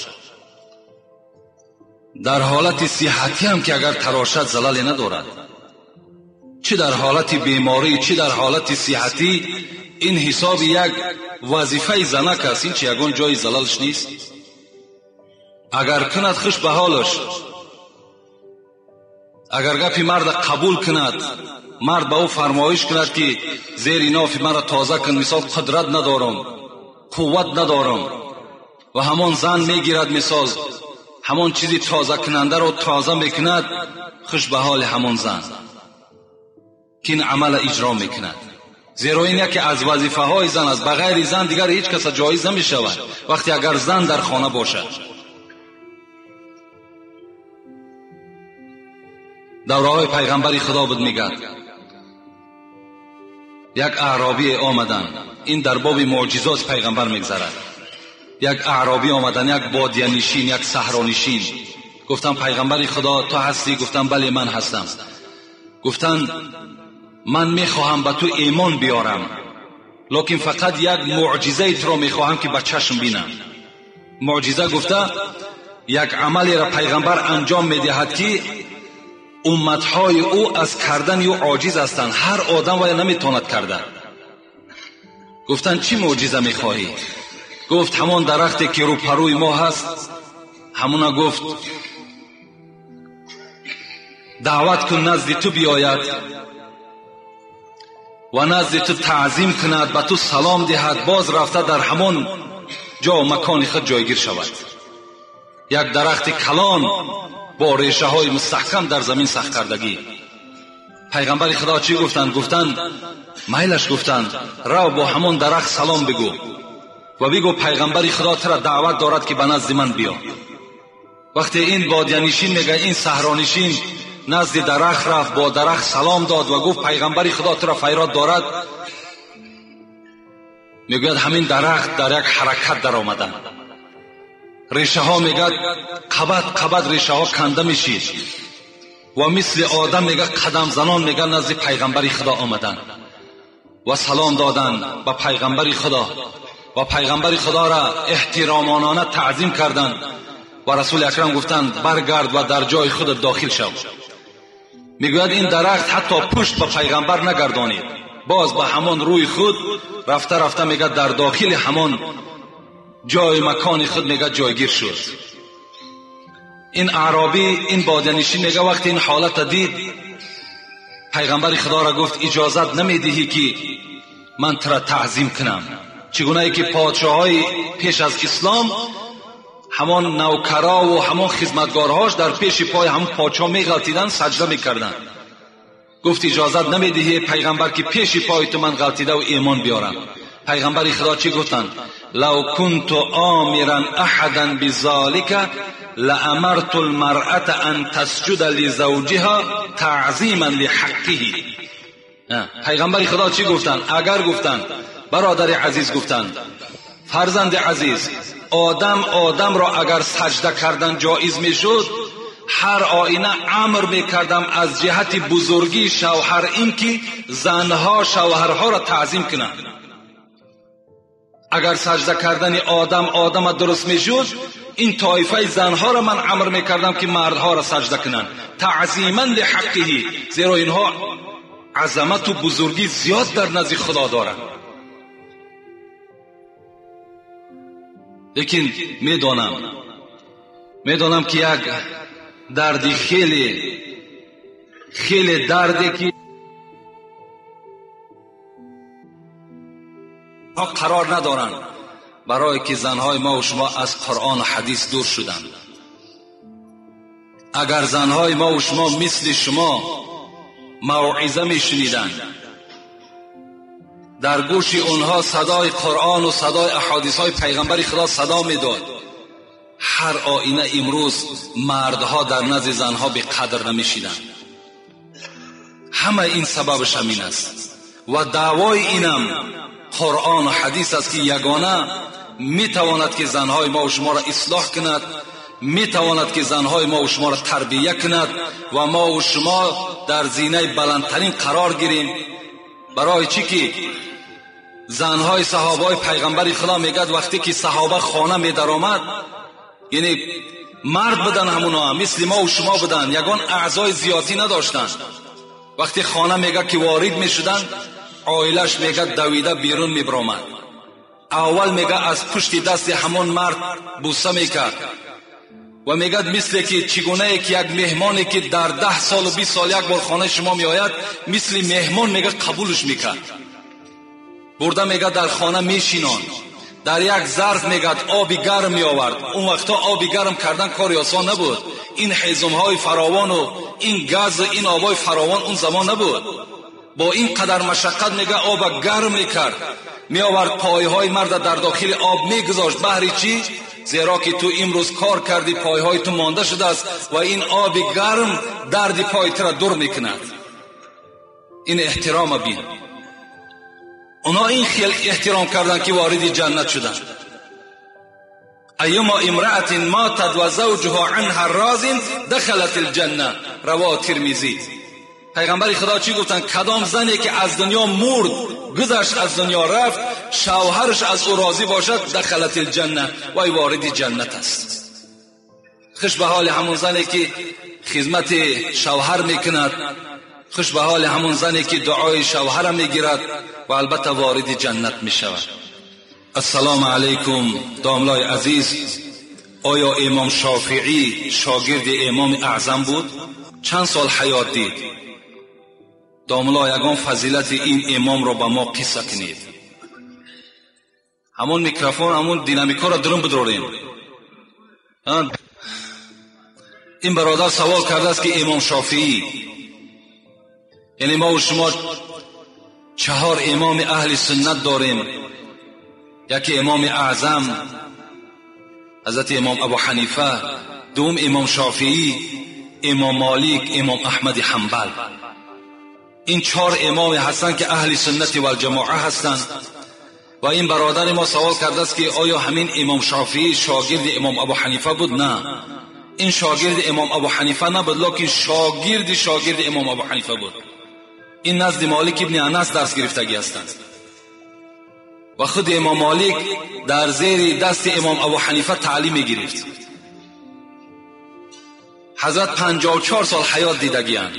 در حالت صحتی هم که اگر تراشد زلال ندارد، چه در حالت بیماری چه در حالت صحتی، این حساب یک وظیفه زنک است، این چه یگان جای زلالش نیست. اگر کند خوش به حالش، اگر گپی مرد قبول کند، مرد به او فرمایش کند که زیر ناف مرا تازه کن، مثال قدرت ندارم، قوت ندارم، و همان زن میگیرد مثال همان چیزی تازه کننده رو تازه میکند، خوش به حال همان زن که این عمل اجرا میکند. زیرا این یکی از وظیفه های زن است، بغیر زن دیگر هیچ کس جایز نمیشود وقتی اگر زن در خانه باشد. دوره های پیغمبری خدا بود، میگد یک اعرابی آمدن، این در باب معجزات پیغمبر میگذرد. یک اعرابی آمدن، یک بادیه نشین، یک صحرا نشین. گفتم پیغمبر خدا تو هستی؟ گفتم بله من هستم. گفتن من میخواهم به تو ایمان بیارم، لکن فقط یک معجزه تو را میخواهم که به چشم بینم. معجزه گفته یک عملی را پیغمبر انجام میدهد که امتهای او از کردن او عاجز هستند، هر آدم وای نمیتواند کرده. گفتن چی معجزه میخواهی؟ گفت همان درختی که رو پروی ما هست، همونا گفت دعوت کن نزد تو بیاید و نزد تو تعظیم کند، به تو سلام دهد، باز رفته در همان جا و مکان خود جایگیر شود. یک درخت کلان با ریشه های مستحکم در زمین سخت کردگی. پیغمبر خدا چی گفتند؟ گفتند میلش، گفتند رو با همان درخت سلام بگو و بگو پیغمبر خدا ترا دعوت دارد که به نزد من بیا. وقتی این بادیانشین میگه، این صحرانشین نزد درخت رفت، با درخت سلام داد و گفت پیغمبر خدا ترا فریاد دارد. میگوید همین درخت در یک حرکت در آمدن، ریشه ها میگه قبط قبط ریشه ها کنده میشید و مثل آدم میگه قدم زنان میگه نزد پیغمبر خدا آمدن و سلام دادن به پیغمبر خدا و پیغمبر خدا را احترامانه تعظیم کردند و رسول اکرم گفتند برگرد و در جای خود داخل شو. میگوید این درخت حتی پشت به پیغمبر نگردانید، باز به همان روی خود رفته رفته میگه در داخل همان جای مکان خود میگه جایگیر شد. این اعرابی، این بادیانشین میگه وقتی این حالت دید پیغمبر خدا را گفت اجازت نمیدهی که من ترا تعظیم کنم. چگونه ای که پادشاهای پیش از اسلام همان نوکرا و همان خدمتگارهاش در پیش پای همون پادشاه میغلطیدن، سجده میکردن. گفت اجازت نمیدهی پیغمبر که پیش پای تو من غلطیده و ایمان بیارم. پیغمبر خدا چی گفتن؟ لو كنت آمرا احدا بذلك لامرت المرأة ان تسجد لزوجها تعظیما لحقه. پیغمبر خدا چی گفتن؟ اگر گفتن برادر عزیز، گفتن فرزند عزیز، آدم آدم را اگر سجده کردن جایز میشد، هر آینه امر میکردم از جهت بزرگی شوهر این که زنها شوهرها را تعظیم کنند. اگر سجده کردن آدم آدم درست میشد، این طایفه زنها را من امر میکردم که مردها را سجده کنند، تعظیما لحقه، زیرا اینها عظمت و بزرگی زیاد در نزد خدا دارند. لیکن میدانم که یک دردی خیلی خیلی دردی که қарор надоранд? Барои ки занҳои мо ва шумо аз Қуръон ва ҳадис дур шуданд. Агар занҳои мо ва шумо мисли шумо мавъиза мешуниданд, дар гӯши онҳо садои Қуръон ва садои аҳодисҳои пайғамбари Худо садо медод, ҳар оина имрӯз мардҳо дар назди занҳо беқадр намешиданд. Ҳама ин сабабаш ҳамин аст ва даъвои инам Қуръон ва ҳадис аст, ки ягона метавонад ки занҳои мо ва шуморо ислоҳ кунад, метавонад ки занҳои мо ва шуморо тарбия кунад ва мо ва шумо дар зинаи баландтарин қарор гирем. Барои чӣ ки занҳои саҳобаҳои пайғамбари Худо мегӯяд, вақте ки саҳоба хона медаромад, яъне мард будан, ҳамуно мисли мо ва шумо будан, ягон аъзои зиёдӣ надоштанд. Вақте хона мегӯяд ки ворид мешуданд, оилаш мегӯяд давида берун мебаромад. Аввал мегӯяд аз пушти дасти ҳамон мард бӯса мекард ва мегӯяд мисле ки чӣ гунае ки як меҳмоне ки дар 10 солу 20 сол як бор хонаи шумо меояд, мисли меҳмон мегӯяд қабулш мекард. Бурда мегӯяд дар хона мешинон, дар як зарф мегӯяд оби гарм меовард. Он вақтҳо оби гарм кардан кори осон набуд. Ин ҳезумҳои фаровону ин газу ин обҳои фаровон он замон набуд. Бо ин қадар машаққат мегӯяд оба гарм мекард, меовард, пойҳои марда дар дохили об мегузошт. Баҳри чӣ? Зеро ки ту имрӯз кор кардӣ, пойҳои ту монда шудааст ва ин оби гарм дарди пойи тура дур мекунад. Ин эҳтирома бин. Онҳо ин хел эҳтиром карданд ки вориди ҷаннат шуданд. Айюма имраатин матат ва завҷуҳа анҳа розин дахалат алҷанна. Равоҳ Тирмизӣ. Пайғамбари Худо чӣ гуфтанд? Кадом зане ки аз дунё мурд, гузашт, аз дунё рафт, шавҳараш аз ӯ розӣ бошад, дахалат алҷанна, вай вориди ҷаннат аст. Хуш ба ҳоли ҳамон зане ки хизмати шавҳар мекунад, хуш ба ҳоли ҳамон зане ки дуои шавҳара мегирад ва албатта вориди ҷаннат мешавад. Ассалому алайкум домлои азиз. Оё имом Шофеӣ шогирди имоми аъзам буд? Чанд сол ҳаёт дид? Домло, ягон фазилати ин имомро ба мо қисса кунед. Ҳамон микрофон, ҳамон динамикаро дурум бидорем. Ин бародар савол кардааст ки имом Шофеӣ, яъне мо ва шумо 4 имоми аҳли суннат дорем. Яке имоми аъзам ҳазрати имом Абу Ҳанифа, дуввум имом Шофеӣ, имом Молик, имом Аҳмади Ҳанбал. Ин 4 имоме ҳастанд ки аҳли суннати валҷамоа ҳастанд. Ва ин бародари мо савол кардааст ки оё ҳамин имом Шофеӣ шогирди имом Абу Ҳанифа буд? На, ин шогирди имом Абу Ҳанифа набуд, лекин шогирди шогирди имом Абу Ҳанифа буд. Ин назди Молик ибни Анас дарс гирифтагӣ ҳастанд ва худи имом Молик дар зери дасти имом Абу Ҳанифа таълим мегирифт. Ҳазрат 54 сол ҳаёт дидагианд.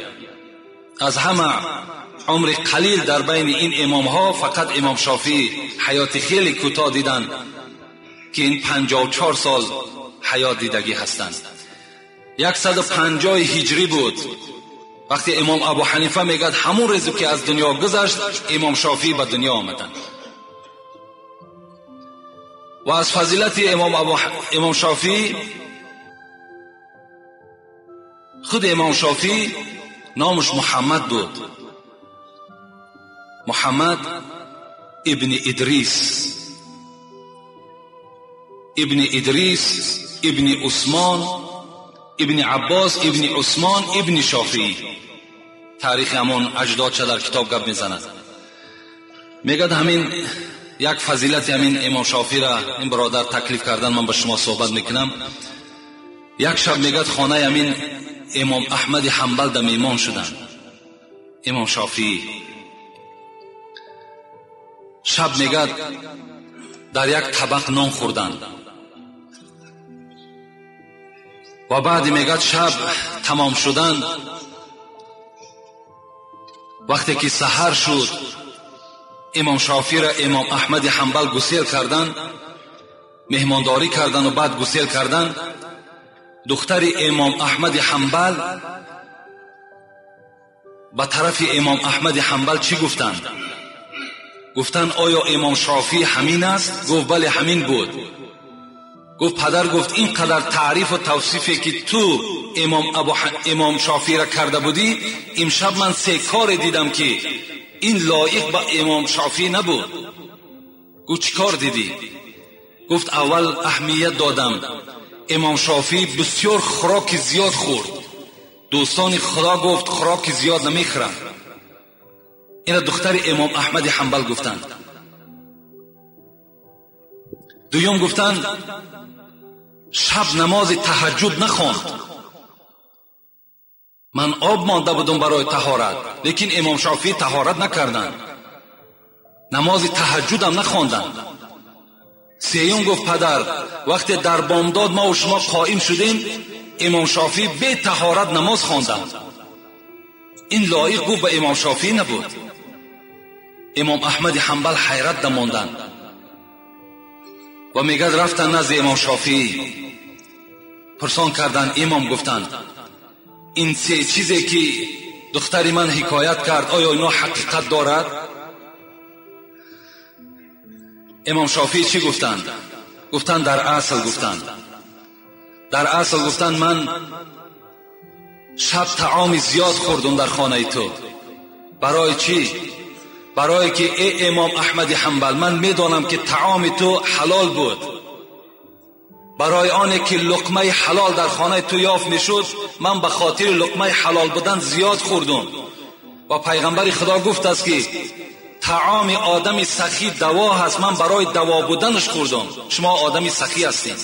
Аз ҳама умри қалил дар байни ин имомҳо фақат имом Шофеӣ ҳаёти хеле кӯтоҳ диданд ки ин 54 сол ҳаёт дидагӣ ҳастанд. 150 ҳиҷрӣ буд вақте имом Абу Ҳанифа мегӯяд ҳамон рӯзе ки аз дунё гузашт, имом Шофеӣ ба дунё омаданд. Ва аз фазилати имом Шофеӣ, худ имом Шофеӣ номаш Муҳаммад буд. Муҳаммад ибни Идрис, ибни Идрис, ибни Усмон, ибни Аббос, ибни Усмон, ибни Шофеӣ. Таърихи ҳамон аҷдодша дар китоб гап мезанад. Мегӯяд ҳамин як фазилати ҳамин имом Шофеиро ин бародар таклиф кардан, ман ба шумо суҳбат мекунам. Як шаб мегӯяд хонаи ҳамин имом Аҳмади Ҳанбал да меҳмон шуданд. Имом Шофеӣ шаб мегӯяд дар як табақ нон хӯрданд ва баъди мегӯяд шаб тамом шудан, вақте ки саҳар шуд, имом Шофеиро имом Аҳмади Ҳанбал гусел карданд, меҳмондорӣ карданду баъд гусел карданд. Духтари имом Аҳмади Ҳанбал ба тарафи имом Аҳмади Ҳанбал чӣ гуфтанд? گفتن آیا امام شافعی همین است؟ گفت بله همین بود. گفت پدر گفت اینقدر تعریف و توصیفی که تو امام شافعی را کرده بودی، امشب من سه کار دیدم که این لایق به امام شافعی نبود. گفت چی کار دیدی؟ گفت اول اهمیت دادم، امام شافعی بسیار خوراک زیاد خورد. دوستان خدا گفت خوراک زیاد نمیخورم. این دختر امام احمد حنبل گفتند. دویم گفتند شب نماز تهجد نخواند. من آب مانده بودم برای طهارت، لیکن امام شافعی طهارت نکردند، نماز تهجد هم نخواندند. سیوم گفت پدر وقتی در بامداد ما و شما قائم شدیم، امام شافعی به طهارت نماز خواندند. این لایق گفت به امام شافعی نبود. امام احمد حنبل حیرت نماندند و میگد رفتن نزد امام شافعی، پرسان کردند. امام گفتند این سه چیزی که دختر من حکایت کرد آیا اینا حقیقت دارد؟ امام شافعی چی گفتند؟ گفتند در اصل گفتند، در اصل گفتند من شب طعام زیاد خوردم در خانه تو. برای چی؟ برای که ای امام احمد حنبل من میدانم که طعام تو حلال بود. برای آنه که لقمه حلال در خانه تو یافت میشد، من به خاطر لقمه حلال بودن زیاد خوردم. و پیغمبر خدا گفت است که طعام آدم سخی دوا هست، من برای دوا بودنش خوردم. شما آدم سخی هستید.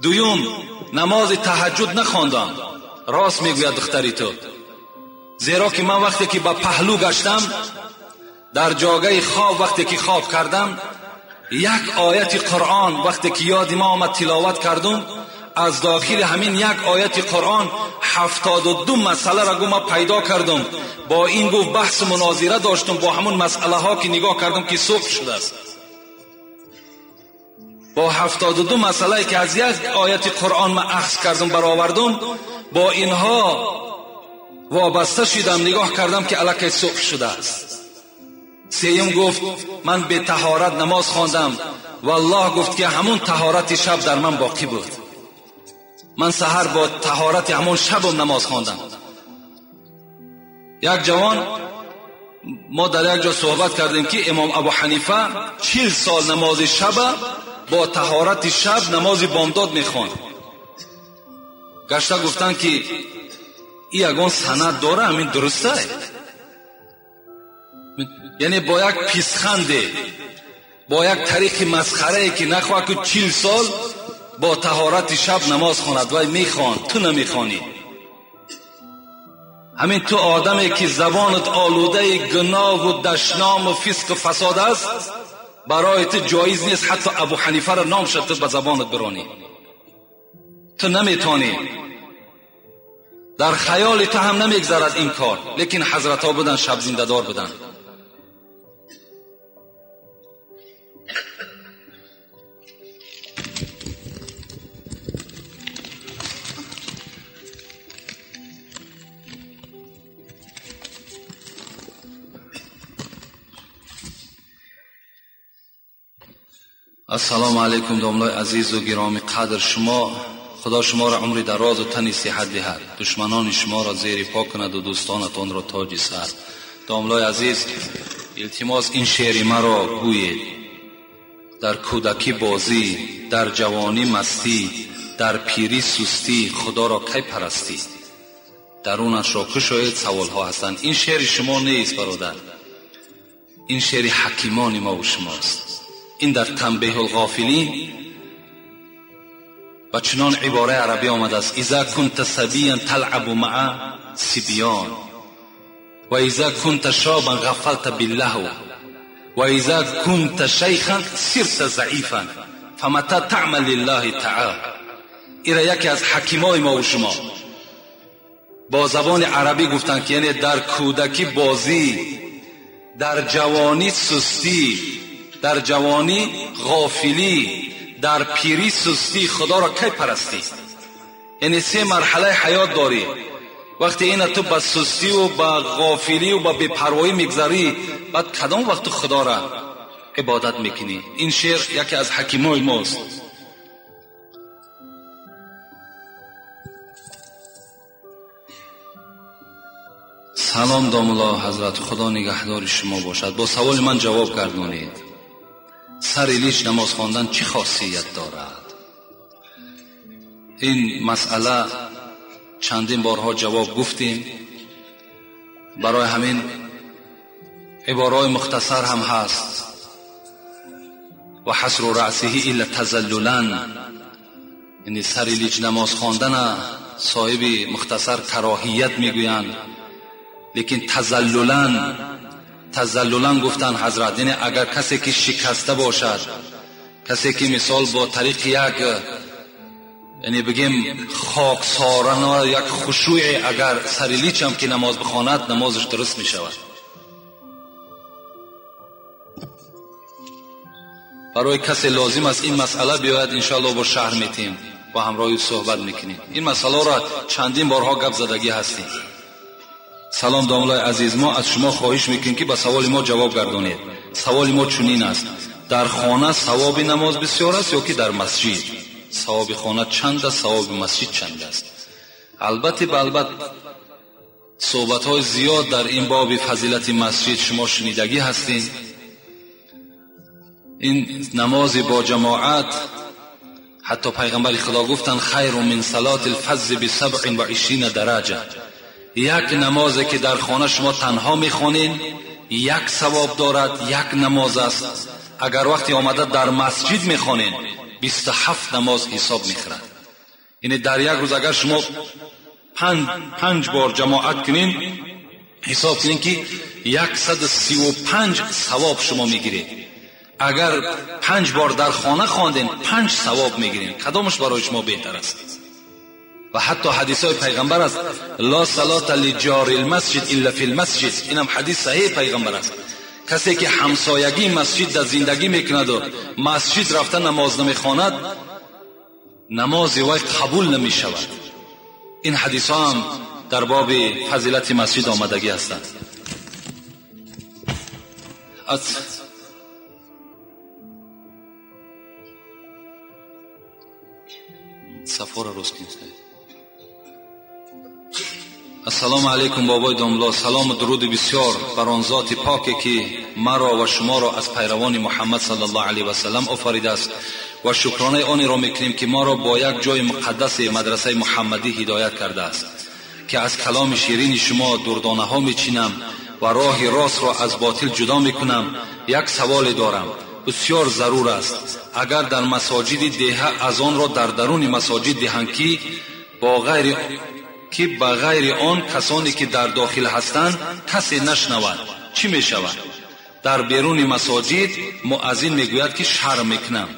دویم نماز تهجد نخواندم. راست میگوید دختری تو، زیرا که من وقتی که به پهلو گشتم در جاگه خواب، وقتی که خواب کردم یک آیت قرآن وقتی که یاد ما آمد تلاوت کردم، از داخل همین یک آیت قرآن 72 مسئله را گو ما پیدا کردم. با این گفت بحث مناظره داشتم با همون مسئله ها که نگاه کردم که صبح شده است. با 72 مسئله که از یک آیت قرآن ما اخذ کردم برآوردم، با اینها وابسته شدم، نگاه کردم که الکی صبح شده است. سیم گفت من به طهارت نماز خواندم و الله گفت که همون طهارت شب در من باقی بود. من سحر با طهارت همون شبم نماز خواندم. یک جوان ما در یک جا صحبت کردیم که امام ابو حنیفه 40 سال نماز شب با طهارت شب نماز بامداد میخواند. گشته گفتن که این یگان سند داره، همین درسته؟ یعنی با یک پیسخنده، با یک طریق مسخره که نخواه که 40 سال با طهارت شب نماز خواند و میخوان، تو نمیخوانی. همین تو آدمی که زبانت آلوده گناه و دشنام و فسق و فساد است، برای تو جایز نیست حتی ابو حنیفه را نام شد تو به زبانت برانی. تو نمیتونی، در خیال تو هم نمیگذرد این کار. لیکن حضرت ها بودن، شب زنده دار بودن. السلام علیکم داملای عزیز و گرامی قدر شما. خدا شما را عمری دراز و تنی صحت دهد، دشمنان شما را زیر پا کند و دوستانتان را تاج سر. داملای عزیز، التماس این شعر مرا گویید: در کودکی بازی، در جوانی مستی، در پیری سستی، خدا را کی پرستی؟ درونش را کشاید سوال ها هستند. این شعر شما نیست برادر، این شعر حکیمان ما و شماست. این در تنبیه الغافلین و چنان عباره عربی آمده است: اذا كنت صبیا تلعب مع صبیان و اذا كنت شابا غفلت باللهو و اذا كنت شیخا صرت ضعیفا فمتى تعمل لله تعالی. این یکی از حکیمای ما و شما با زبان عربی گفتن که یعنی در کودکی بازی، در جوانی سستی، در جوانی غافلی، در پیری سستی، خدا را کی پرستی؟ یعنی سه مرحله حیات داری. وقتی اینا تو به سستی و به غافلی و به بی‌پروایی میگذری، بعد کدام وقت خدا را عبادت میکنی؟ این شعر یکی از حکیمای ماست. سلام داملا حضرت، خدا نگهدار شما باشد. با سوال من جواب گردانید. سر لیچ نماز خواندن چه خاصیت دارد؟ این مسئله چندین بارها جواب گفتیم، برای همین عبارای مختصر هم هست. و حصر رأسه الا تذللا، یعنی سر لیچ نماز خواندن صاحب مختصر کراهیت میگویند، لیکن تذللا گفتن حضرت، یعنی اگر کسی که شکسته باشد، کسی که مثال با طریق یک، یعنی بگیم خاکسارانه یک خشوع، اگر سر لیچ هم که نماز بخواند نمازش درست می شود. برای کسی لازم است این مسئله بیاید، انشاءالله با شهر میتیم، با همراهی صحبت میکنیم. این مسئله را چندین بارها گپ زدگی هستیم. سلام داملای عزیز، ما از شما خواهش میکنیم که به سوال ما جواب گردانید. سوال ما چنین است: در خانه ثواب نماز بسیار است یا که در مسجد؟ ثواب خانه چند است، ثواب مسجد چند است؟ البته صحبت های زیاد در این باب فضیلت مسجد شما شنیدگی هستین. این نماز با جماعت، حتی پیغمبر خدا گفتن خیر من صلاة الفذ ب27 درجه. یک نمازی که در خانه شما تنها میخوانین یک ثواب دارد، یک نماز است. اگر وقتی آمده در مسجد میخوانین 27 نماز حساب میخورد. یعنی در یک روز اگر شما پنج بار جماعت کنین، حساب کنین که 135 ثواب شما میگیرید. اگر 5 بار در خانه خواندین 5 ثواب میگیرین. کدامش برای شما بهتر است؟ و حتی حدیث های پیغمبر است، لا صلاة لجار المسجد الا فی المسجد. اینم حدیث صحیح پیغمبر است. کسی که همسایگی مسجد در زندگی میکند و مسجد رفته نماز نمیخواند، نماز وی قبول نمیشود. این حدیث ها هم در باب فضیلت مسجد آمدگی هستند. از سفر روز کنید. السلام علیکم بابای داملا، سلام و درود بسیار بر آن ذات پاکی که مرا و شما را از پیروان محمد صلی الله علیه و سلم آفریده است و شکرانه آن را میکنیم که ما را با یک جای مقدس مدرسه محمدی هدایت کرده است که از کلام شیرین شما دردانه ها میچینم و راه راست را از باطل جدا میکنم. یک سوال دارم، بسیار ضرور است. اگر در مساجد دهه اذان را در درون مساجد دهند که با غیر که به غیر آن کسانی که در داخل هستند کسی نشنود، چی می شود؟ در بیرون مساجد مؤذن میگوید که شرم میکنم.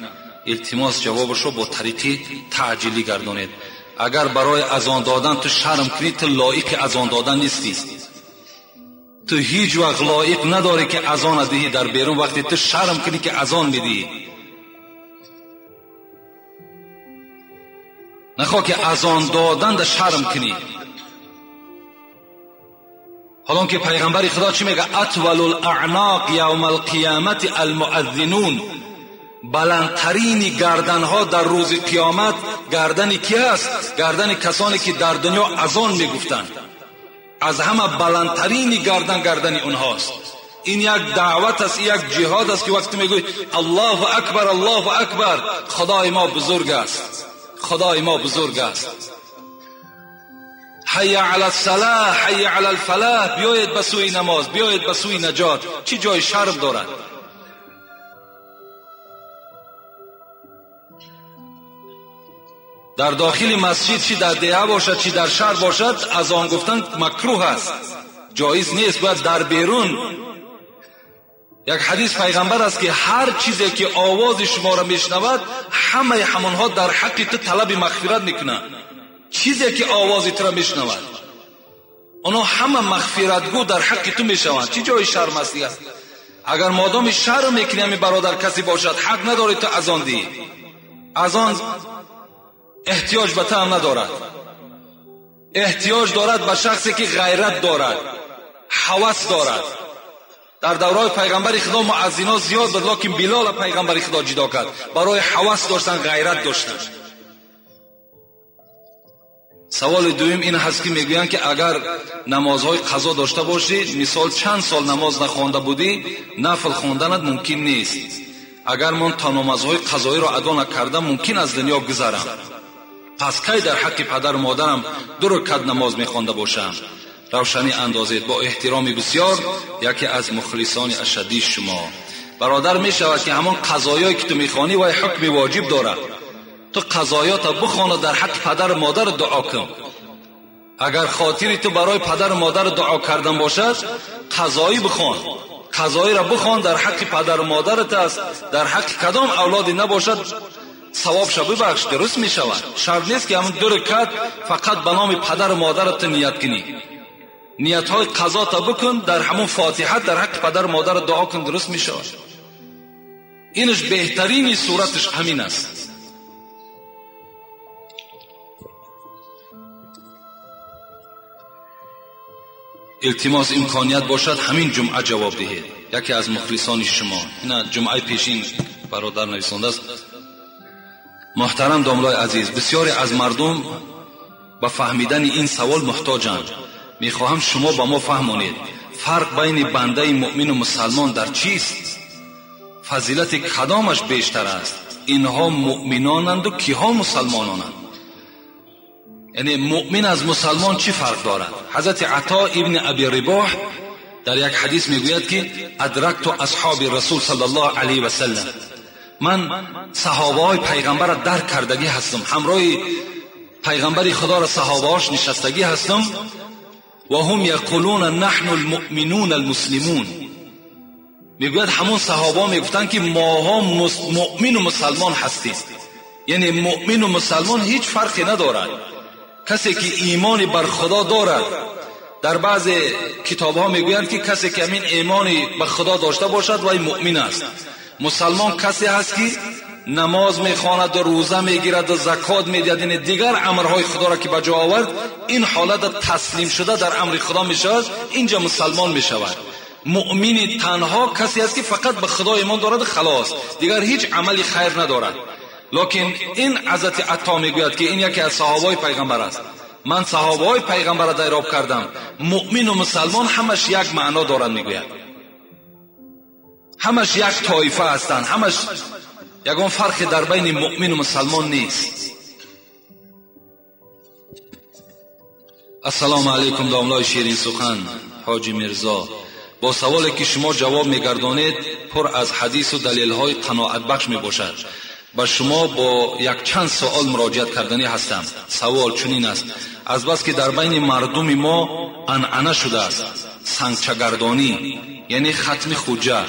التماس جوابش را با طریق تعجیلی گردانید. اگر برای اذان دادن تو شرم کنی، تو لایق اذان دادن نیستی. تو هیچ وقت لایق نداری که اذان دهی در بیرون. وقتی تو شرم کنی که اذان میدی، نخواه که اذان دادن در شرم کنی. حالا که پیغمبر خدا چی میگه؟ اطول الاعناق یوم القیامت المؤذنون. بلندترین گردنها در روز قیامت گردن کی است؟ گردن کسانی که در دنیا اذان میگفتند. از همه بلندترین گردن گردن اونهاست. این یک دعوت است، یک جهاد است که وقتی میگوی الله اکبر الله اکبر، خدای ما بزرگ است، خدای ما بزرگ است. حی علی الصلاح، حی علی الفلاح، بیایید به سوی نماز، بیایید به سوی نجات. چی جای شرم دارد؟ در داخل مسجد چی در دیه باشد چی در شهر باشد، اذان گفتن مکروه است، جایز نیست. باید در بیرون. یک حدیث پیغمبر است که هر چیزی که آواز شما را میشنود، همه همانها در حق تو طلب مغفرت میکنند. چیزی که آواز تو را میشنود، آنها همه مغفرتگو در حق تو میشوند. چی جای شرم است؟ اگر مادام شرم میکنی همین برادر کسی باشد، حق نداری تو اذان دهی. اذان احتیاج به تو هم ندارد. Эҳтиёҷ дорад ба шахсе ки ғайрат дорад, ҳавас дорад. Дар давраи пайғамбари Худо муаззино зиёд буд, лекин Билола пайғамбари Худо ҷудо кард барои ҳавас доштан, ғайрат доштан. Саволи дуюм ин ҳаст ки мегӯянд ки агар намозҳои қазо дошта бошӣ, мисол чанд сол намоз нахонда будӣ, нафл хонданат мумкин нест. Агар ман то намозҳои қазоиро адо накардам, мумкин аз дунё гузарам. Пас кай дар ҳаққи падару модарам 2 ракат намоз мехонда бошам? Равшанӣ андозед. Бо эҳтироми бисёр, яке аз мухлисони ашаддии шумо. Бародар, мешавад ки ҳамон қазоёе ки ту мехонӣ вай ҳукми воҷиб дорад. Ту қазоёта бихона, дар ҳаққи падару модар дуо кун. Агар хотири ту барои падару модар дуо кардан бошад, қазоӣ бихон. Қазоиро бихон, дар ҳаққи падару модарат аст, дар ҳаққи кадом авлоде набошад савобша бибахш, дуруст мешавад. Шарт нест ки ҳамон 2 ракат фақат ба номи падару модарат ту ният кунӣ. Ниятҳои қазота бикун, дар ҳамон фотиҳа дар ҳаққи падару модарат дуо кун, дуруст мешавад. Инаш беҳтарини сураташ ҳамин аст. Илтимос, имконият бошад ҳамин ҷумъа ҷавоб диҳед. Яке аз мухлисони шумо. Ина ҷумъаи пешин бародар нависондааст. Муҳтарам домлои азиз, бисёре аз мардум ба фаҳмидани ин савол муҳтоҷанд. Мехоҳам шумо ба мо фаҳмонед, фарқ байни бандаи муъмину мусалмон дар чист? Фазилати кадомаш бештар аст? Инҳо муъминонанду киҳо мусалмононанд? Яъне муъмин аз мусалмон чӣ фарқ дорад? Ҳазрати Ато ибни Аби Рибоҳ дар як ҳадис мегӯяд ки адракту асҳоби расул саллаллоҳу алайҳи васаллам, ман саҳобаҳои пайғамбарро дарк кардагӣ ҳастам, ҳамроҳи пайғамбари Худоро саҳобаҳош нишастагӣ ҳастам. Ва ҳум яқулуна наҳну алмуъминуна алмуслимун. Мегӯяд ҳамон саҳобаҳо мегуфтанд ки моҳо муъмину мусалмон ҳастем. Яъне муъмину мусалмон ҳеҷ фарқе надорад. Касе ки имони бар Худо дорад, дар баъзе китобҳо мегӯянд ки касе ки ҳамин имони ба Худо дошта бошад вай муъмин аст. Мусалмон касе ҳаст ки намоз мехонад ва рӯза мегирад ва закот медиҳад, яъне дигар амрҳои Худоро ки ба ҷо овард, ин ҳолат таслим шуда дар амри Худо мешавад, инҷа мусалмон мешавад. Муъмини танҳо касе аст ки фақат ба Худо имон дорад, халос, дигар ҳеҷ амали хайр надорад. Лекин ин ҳазрати Ато мегӯяд ки ин яке аз саҳобаҳои пайғамбар аст. Ман саҳобаҳои пайғамбарро дайроб кардам, муъмину мусалмон ҳамаш як маъно дорад, мегӯяд. Ҳамаш як тоифа ҳастанд, ҳамаш ягон фарқе дар байни муъмину мусалмон нест. Ассалому алайкум, домлои ширинсухан ҳоҷи Мирзо. Бо саволе ки шумо ҷавоб мегардонед пур аз ҳадису далелҳои қаноатбахш мебошад. Ба шумо бо якчанд суол муроҷиат карданӣ ҳастам. Савол чунин аст: азбаски дар байни мардуми мо анъана шудааст сангчагардонӣ, яъне хатми хуҷа.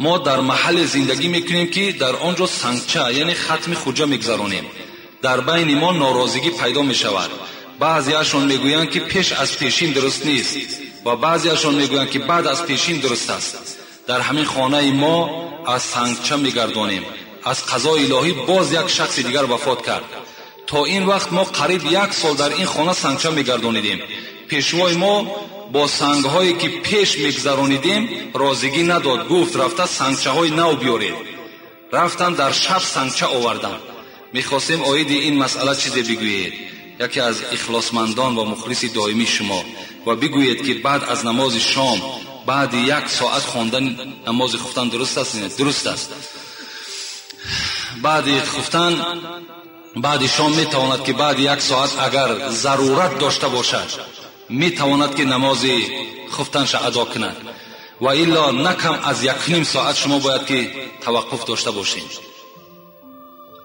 Мо дар маҳалле зиндагӣ мекунем ки дар он ҷо сангча, яъне хатми хуҷа мегузаронем. Дар байни мо норозигӣ пайдо мешавад. Баъзеашон мегӯянд ки пеш аз пешин дуруст нест ва баъзеашон мегӯянд ки баъд аз пешин дуруст аст. Дар ҳамин хонаи мо аз сангча мегардонем. Аз қазои илоҳӣ боз як шахси дигар вафот кард. То ин вақт мо қариб 1 сол дар ин хона сангча мегардонидем. Пешвои мо бо сангҳое ки пеш мегузаронидем розигӣ надод, гуфт рафта сангчаҳои нав биёред. Рафтан дар шаб сангча оварданд. Мехостем оиди ин масъала чизе бигӯед, яке аз ихлосмандон ва мухлиси доимии шумо, ва бигӯед ки баъд аз намози шом баъди 1 соат хондан намози хуфтан дуруст аст? Дуруст аст. Баъди хуфтан, баъди шом метавонад ки баъди 1 соат агар зарурат дошта бошад метавонад ки намози хуфтанша адо кунад, ва илло на кам аз 1.5 соат шумо бояд ки таваққуф дошта бошед.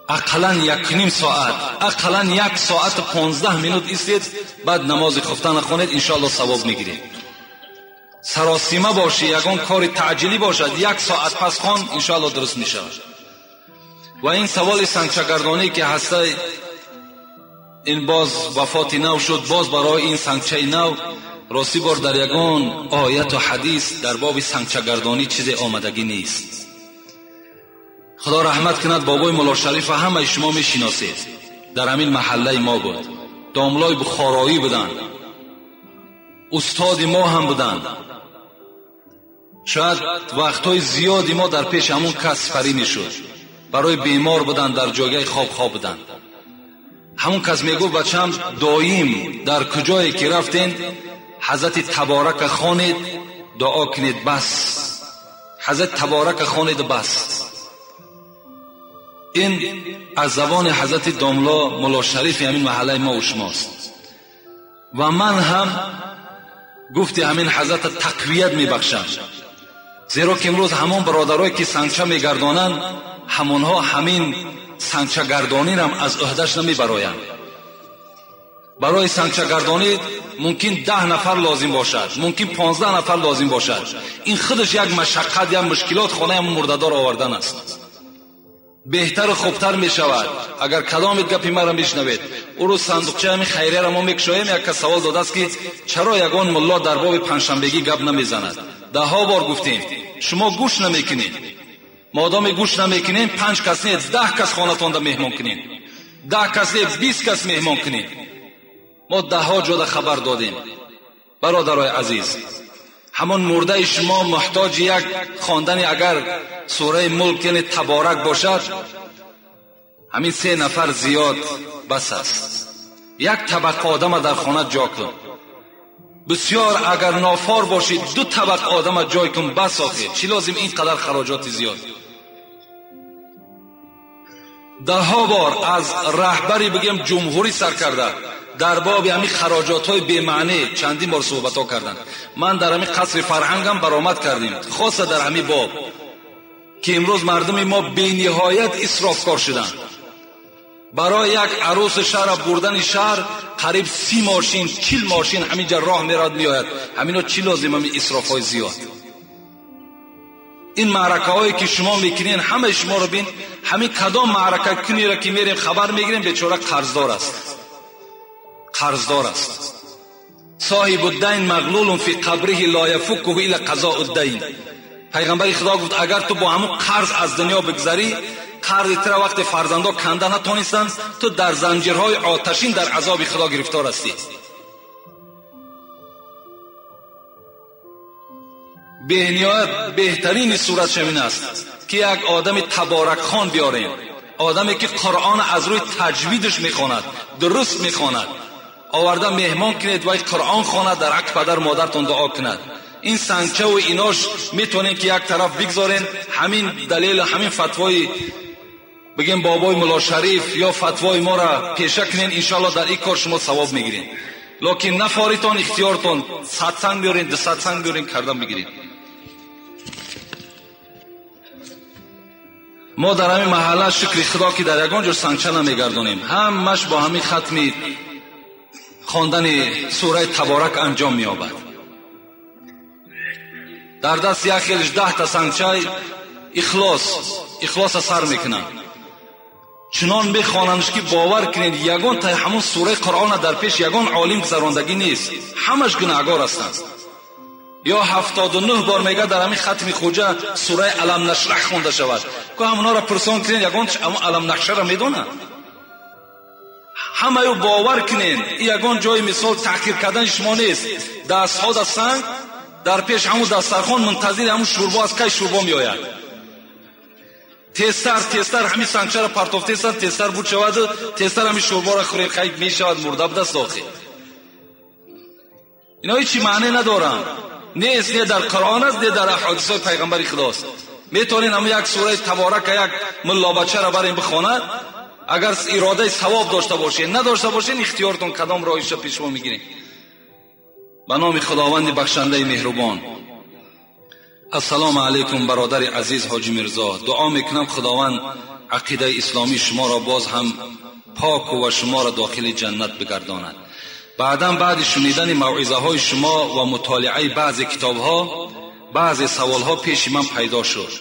Ақаллан 1.5 соат, ақаллан 1 соат 15 минут истед, баъд намози хуфтан хонед, иншоалло савоб мегиред. Саросима бошӣ, ягон кори таъҷилӣ бошад, 1 соат пас хон, иншоалло дуруст мешавад. Ва ин саволи сангчагардонӣ ки ҳаста, ин боз вафоти нав шуд, боз барои ин сангчаи нав ростӣ бор дар ягон ояту ҳадис дар боби сангчагардонӣ чизе омадагӣ нест. Худо раҳмат кунад бобои Мулло Шарифа, ҳамаи шумо мешиносед, дар ҳамин маҳаллаи мо буд. домлای بخارایی بودند، استاد ما هم بودند. شاید وقتهای زیادی ما در پیش همون کس سپری میشد. برای بیمار بودن در جایگاه خواب خواب بودن. همون کس میگفت بچم دایم در کجایی که رفتین حضرت تبارک خوانید، دعا کنید بس. حضرت تبارک خوانید بس. این از زبان حضرت داملا ملا شریف همین محله ما و شماست. و من هم گفتی همین حضرت تقویت میبخشم، زیرا که امروز همون برادرایی که سنگچه میگردانند همونها همین سنگچه گردانی هم از عهدهش نمیبرایند. برای سنگچه گردانی ممکن 10 نفر لازم باشد، ممکن 15 نفر لازم باشد. این خودش یک مشقت یا مشکلات خانه هم مرده‌دار آوردن است. بهتر و خوبتر می شود اگر کدامت گپی مرا میشنوید. او رو صندوقچه همین خیریه را ما میکشاییم. یک کس سوال داده است که چرا یگان ملا در باب پنجشنبگی گپ نمیزند؟ ده ها بار گفتیم، شما گوش نمیکنید. مادام گوش نمیکنین 5 کس نه 10 کس خانه‌تان را مهمان کنین، 10 کس نه 20 کس مهمان کنین. ما ده ها جا خبر دادیم. برادرای عزیز، همان مرده شما محتاج یک خواندن اگر سوره ملک یعنی تبارک باشد، همین 3 نفر زیاد بس است. یک طبق آدم در خانه جا کن. بسیار اگر نافار باشید 2 طبق آدم جای کن بس. آخه چی لازم اینقدر خراجات زیاد؟ ده ها بار از رهبری بگیم جمهوری سر کرده در باب همین خراجات های بی‌معنی چندین بار صحبت ها کردن. من در همین قصر فرهنگم برآمد کردیم، خاصه در همین باب که امروز مردم ما بی‌نهایت اسرافکار شدن. برای یک عروس شهر بردن شهر قریب 30 ماشین 40 ماشین همینجا راه میراد میآید. همینا چی لازم همین اسراف های زیاد؟ این معرکه هایی که شما میکنین همه شما رو بین، همین کدام معرکه کنی را که میریم خبر میگیریم بیچاره قرضدار است، قرضدار است. صاحب الدین مغلول فی قبره لا یفکه الا قضاء الدین. پیغمبر خدا گفت اگر تو با همون قرض از دنیا بگذری، قرض تر وقت فرزندا کنده نتونستند، تو در زنجیرهای آتشین در عذاب خدا گرفتار هستی. بهنیایت بهترین صورت شمین است که یک آدم تبارک خان بیاریم، آدمی که قرآن از روی تجویدش میخواند، درست میخواند، آورده مهمان کنید و قرآن خواند، در حق پدر مادرتون دعا کند. این سنگچه و ایناش میتونین که یک طرف بگذارین. همین دلیل، همین فتوای بگیم بابای ملا شریف یا فتوای ما را پیشه کنین، انشالله در این کار شما ثواب میگیرین. لکن نفاریتان اختیارتان 100 سنگ بیارین، 200 سنگ بیارین، کردن بگیرین. ما در همین محله شکر خدا که در یگان جور سنگچه نمیگردانیم، همش با همین ختمی خواندن سوره تبارک انجام مییابد. در دست یک خیلش 10 تا سنگچه اخلاص سر میکنن، چنان بخوانندش که باور کنید یگان تا همون سوره قرآن در پیش یگان عالم گذراندگی نیست، همش گناهگار هستند. یا 79 بار میگه در همین ختم خوجه سوره الم نشرح خونده شود، که همونا را پرسان کنین یگان همون الم نشرح را میدونه. همه او باور کنین یگان جای مثال تحقیر کردن شما نیست. دست ها در سنگ در پیش همون دسترخوان منتظر همون شوربا از کی شوربا میآید. تستر همین سنگچه را پرتوفته سن، تستر بود شود، تستر همین شوربا را خوریم خیلی میشود مرده به دست آخر. اینا هیچی معنی ندارن، نیست، نه در قرآن است نه در احادیث پیغمبر خداست. میتونین همون یک سوره تبارک یک ملا بچه را برین بخواند، اگر اراده ثواب داشته باشین، نداشته باشین اختیارتون کدام راهش را پیش ما میگیرین. به نام خداوند بخشنده مهربان. السلام علیکم برادر عزیز حاجی میرزا. دعا میکنم خداوند عقیده اسلامی شما را باز هم پاک و شما را داخل جنت بگرداند. بعداً بعد شنیدن موعظه های شما و مطالعه بعض کتاب ها، بعض سوال ها پیش من پیدا شد.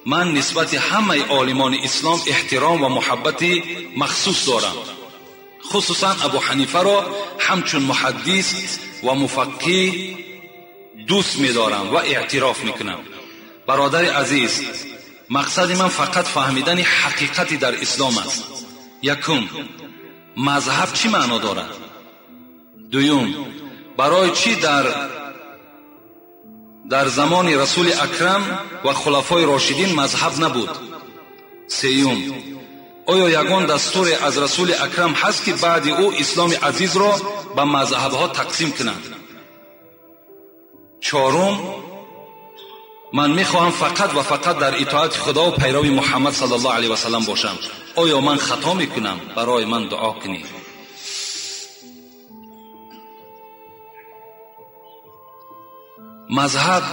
من نسبت همه عالمان اسلام احترام و محبت مخصوص دارم، خصوصا ابو حنیفه را همچون محدث و مفقی دوست می‌دارم و اعتراف میکنم. برادر عزیز، مقصد من فقط فهمیدن حقیقتی در اسلام است. یکم، مذهب چی معنا دارد؟ Дуюм, барои чӣ дар замони Расули Акрам ва хулафои Рошидин мазҳаб набуд? Сеюм, оё ягон дастуре аз Расули Акрам ҳаст ки баъди ӯ исломи азизро ба мазҳабҳо тақсим кунанд? Чорум, ман мехоҳам фақат ва фақат дар итоати Худо ва пайрави Муҳаммад саллаллоҳу алайҳи васаллам бошам. Оё ман хато мекунам? Барои ман дуо кунед. Мазҳаб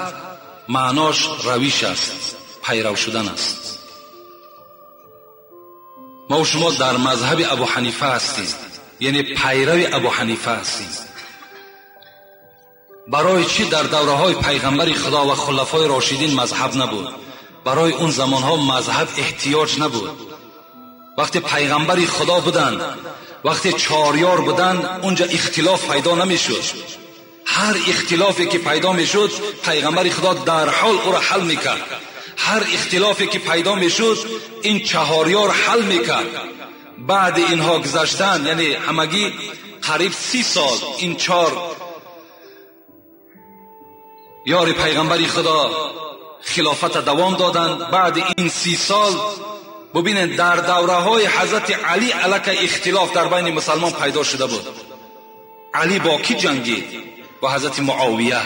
маънош равиш аст, пайрав шудан аст. Мо шумо дар мазҳаби Абу Ҳанифа ҳастем, яъне пайрави Абу Ҳанифа ҳастем. Барои чӣ дар давраҳои пайғамбари Худо ва хулафои Рошидин мазҳаб набуд? Барои он замонҳо мазҳаб эҳтиёҷ набуд. Вақте пайғамбари Худо буданд, вақте чорёр буданд, унҷа ихтилоф пайдо намешуд. Ҳар ихтилофе ки пайдо мешуд, пайғамбари Худо дар ҳол ӯро ҳал мекард. Ҳар ихтилофе ки пайдо мешуд, ин чаҳорёр ҳал мекард. Баъди инҳо гузаштан, яъне ҳамагӣ қариб 30 сол ин чор ёри пайғамбари Худо хилофата давом доданд. Баъди ин 30 сол бубинед, дар давраҳои ҳазрати Алӣ аллакай ихтилоф дар байни мусалмон пайдо шуда буд. Алӣ бо кӣ ҷангид? Бо ҳазрати Муовия.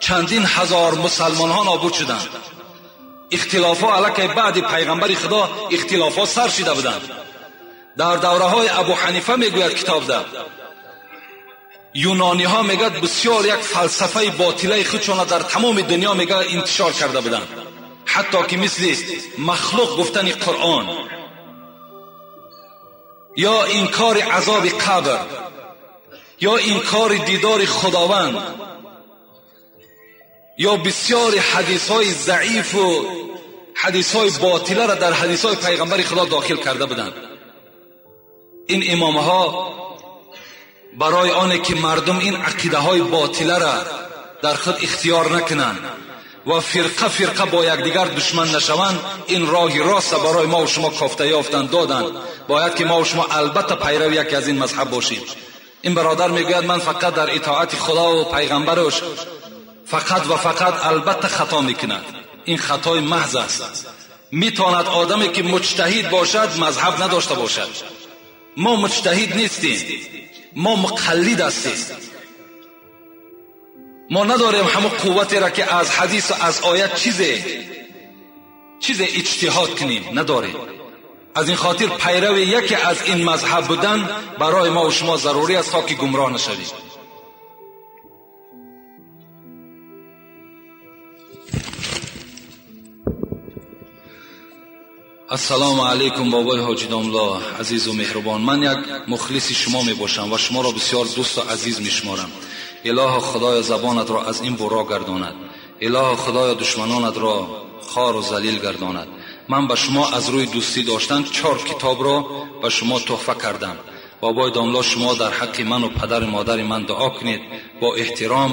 Чандин ҳазор мусалмонҳо нобуд шуданд. Ихтилофҳо аллакай баъди пайғамбари Худо ихтилофҳо сар шида буданд. Дар давраҳои Абу Ҳанифа мегӯяд китобда, юнониҳо мегӯяд бисёр як фалсафаи ботилаи худшона дар тамоми дунё мегӯяд интишор карда буданд, ҳатто ки мисли махлуқ гуфтани Қуръон ё инкори азоби қабр ё инкори дидори Худованд ё бисёри ҳадисҳои заифу ҳадисҳои ботиларо дар ҳадисҳои пайғамбари Худо дохил карда буданд. Ин имомҳо барои оне ки мардум ин ақидаҳои ботиларо дар худ ихтиёр накунанд ва фирқа фирқа бо якдигар душман нашаванд, ин роҳи роста барои мо шумо кофта ёфтанд доданд. Бояд ки мо шумо албатта пайрави яке аз ин мазҳаб бошем. Ин бародар мегӯяд ман фақат дар итоати Худо ва пайғамбараш фақат ва фақат албатта хато мекунад. Ин хатои маҳз аст. Метавонад одаме ки муҷтаҳид бошад мазҳаб надошта бошад. Мо муҷтаҳид нестем, мо муқаллид ҳастем. Мо надорем ҳамон қувватеро ки аз ҳадис ва аз оят чизе иҷтиҳод кунем, надорем. Аз ин хотир пайрави яке аз ин мазҳаб будан барои мо ва шумо зарурӣ аст то ки гумроҳ нашавем. Ассалому алайкум бобои ҳоҷи домло, азизу меҳрубон. Ман як мухлиси шумо мебошам ва шуморо бисёр дӯсту азиз мешуморам. Илоҳо Худоё забонатро аз ин буро гардонад. Илоҳо Худоё душманонатро хору залил гардонад. Ман ба шумо аз рӯи дӯстӣ доштан 4 китобро ба шумо туҳфа кардам. Бобои домло, шумо дар ҳаққи ману падару модари ман дуо кунед. Бо эҳтиром,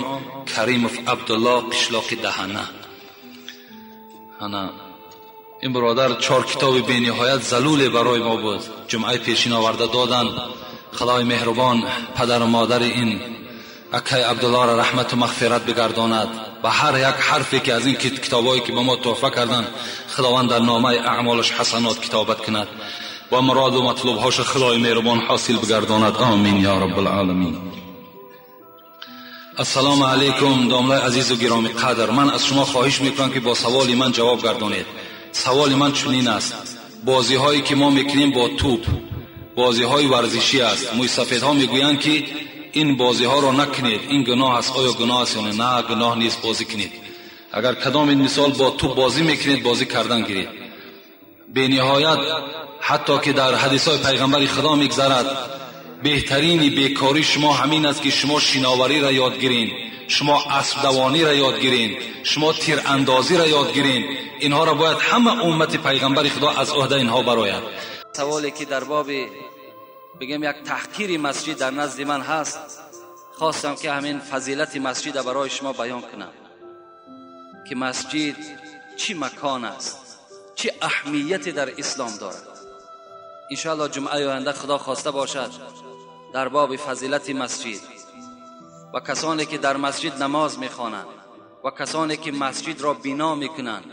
Каримов Абдулло, қишлоқи Даҳана. Ана ин бародар 4 китоби бениҳоят залуле барои мо буд. Ҷумъаи пешин оварда доданд. Худои меҳрубон падару модари ин акай Абдуллоро раҳмату мағфират бигардонад. Ба ҳар як ҳарфе ки аз ин китобҳое ки ба мо туҳфа карданд, Худованд дар номаи аъмолаш ҳасанот китобат кунад ва муроду матлубҳоша Худои меҳрубон ҳосил бигардонад. Омин ё раббулъоламин. Ассалому алайкум домлаи азизу гиромӣ қадр. Ман аз шумо хоҳиш мекунам ки бо саволи ман ҷавоб гардонед. Саволи ман чунин аст: бозиҳое ки мо мекунем бо тӯп, бозиҳои варзишӣ аст. Мӯйсафедҳо мегӯянд ки ин бозиҳоро накунед, ин гуноҳ аст. Оё гуноҳ аст ё не? На, гуноҳ нест, бозӣ кунед. Агар кадом ин мисол бо тӯп бозӣ мекунед, бозӣ кардан гиред. Бениҳоят ҳатто ки дар ҳадисҳои пайғамбари Худо мегзарад, беҳтарини бекорӣ шумо ҳамин аст ки шумо шиновариро ёд гиред, шумо аспдавониро ёд гиред, шумо тирандозиро ёд гиред. Инҳоро бояд ҳама уммати пайғамбари Худо аз ӯҳдаи инҳо барояд. Саволе ки дар боби бигем як таҳқири масҷид дар назди ман ҳаст, хостам ки ҳамин фазилати масҷида барои шумо баён кунам, ки масҷид чӣ макон аст, чӣ аҳамияте дар ислом дорад. Иншоаллоҳ ҷумъаи оянда Худо хоста бошад дар боби фазилати масҷид و کسانی که در مسجد نماز میخوانند و کسانی که مسجد را بنا میکنند،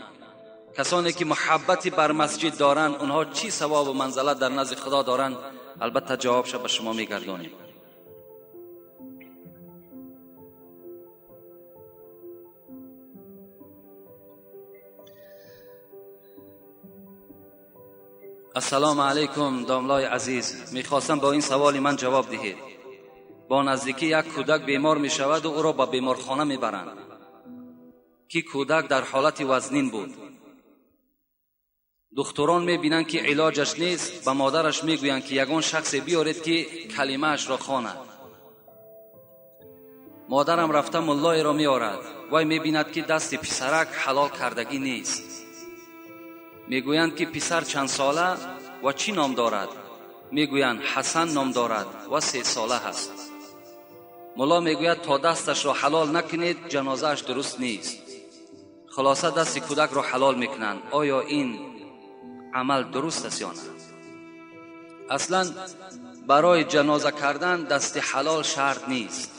کسانی که محبتی بر مسجد دارند، اونها چی ثواب و منزلت در نزد خدا دارند؟ البته جوابش به شما میگردانیم. السلام علیکم داملای عزیز، میخواستم با این سوال من جواب دهید. با نزدیکی یک کودک بیمار میشود و او را به بیمارخانه میبرند که کودک در حالت وزنین بود. دکتران میبینند که علاجش نیست، به مادرش میگویند که یگان شخص بیارید که کلمه‌اش را خواند. مادرم رفته ملای را میآورد. وی میبیند که دست پسرک حلال کردگی نیست. میگویند که پسر چند ساله و چی نام دارد؟ میگویند حسن نام دارد و 3 ساله هست. ملا میگوید تا دستش را حلال نکنید جنازه‌اش درست نیست. خلاصه دست کودک را حلال میکنند. آیا این عمل درست است یا نه؟ اصلا برای جنازه کردن دست حلال شرط نیست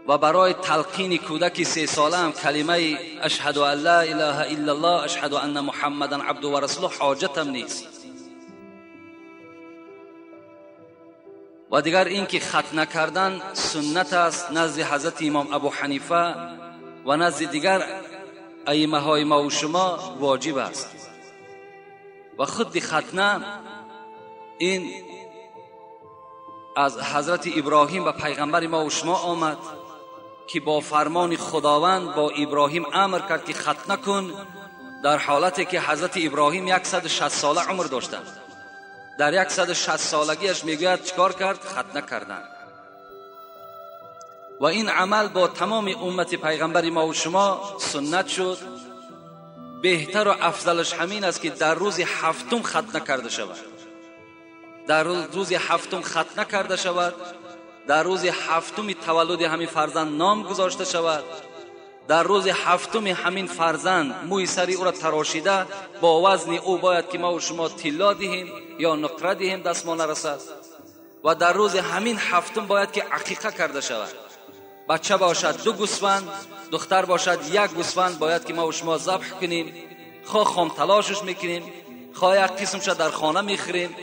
و برای تلقین کودک 3 ساله هم کلمه اشهد ان لا اله الا الله اشهد ان محمدا عبده و رسوله حاجتم نیست. و دیگر اینکه ختنه کردن سنت است نزد حضرت امام ابو حنیفه و نزد دیگر ائمه های ما و شما واجب است. و خود ختنه این از حضرت ابراهیم و پیغمبر ما و شما آمد که با فرمان خداوند با ابراهیم امر کرد که ختنه کن، در حالتی که حضرت ابراهیم 160 ساله عمر داشتند. در 160 سالگیش میگوید چیکار کرد؟ ختنه کردن. و این عمل با تمام امت پیغمبر ما و شما سنت شد. بهتر و افضلش همین است که در روز هفتم ختنه کرده شود. در روز هفتم ختنه کرده شود، در روز هفتم تولد همین فرزند نام گذاشته شود، در روز هفتم همین فرزند موی سری او را تراشیده با وزن او باید که ما و شما طلا دهیم یا نقره دهیم دست ما نرسد. و در روز همین هفتم باید که عقیقه کرده شود. بچه باشد 2 گوسفند، دختر باشد 1 گوسفند باید که ما و شما ذبح کنیم. خواه خام تلاشش میکنیم، خواه یک قسمش در خانه میخوریم،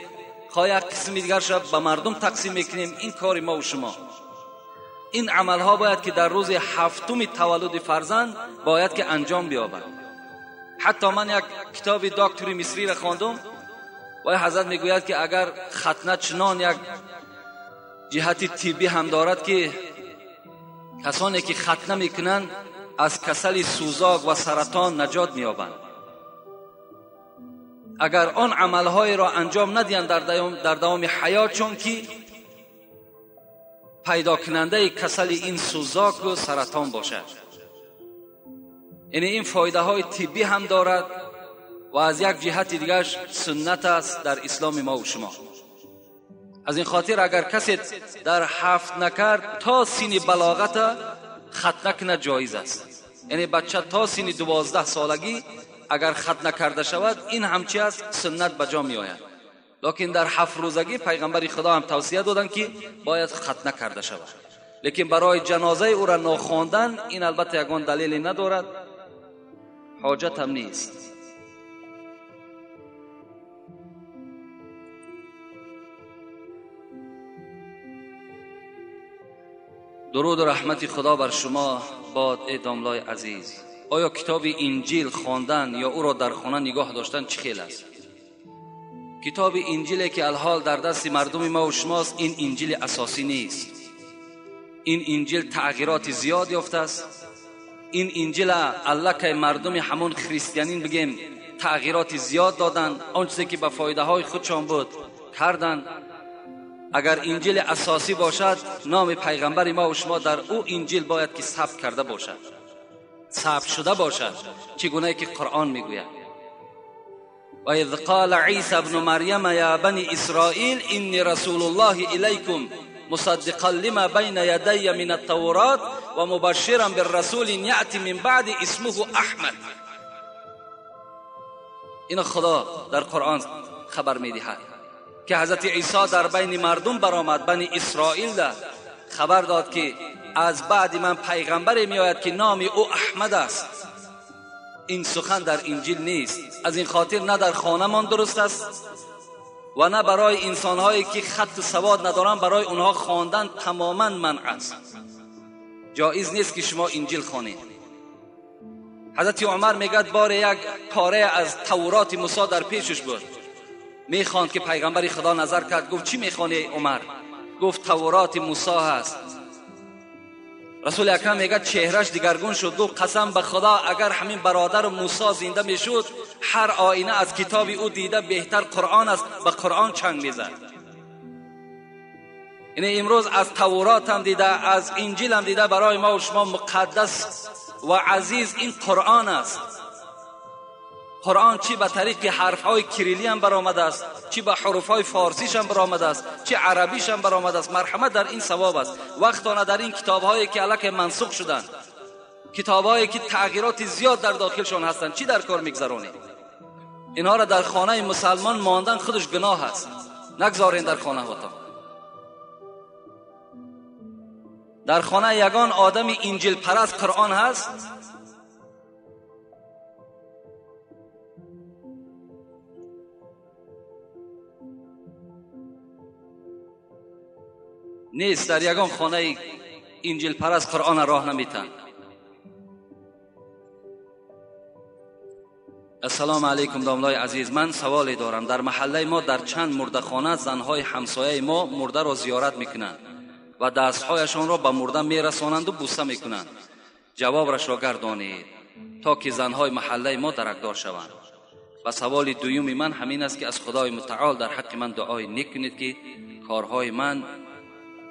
خواه یک قسم دیگرش به مردم تقسیم میکنیم. این کار ما و شما، این عملها باید که در روز هفتم تولد فرزند باید که انجام بیابد. حتی من یک کتاب دکتری مصری را خواندم و حضرت میگوید که اگر ختنه چنان یک جهت طبی هم دارد که کسانی که ختنه میکنند از کسل سوزاک و سرطان نجات مییابند. اگر آن عملهای را انجام ندهند در دوام حیات، چون که پیدا کننده کسل این سوزاک و سرطان باشد. یعنی این فایده های طبی هم دارد و از یک جهت دیگرش سنت است در اسلام ما و شما. از این خاطر اگر کسی در هفت نکرد تا سین بلاغت ختنه کنه جایز است. یعنی بچه تا سین 12 سالگی اگر ختنه کرده شود این همچی است، سنت به جا می آید. لکن در 7 روزگی پیغمبر خدا هم توصیه دادن که باید ختنه کرده شود. لیکن برای جنازه او را ناخواندن این البته یگان دلیلی ندارد، حاجت هم نیست. درود و رحمت خدا بر شما باد ای داملای عزیز. آیا کتاب انجیل خواندن یا او را در خانه نگاه داشتن چه خیل است؟ کتاب انجیلی که الحال در دست مردم ما و شماست این انجیل اساسی نیست. این انجیل تغییرات زیاد یافته است. این انجیل الله که مردم همون خریستیانین بگیم تغییرات زیاد دادن، آن چیزی که به فایده های خودشان بود کردن. اگر انجیل اساسی باشد نام پیغمبر ما و شما در او انجیل باید که ثبت کرده باشد، ثبت شده باشد، چگونه که قرآن میگوید و اذ قال عیسی ابن مریم یا بنی اسرائیل انی رسول الله الیکم مصدقا لما بین یدی من التورات و مبشرا بالرسول یأتی من بعد اسمه احمد. این خدا در قرآن خبر میدهد. که حضرت عیسی در بین مردم برآمد، بنی اسرائیل ده خبر داد که از بعد من پیغمبر می آید که نام او احمد است. این سخن در انجیل نیست. از این خاطر نه در خانمان درست است و نه برای انسانهایی که خط سواد ندارند برای اونها خواندن تماما منع است. جایز نیست که شما انجیل خوانید. حضرت عمر میگد بار یک پاره از تورات موسی در پیشش بود، میخواند که پیغمبر خدا نظر کرد، گفت چی میخوانی عمر؟ گفت تورات موسی هست. رسول اکرم میگه چهرش دیگرگون شد، گفت قسم به خدا اگر همین برادر موسی زنده میشد هر آینه از کتاب او دیده بهتر قرآن است، به قرآن چنگ میزد. یعنی امروز از تورات هم دیده، از انجیل هم دیده، برای ما و شما مقدس و عزیز این قرآن است. قرآن چی به طریق حرفهای کریلی هم برآمده است، چی به حروفهای فارسیش هم برآمده است، چی عربیش هم برآمده است. مرحمت در این ثواب است. وقتانه در این کتابهایی که الک منسوخ شدند، کتابهایی که تغییرات زیاد در داخلشان هستند، چی در کار میگذرونید؟ اینها را در خانه مسلمان ماندن خودش گناه است. نگذارین در خانه هاتان. در خانه یگان آدم انجیل پرست قرآن هست؟ نیست. در یگان خانه انجیل پرست قرآن راه نمیتن. السلام علیکم داملای عزیز، من سوالی دارم. در محله ما در چند مردخانه زنهای همسایه ما مرده را زیارت میکنند و دستهایشان را به مرده میرسانند و بوسه میکنند. جوابش را گردانید تا که زنهای محله ما درکدار شوند. و سوال دوم من همین است که از خدای متعال در حق من دعای نیک کنید که کارهای من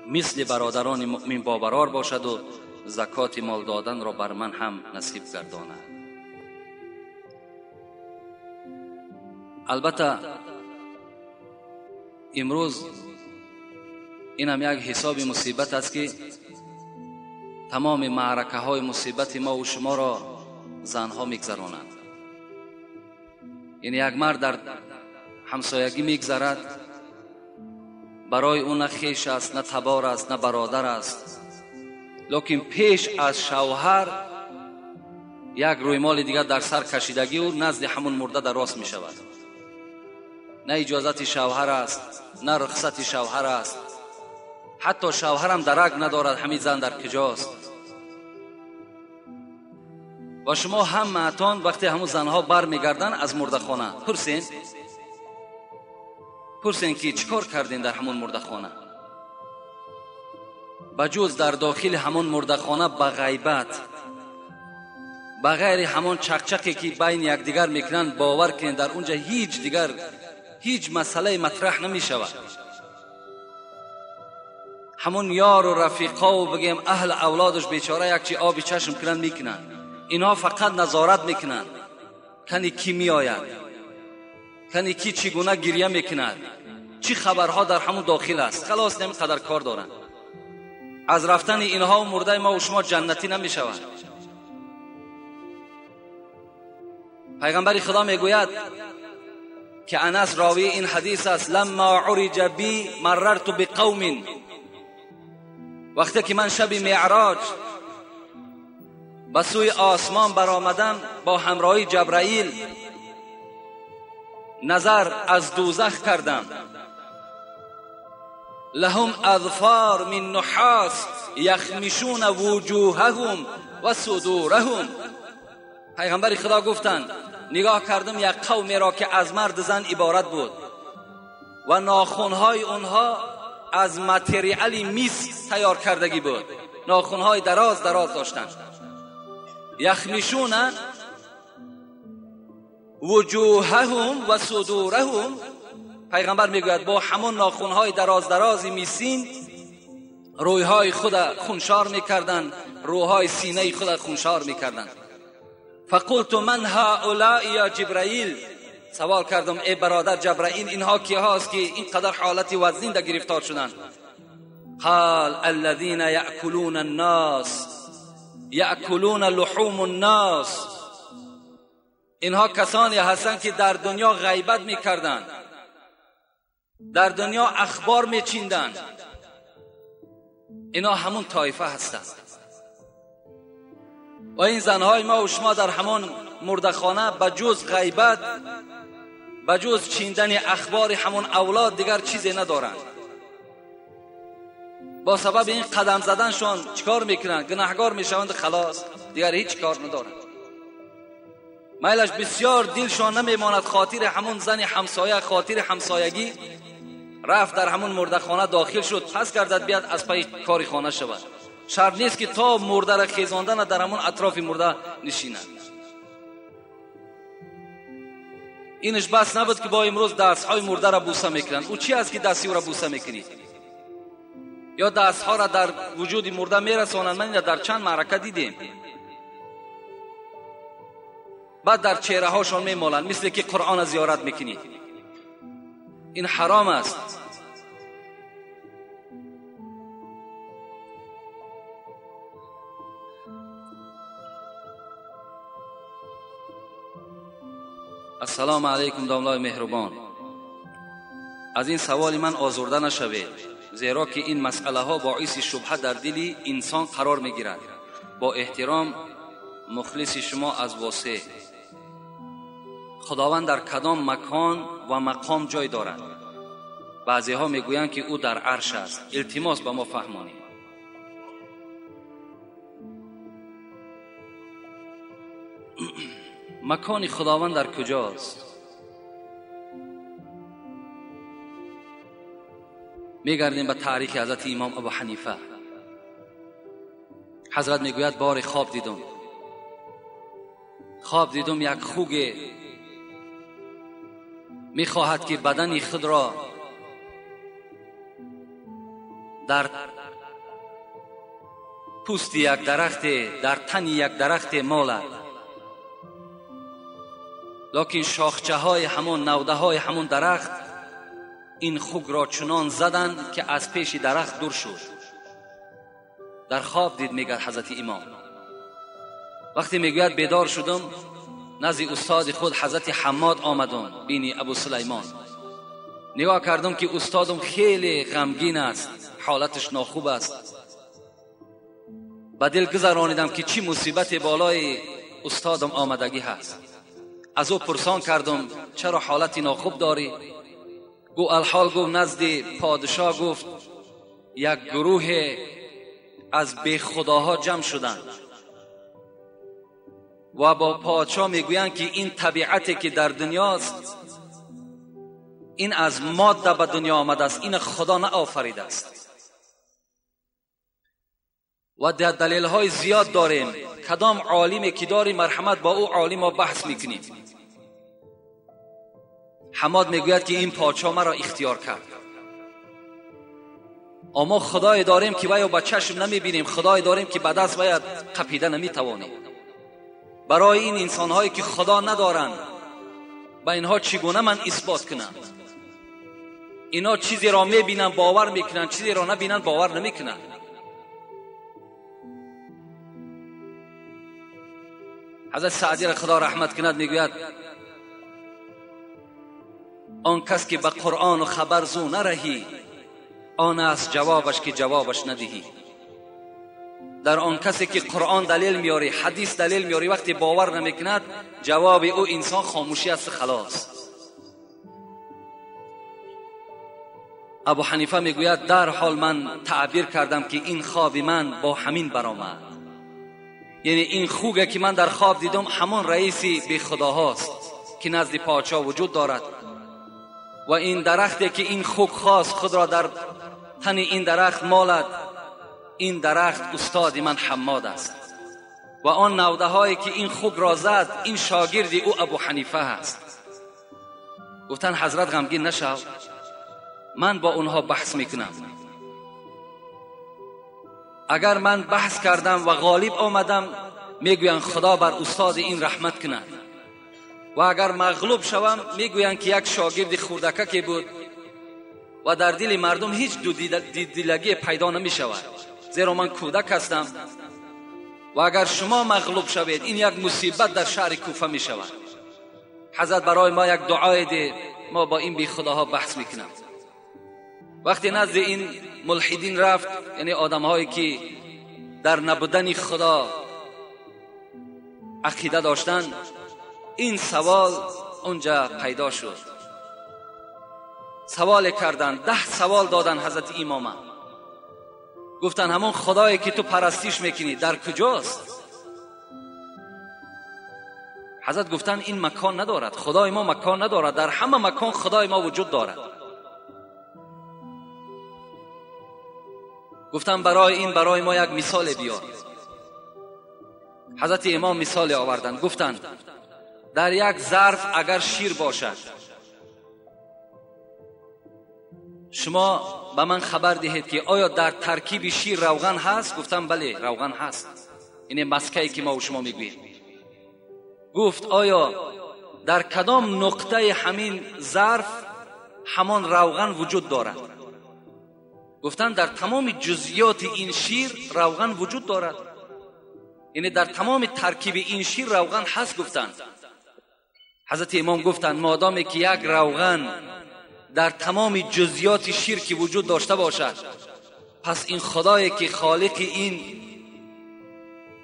مثل برادران مؤمن بابرار باشد و زکات مال دادن را بر من هم نصیب گرداند. البته امروز این هم یک حساب مصیبت است که تمام معرکه های مصیبت ما و شما را زنها میگذرانند. یعنی یک مرد در همسایگی میگذرد، برای او نه خیش است، نه تبار است، نه برادر است، لکن پیش از شوهر یک رویمال دیگر در سر کشیدگی او نزد همون مرده در راست می شود. نه اجازت شوهر است، نه رخصت شوهر است، حتی شوهرم درک ندارد همین زن در کجاست. و شما هم معتان وقتی همون زنها بر میگردن از مرده خانه پرسین که چیکار کردین در همون مرده خانه؟ بجز در داخل همون مرده خانه به غیبت، به غیر همون چقچقی که بین یکدیگر میکنن، باور کنین در اونجا هیچ مسئله مطرح نمیشود. همون یار و رفیقا و بگیم اهل اولادش بیچاره یک چی آبی چشم کنن میکنن. اینها فقط نظارت میکنن کنی کی میآید، کنی کی چگونه گریه میکند، چی خبرها در همون داخل است. خلاص نمی قدر کار دارن. از رفتن اینها و مرده ما و شما جنتی نمیشود. پیغمبر خدا میگوید که انس راوی این حدیث است، لما عرج بی مررت بقوم، وقتی که من شب معراج به سوی آسمان برآمدم با همراهی جبرائیل، نظر از دوزخ کردم. لهم اظفار من نحاس یخمشون وجوههم و صدورهم. پیغمبر خدا گفتند نگاه کردم یک قومی را که از مرد زن عبارت بود و ناخنهای اونها از متریال میس تیار کردگی بود، ناخنهای دراز دراز داشتند. یخمشون وجوههم و صدورهم، پیغمبر میگوید با همون ناخنهای دراز دراز میسین رویهای خود خونشار میکردند، روهای سینه خود خونشار میکردند. فقلت من هؤلاء یا جبرائیل، سوال کردم ای برادر جبرائیل اینها کی هاست که اینقدر حالت وزین در گرفتار شدند؟ قال الذين یأکلون الناس یأکلون لحوم الناس، اینها کسانی هستند که در دنیا غیبت میکردند، در دنیا اخبار میچیندن، اینا همون طایفه هستند. و این زنهای ما و شما در همان مردخانه به جز غیبت، به جز چیندن اخبار همون اولاد دیگر چیزی ندارند. با سبب این قدم زدنشان چیکار میکنند؟ گناهگار میشوند، خلاص دیگر هیچ کار ندارند. میلش بسیار دلشان نمیماند، خاطر همون زن همسایه، خاطر همسایگی رفت در همون مردخانه داخل شد، پس گردد بیاد از پای کاری خانه شود. شرط نیست که تا مرده را خیزاندن در همون اطراف مرده نشیند. اینش بس نبود که با امروز دستهای مرده را بوسه میکنند. او چی است که دستی او را بوسه میکنید؟ یا دستها را در وجود مرده میرسانند. من این را در چند معرکه دیدیم. بعد در چهره هاشان میمالند، مثل که قرآن زیارت میکنید. این حرام است. السلام علیکم داملای مهربان. از این سوال من آزرده نشوید، زیرا که این مسئله ها باعث شبهه در دل انسان قرار میگیرد. با احترام مخلص شما از واسه. خداوند در کدام مکان و مقام جای دارد؟ بعضی ها میگویند که او در عرش است. التماس به ما فهمانید. مکان خداوند در کجاست؟ میگردیم به تاریخ حضرت امام ابو حنیفه. حضرت میگوید بار خواب دیدم، خواب دیدم یک خوگ میخواهد که بدن خود را در پوست یک درخت، در تن یک درخت مالد، لکن شاخچه های همون، نوده های همون درخت این خوگ را چنان زدند که از پیش درخت دور شد. در خواب دید، میگه حضرت امام. وقتی میگوید بیدار شدم، نزد استاد خود حضرت حماد آمدم، بینی ابو سلیمان. نگاه کردم که استادم خیلی غمگین است، حالتش ناخوب است. به دل گذرانیدم که چی مصیبت بالای استادم آمدگی هست. از او پرسان کردم چرا حالت ناخوب داری؟ گو الحال گو نزد پادشاه گفت یک گروه از بی خداها جمع شدند و با پادشاه میگویند که این طبیعتی که در دنیاست این از ماده به دنیا آمده است، این خدا نآفریده است. و در دلیل های زیاد داریم. کدام عالمی که داری مرحمت با او عالم ما بحث میکنیم. حماد میگوید که این پادشاه مرا اختیار کرد. اما خدای داریم که باید با چشم نمیبینیم، خدای داریم که به دست باید قپیده نمیتوانیم. برای این انسانهایی که خدا ندارند به اینها چگونه من اثبات کنم؟ اینا چیزی را میبینن باور میکنن، چیزی را نبینن باور نمیکنن. حضرت سعدی را خدا رحمت کند میگوید آن کس که به قرآن و خبر زو نرهی، آن است جوابش که جوابش ندهی. در آن کسی که قرآن دلیل میاری، حدیث دلیل میاری، وقتی باور نمیکند جواب او انسان خاموشی است، خلاص. ابو حنیفه میگوید در حال من تعبیر کردم که این خواب من با همین برآمد، یعنی این خوگه که من در خواب دیدم همان رئیسی بی خداهاست که نزد پادشاه وجود دارد و این درختی که این خوگ خواست خود را در تن این درخت مالد، این درخت استاد من حماد است و آن نوده هایی که این خوگ را زد این شاگردی او ابو حنیفه است. گفتن حضرت غمگین نشو، من با اونها بحث میکنم. اگر من بحث کردم و غالب آمدم میگویند خدا بر استاد این رحمت کند، و اگر مغلوب شوم میگویند که یک شاگرد خردککی بود و در دل مردم هیچ دو دلگی پیدا نمی شود، زیرا من کودک هستم و اگر شما مغلوب شوید این یک مصیبت در شهر کوفه می شود. حضرت برای ما یک دعای ده، ما با این بی خداها بحث میکنم. وقتی نزد این ملحدین رفت، یعنی آدمهایی که در نبودن خدا عقیده داشتن، این سوال اونجا پیدا شد. سوال کردن، 10 سوال دادن حضرت امام. گفتن همون خدایی که تو پرستیش میکنی در کجاست؟ حضرت گفتن این مکان ندارد، خدای ما مکان ندارد، در همه مکان خدای ما وجود دارد. گفتن برای این برای ما یک مثال بیار. حضرت امام مثال آوردن، گفتن در یک ظرف اگر شیر باشد، شما به من خبر دهید که آیا در ترکیب شیر روغن هست؟ گفتم بله روغن هست، این مسکه‌ای که ما و شما میگوییم. گفت آیا در کدام نقطه همین ظرف همان روغن وجود دارد؟ گفتن در تمام جزئیات این شیر روغن وجود دارد، یعنی در تمام ترکیب این شیر روغن هست. گفتن حضرت امام گفتن مادامی که یک روغن در تمام جزئیات شیر که وجود داشته باشد، پس این خدایی که خالق این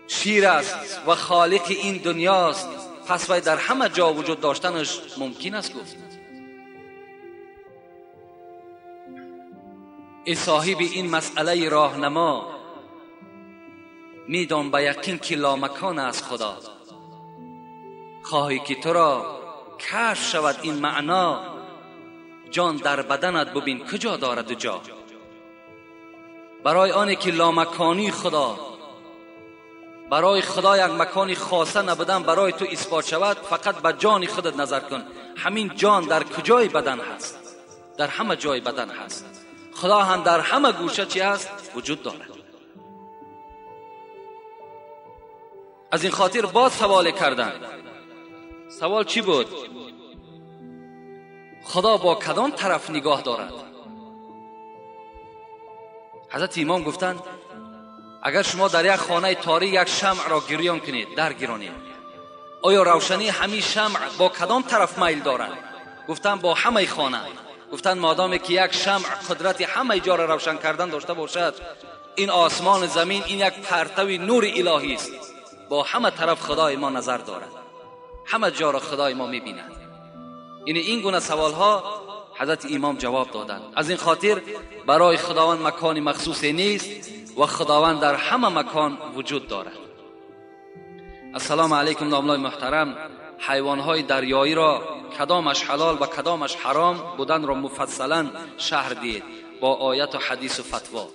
شیر است و خالق این دنیاست، پس وی در همه جا وجود داشتنش ممکن است. گفت ای صاحب این مسئله راهنما، میدان به یقین که لامکان است خدا. خواهی که تو را کشف شود این معنا، جان در بدنت ببین کجا دارد جا. برای آنی که لامکانی خدا، برای خدا یک مکانی خاصه نبودن برای تو اثبات شود، فقط به جان خودت نظر کن. همین جان در کجای بدن هست؟ در همه جای بدن هست. خدا هم در همه گوشه چی هست؟ وجود دارد. از این خاطر باز سوال کردن. سوال چی بود؟ خدا با کدام طرف نگاه دارد؟ حضرت امام گفتند اگر شما در یک خانه تاریک یک شمع را گریان کنید، در گیرانید، آیا روشنی همین شمع با کدام طرف میل دارد؟ گفتن با همه خانه. گفتن مادامی که یک شمع قدرت همه جا را روشن کردن داشته باشد، این آسمان زمین این یک پرتو نور الهی است، با همه طرف خدای ما نظر دارد، همه جا را خدای ما میبیند. یعنی این گونه سوال ها حضرت امام جواب دادند. از این خاطر برای خداوند مکان مخصوص نیست و خداوند در همه مکان وجود دارد. السلام علیکم داملای محترم، حیوانهای دریایی را کدامش حلال و کدامش حرام بودن را مفصلا شرح دید با آیت و حدیث و فتوا.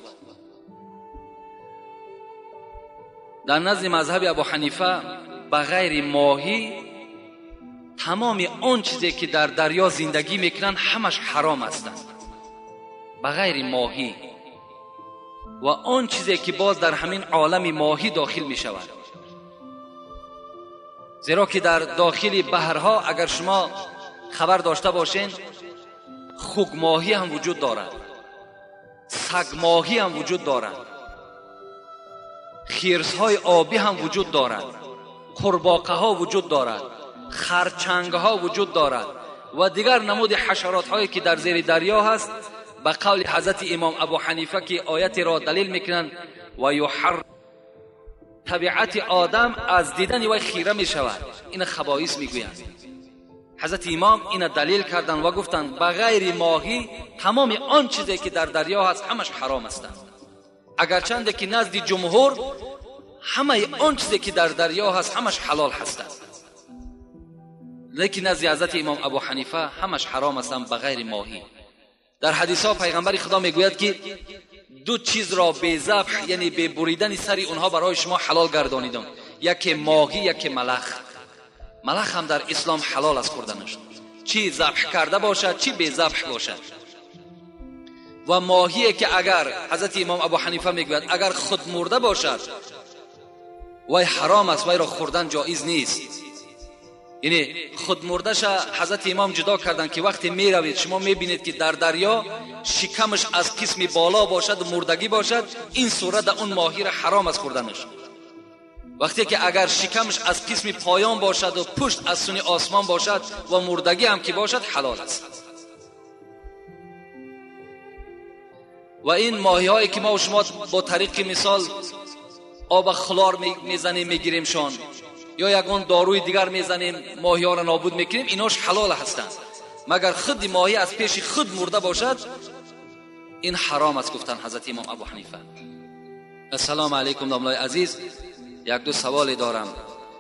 در نزد مذهب ابو حنیفه بغیر ماهی تمام آن چیزی که در دریا زندگی میکنن همش حرام هستند، بغیر ماهی و آن چیزی که باز در همین عالم ماهی داخل میشود. زیرا که در داخل بحرها اگر شما خبر داشته باشین، خوک ماهی هم وجود دارد، سگ ماهی هم وجود دارد، خرس‌های آبی هم وجود دارد، قورباغه ها وجود دارد، خرچنگ ها وجود دارد و دیگر نمود حشرات هایی که در زیر دریا هست. به قول حضرت امام ابو حنیفه که آیت را دلیل میکنند و یحر، طبیعت آدم از دیدن وی خیره می شود، این خبائث میگویند. حضرت امام این دلیل کردند و گفتند بغیر ماهی تمام آن چیزی که در دریا هست همش حرام هستند، اگرچند که نزد جمهور همه آن چیزی که در دریا هست همش حلال هستند، لیکن نزد حضرت امام ابو حنیفه همش حرام هستند بغیر ماهی. در حدیث ها پیغمبر خدا میگوید که دو چیز را به ذبح، یعنی به بریدن سر اونها برای شما حلال گردانیدم، یکی ماهی یکی ملخ. ملخ هم در اسلام حلال است خوردنش، چی ذبح کرده باشد چی به ذبح باشد. و ماهی که اگر حضرت امام ابو حنیفه میگوید اگر خود مرده باشد وی حرام است، وی را خوردن جایز نیست. یعنی خود مردش حضرت امام جدا کردن که وقتی میروید شما میبینید که در دریا شکمش از قسم بالا باشد و مردگی باشد، این صورت اون ماهی را حرام است خوردنش. وقتی که اگر شکمش از قسم پایان باشد و پشت از سوی آسمان باشد و مردگی هم که باشد حلال است. و این ماهی هایی که ما و شما با طریق مثال آب خلار میزنیم میگیریم شان، یا یگان داروی دیگر میزنیم ماهی ها را نابود میکنیم، ایناش حلال هستند. مگر خود ماهی از پیش خود مرده باشد این حرام است، گفتن حضرت امام ابو حنیفه. السلام علیکم داملای عزیز، یک دو سوال دارم.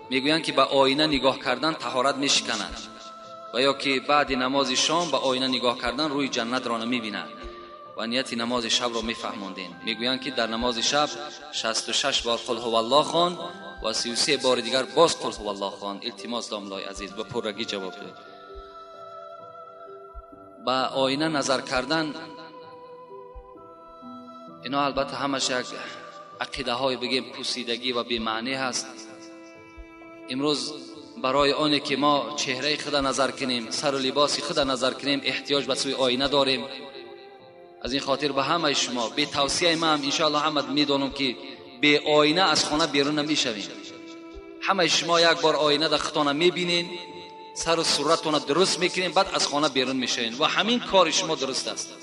میگویند که به آینه نگاه کردن طهارت میشکند و یا که بعد نماز شام به آینه نگاه کردن روی جنت را نمیبیند و نیت نماز شب را میفهماندین. میگویند که در نماز شب 66 بار قل هو الله خوان و 33 بار دیگر باز قل هو الله خوان. التماس داملای عزیز به پرگی جواب داد. به آینه نظر کردن اینا البته همش یک عقیده های بگیم پوسیدگی و بی‌معنی هست. امروز برای آنه که ما چهره خود نظر کنیم، سر و لباس خود نظر کنیم، احتیاج به سوی آینه داریم. از این خاطر به همه شما به توصیه من ان شاء الله همه میدونم که به آینه از خانه بیرون نمیشویم. همه شما یک بار آینه در خودتان میبینین، سر و صورتتون درست میکنین، بعد از خانه بیرون میشوین و همین کار شما درست است.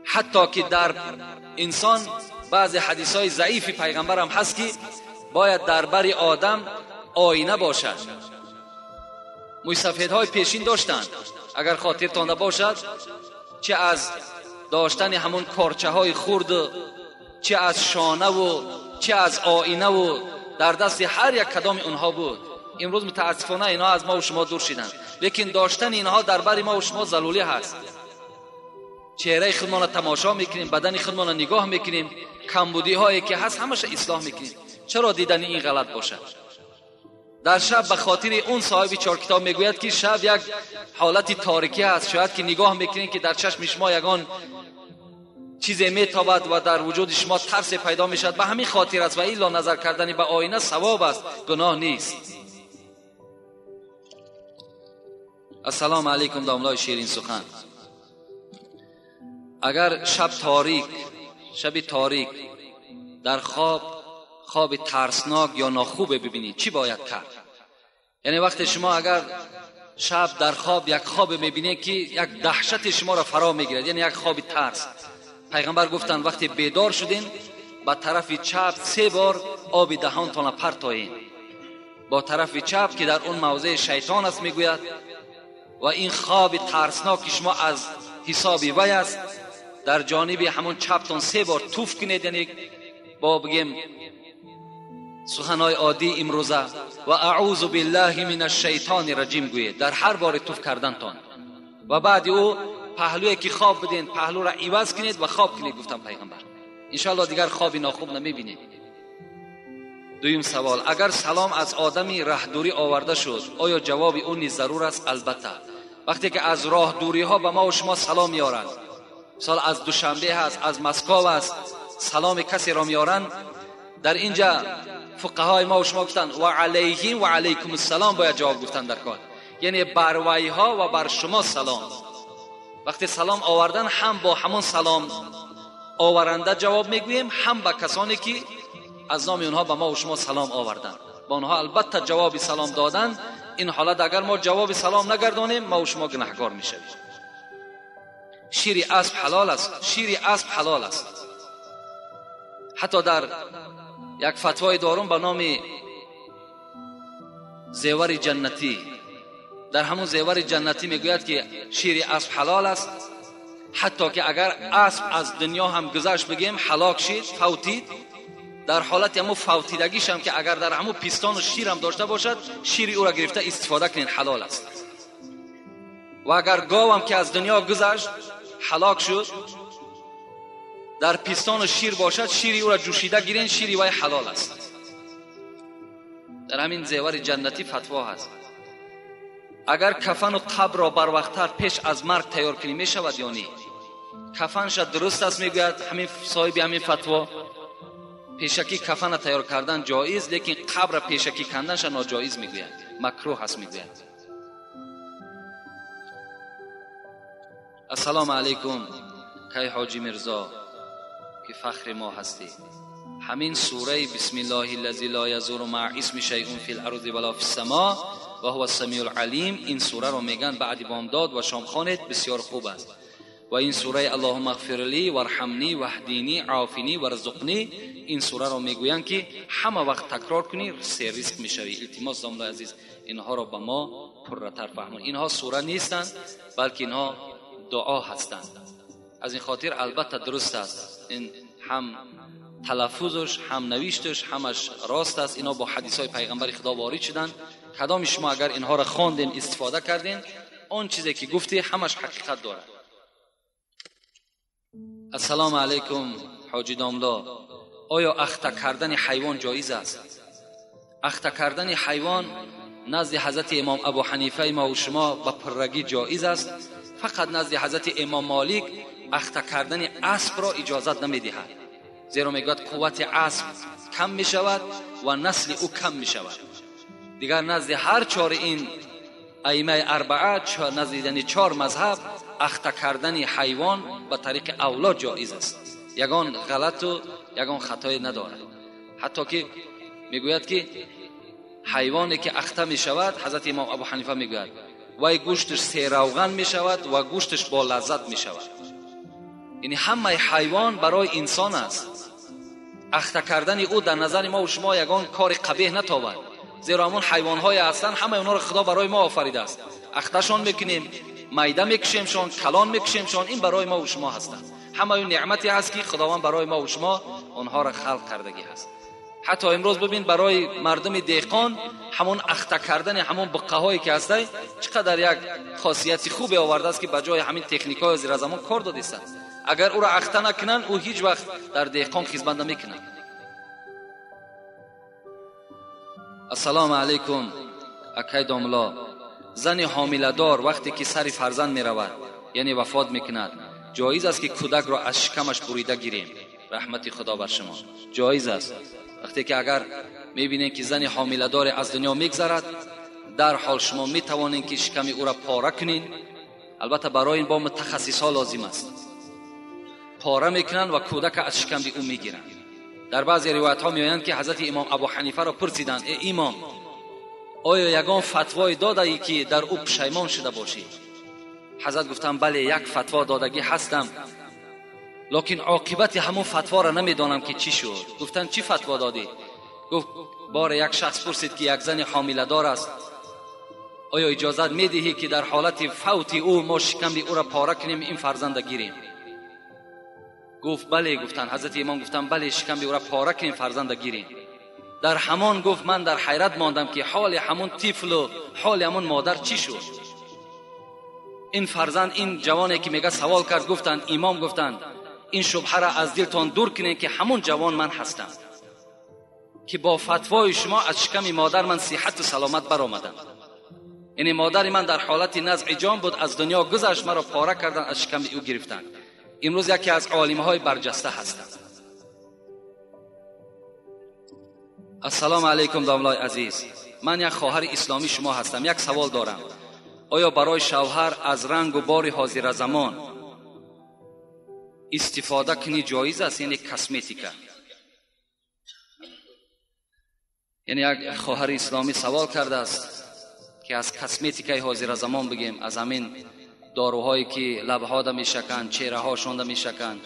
حتی که در انسان بعضی حدیث های ضعیف پیغمبر هم هست که باید در بر آدم آینه باشد. موی سفیدهای پیشین داشتند، اگر خاطرتان باشد، چه از داشتن همون کارچه های خرد، چه از شانه و چه از آینه و در دست هر یک کدام اونها بود. امروز متاسفانه اینها از ما و شما دور شدند، لیکن داشتن اینها در بر ما و شما ضروری هست. چهره خودمان را تماشا میکنیم، بدن خودمان را نگاه میکنیم، کمبودی هایی که هست همش اصلاح میکنیم. چرا دیدن این غلط باشد؟ در شب به خاطر اون صاحب چهار کتاب میگوید که شب یک حالت تاریکی هست، شاید که نگاه میکنید که در چشم شما یگان چیزی میتابد و در وجود شما ترس پیدا میشد. به همین خاطر است و الا نظر کردن به آینه ثواب است، گناه نیست. السلام علیکم داملای شیرین سخن. اگر شب تاریک در خواب ترسناک یا ناخوب ببینید چی باید کرد؟ یعنی وقتی شما اگر شب در خواب یک خواب میبینید که یک دهشت شما را فرا میگیرد، یعنی یک خواب ترس، پیغمبر گفتند وقتی بیدار شدین به طرف چپ 3 بار آب دهانتان پرتایین، با طرف چپ که در اون موضع شیطان است میگوید، و این خواب ترسناک شما از حساب وی است، در جانب همون چپتان 3 بار توف کنید، یعنی با بگیم سخنهای عادی امروزه، و اعوذ بالله من الشیطان الرجیم گویید در هر بار توف کردنتان، و بعد او پهلویی که خواب بدین پهلو را عوض کنید و خواب کنید، گفتم پیغمبر. انشاءالله دیگر خواب ناخوب نمیبینید. دویم سوال، اگر سلام از آدمی ره دوری آورده شد آیا جواب او نیز ضرور است؟ البته. وقتی که از راه دوری ها به ما و شما سلام میارند، مثال از دوشنبه هست، از مسکو است، سلام کسی را میارند، در اینجا فقهای ما و شما گفتن و علیهم و علیکم السلام باید جواب گفتن در کار، یعنی بر وی ها و بر شما سلام. وقتی سلام آوردن هم با همون سلام آورنده جواب میگوییم، هم به کسانی که از نام اونها به ما و شما سلام آوردن، با اونها البته جواب سلام دادن. این حالت اگر ما جواب سلام نگردانیم ما و شما گناهکار میشویم. شیر اسب حلال است، شیر اسب حلال است. حتی در یک فتوای دارم به نام زیور جنتی، در همون زیور جنتی میگوید که شیر اسب حلال است، حتی که اگر اسب از دنیا هم گذشت بگیم هلاک شد، فوتید، در حالت همون فوتیدگیش هم که اگر در همون پیستان و شیر هم داشته باشد شیر او را گرفته استفاده کنین، حلال است. و اگر گاو هم که از دنیا گذشت هلاک شد در پیستان و شیر باشد شیر او را جوشیده گیرین، شیر وی حلال است. در همین زیور جنتی فتوا هست. اگر کفن و قبر را بر وقت‌تر پیش از مرگ تیار کنی می شود یا نه؟ کفنش درست است میگوید همین صاحب همین فتوا، پیشکی کفن تیار کردن جایز، لیکن قبر پیشکی کندنش ناجایز میگوید، مکروه است میگوید. السلام علیکم کی حاجی میرزا که فخر ما هستی. همین سوره بسم الله الذی لا یضر مع اسم شیء فی الارض ولا فی السماء و هو السمیع العلیم، این سوره رو میگن بعد بامداد و شام خوانید، بسیار خوب است. و این سوره اللهم اغفر لی وارحمنی واهدینی عافینی وارزقنی، این سوره را میگویند که همه وقت تکرار کنی سه ریسک میشوی. التماس داملای عزیز اینها را به ما پررتر فهمون. اینها سوره نیستند بلکه اینها دعا هستند. از این خاطر البته درست است، این هم تلفظش هم نوشتش همش راست است. اینا با حدیث های پیغمبر خدا وارد شدن. کدام شما اگر اینها را خواندین استفاده کردین، آن چیزی که گفتی همش حقیقت دارد. السلام علیکم حاجی داملا، آیا اخته کردن حیوان جایز است؟ اخته کردن حیوان نزد حضرت امام ابو حنیفه ما و شما به پرگی جایز است. فقط نزد حضرت امام مالک اخته کردن اسب را اجازت نمیدهد، زیرا میگوید قوت اسب کم میشود و نسل او کم میشود. دیگر نزد هر چهار این ائمه اربعه، نزد یعنی چهار مذهب، اخته کردن حیوان به طریق اولا جایز است، یگان غلط و یگان خطای ندارد. حتی که میگوید که حیوانی که اخته میشود، حضرت امام ابو حنیفه میگوید وای گوشتش سیروغن میشود و گوشتش با لذت میشود. یعنی همه حیوان برای انسان است. اخته کردن او در نظر ما و شما یگان کار قبیح نتابد، زیرا همون حیوان‌های هستند همه اونها را خدا برای ما آفریده است. اختشان میکنیم، میده میکشیمشان، کلان میکشیمشان، این برای ما و شما هستند. همه اون نعمتی هست که خداوند برای ما و شما آنها را خلق کردگی هست. حتی امروز ببین برای مردم دهقان همون اخته کردن همون بقه هایی که هسته چقدر یک خاصیت خوبی آورده است که به جای همین تکنیک های زیر زمان کار داده است. اگر او را اخته نکنن او هیچ وقت در دهقان خدمت نمیکنن. السلام علیکم اکای داملا، زن حامله دار وقتی که سر فرزند میرود یعنی وفات میکند، جایز است که کودک را از شکمش بریده گیریم؟ رحمت خدا بر شما. جایز است. وقتی که اگر میبینید که زن حامله دار از دنیا میگذرد، در حال شما میتوانید که شکم او را پاره کنین. البته برای این با متخصص ها لازم است. پاره میکنن و کودک از شکم او میگیرن. در بعضی روایت ها میآیند که حضرت امام ابو حنیفه را پرسیدند ای امام، آیا یگان فتوای داده ای که در او پشیمان شده باشی؟ حضرت گفتند بله، یک فتوا دادگی هستم، لکن عاقبت همون فتوا را نمیدانم که چی شد. گفتند چی فتوا دادی؟ گفت بار یک شخص پرسید که یک زن حامله دار است، آیا اجازت میدهی که در حالت فوت او ما شکم او را پاره کنیم این فرزند گیریم؟ گفت بله. گفتند حضرت امام گفتند بله، شکم او را پاره کنیم فرزند گیریم. در همان گفت من در حیرت ماندم که حال همون طفل و حال همون مادر چی شد. این فرزند، این جوانی که میگه سوال کرد، گفتند امام گفتند این شبهه را از دلتان دور کنید که همون جوان من هستم که با فتوای شما از شکم مادر من صحت و سلامت برآمدم. یعنی مادر من در حالت نزع جان بود، از دنیا گذشت، مرا پاره کردن از شکم او گرفتن. امروز یکی از عالم‌های برجسته هستم. السلام علیکم داملای عزیز، من یک خواهر اسلامی شما هستم. یک سوال دارم، آیا برای شوهر از رنگ و بار حاضر زمان استفاده کنی جایز است؟ یعنی کسمتیکا. یعنی یک خواهر اسلامی سوال کرده است که از کسمتیکای حاضر زمان بگیم، از همین داروهایی که لبها ده میشکن، چهره هاشون ده میشکن،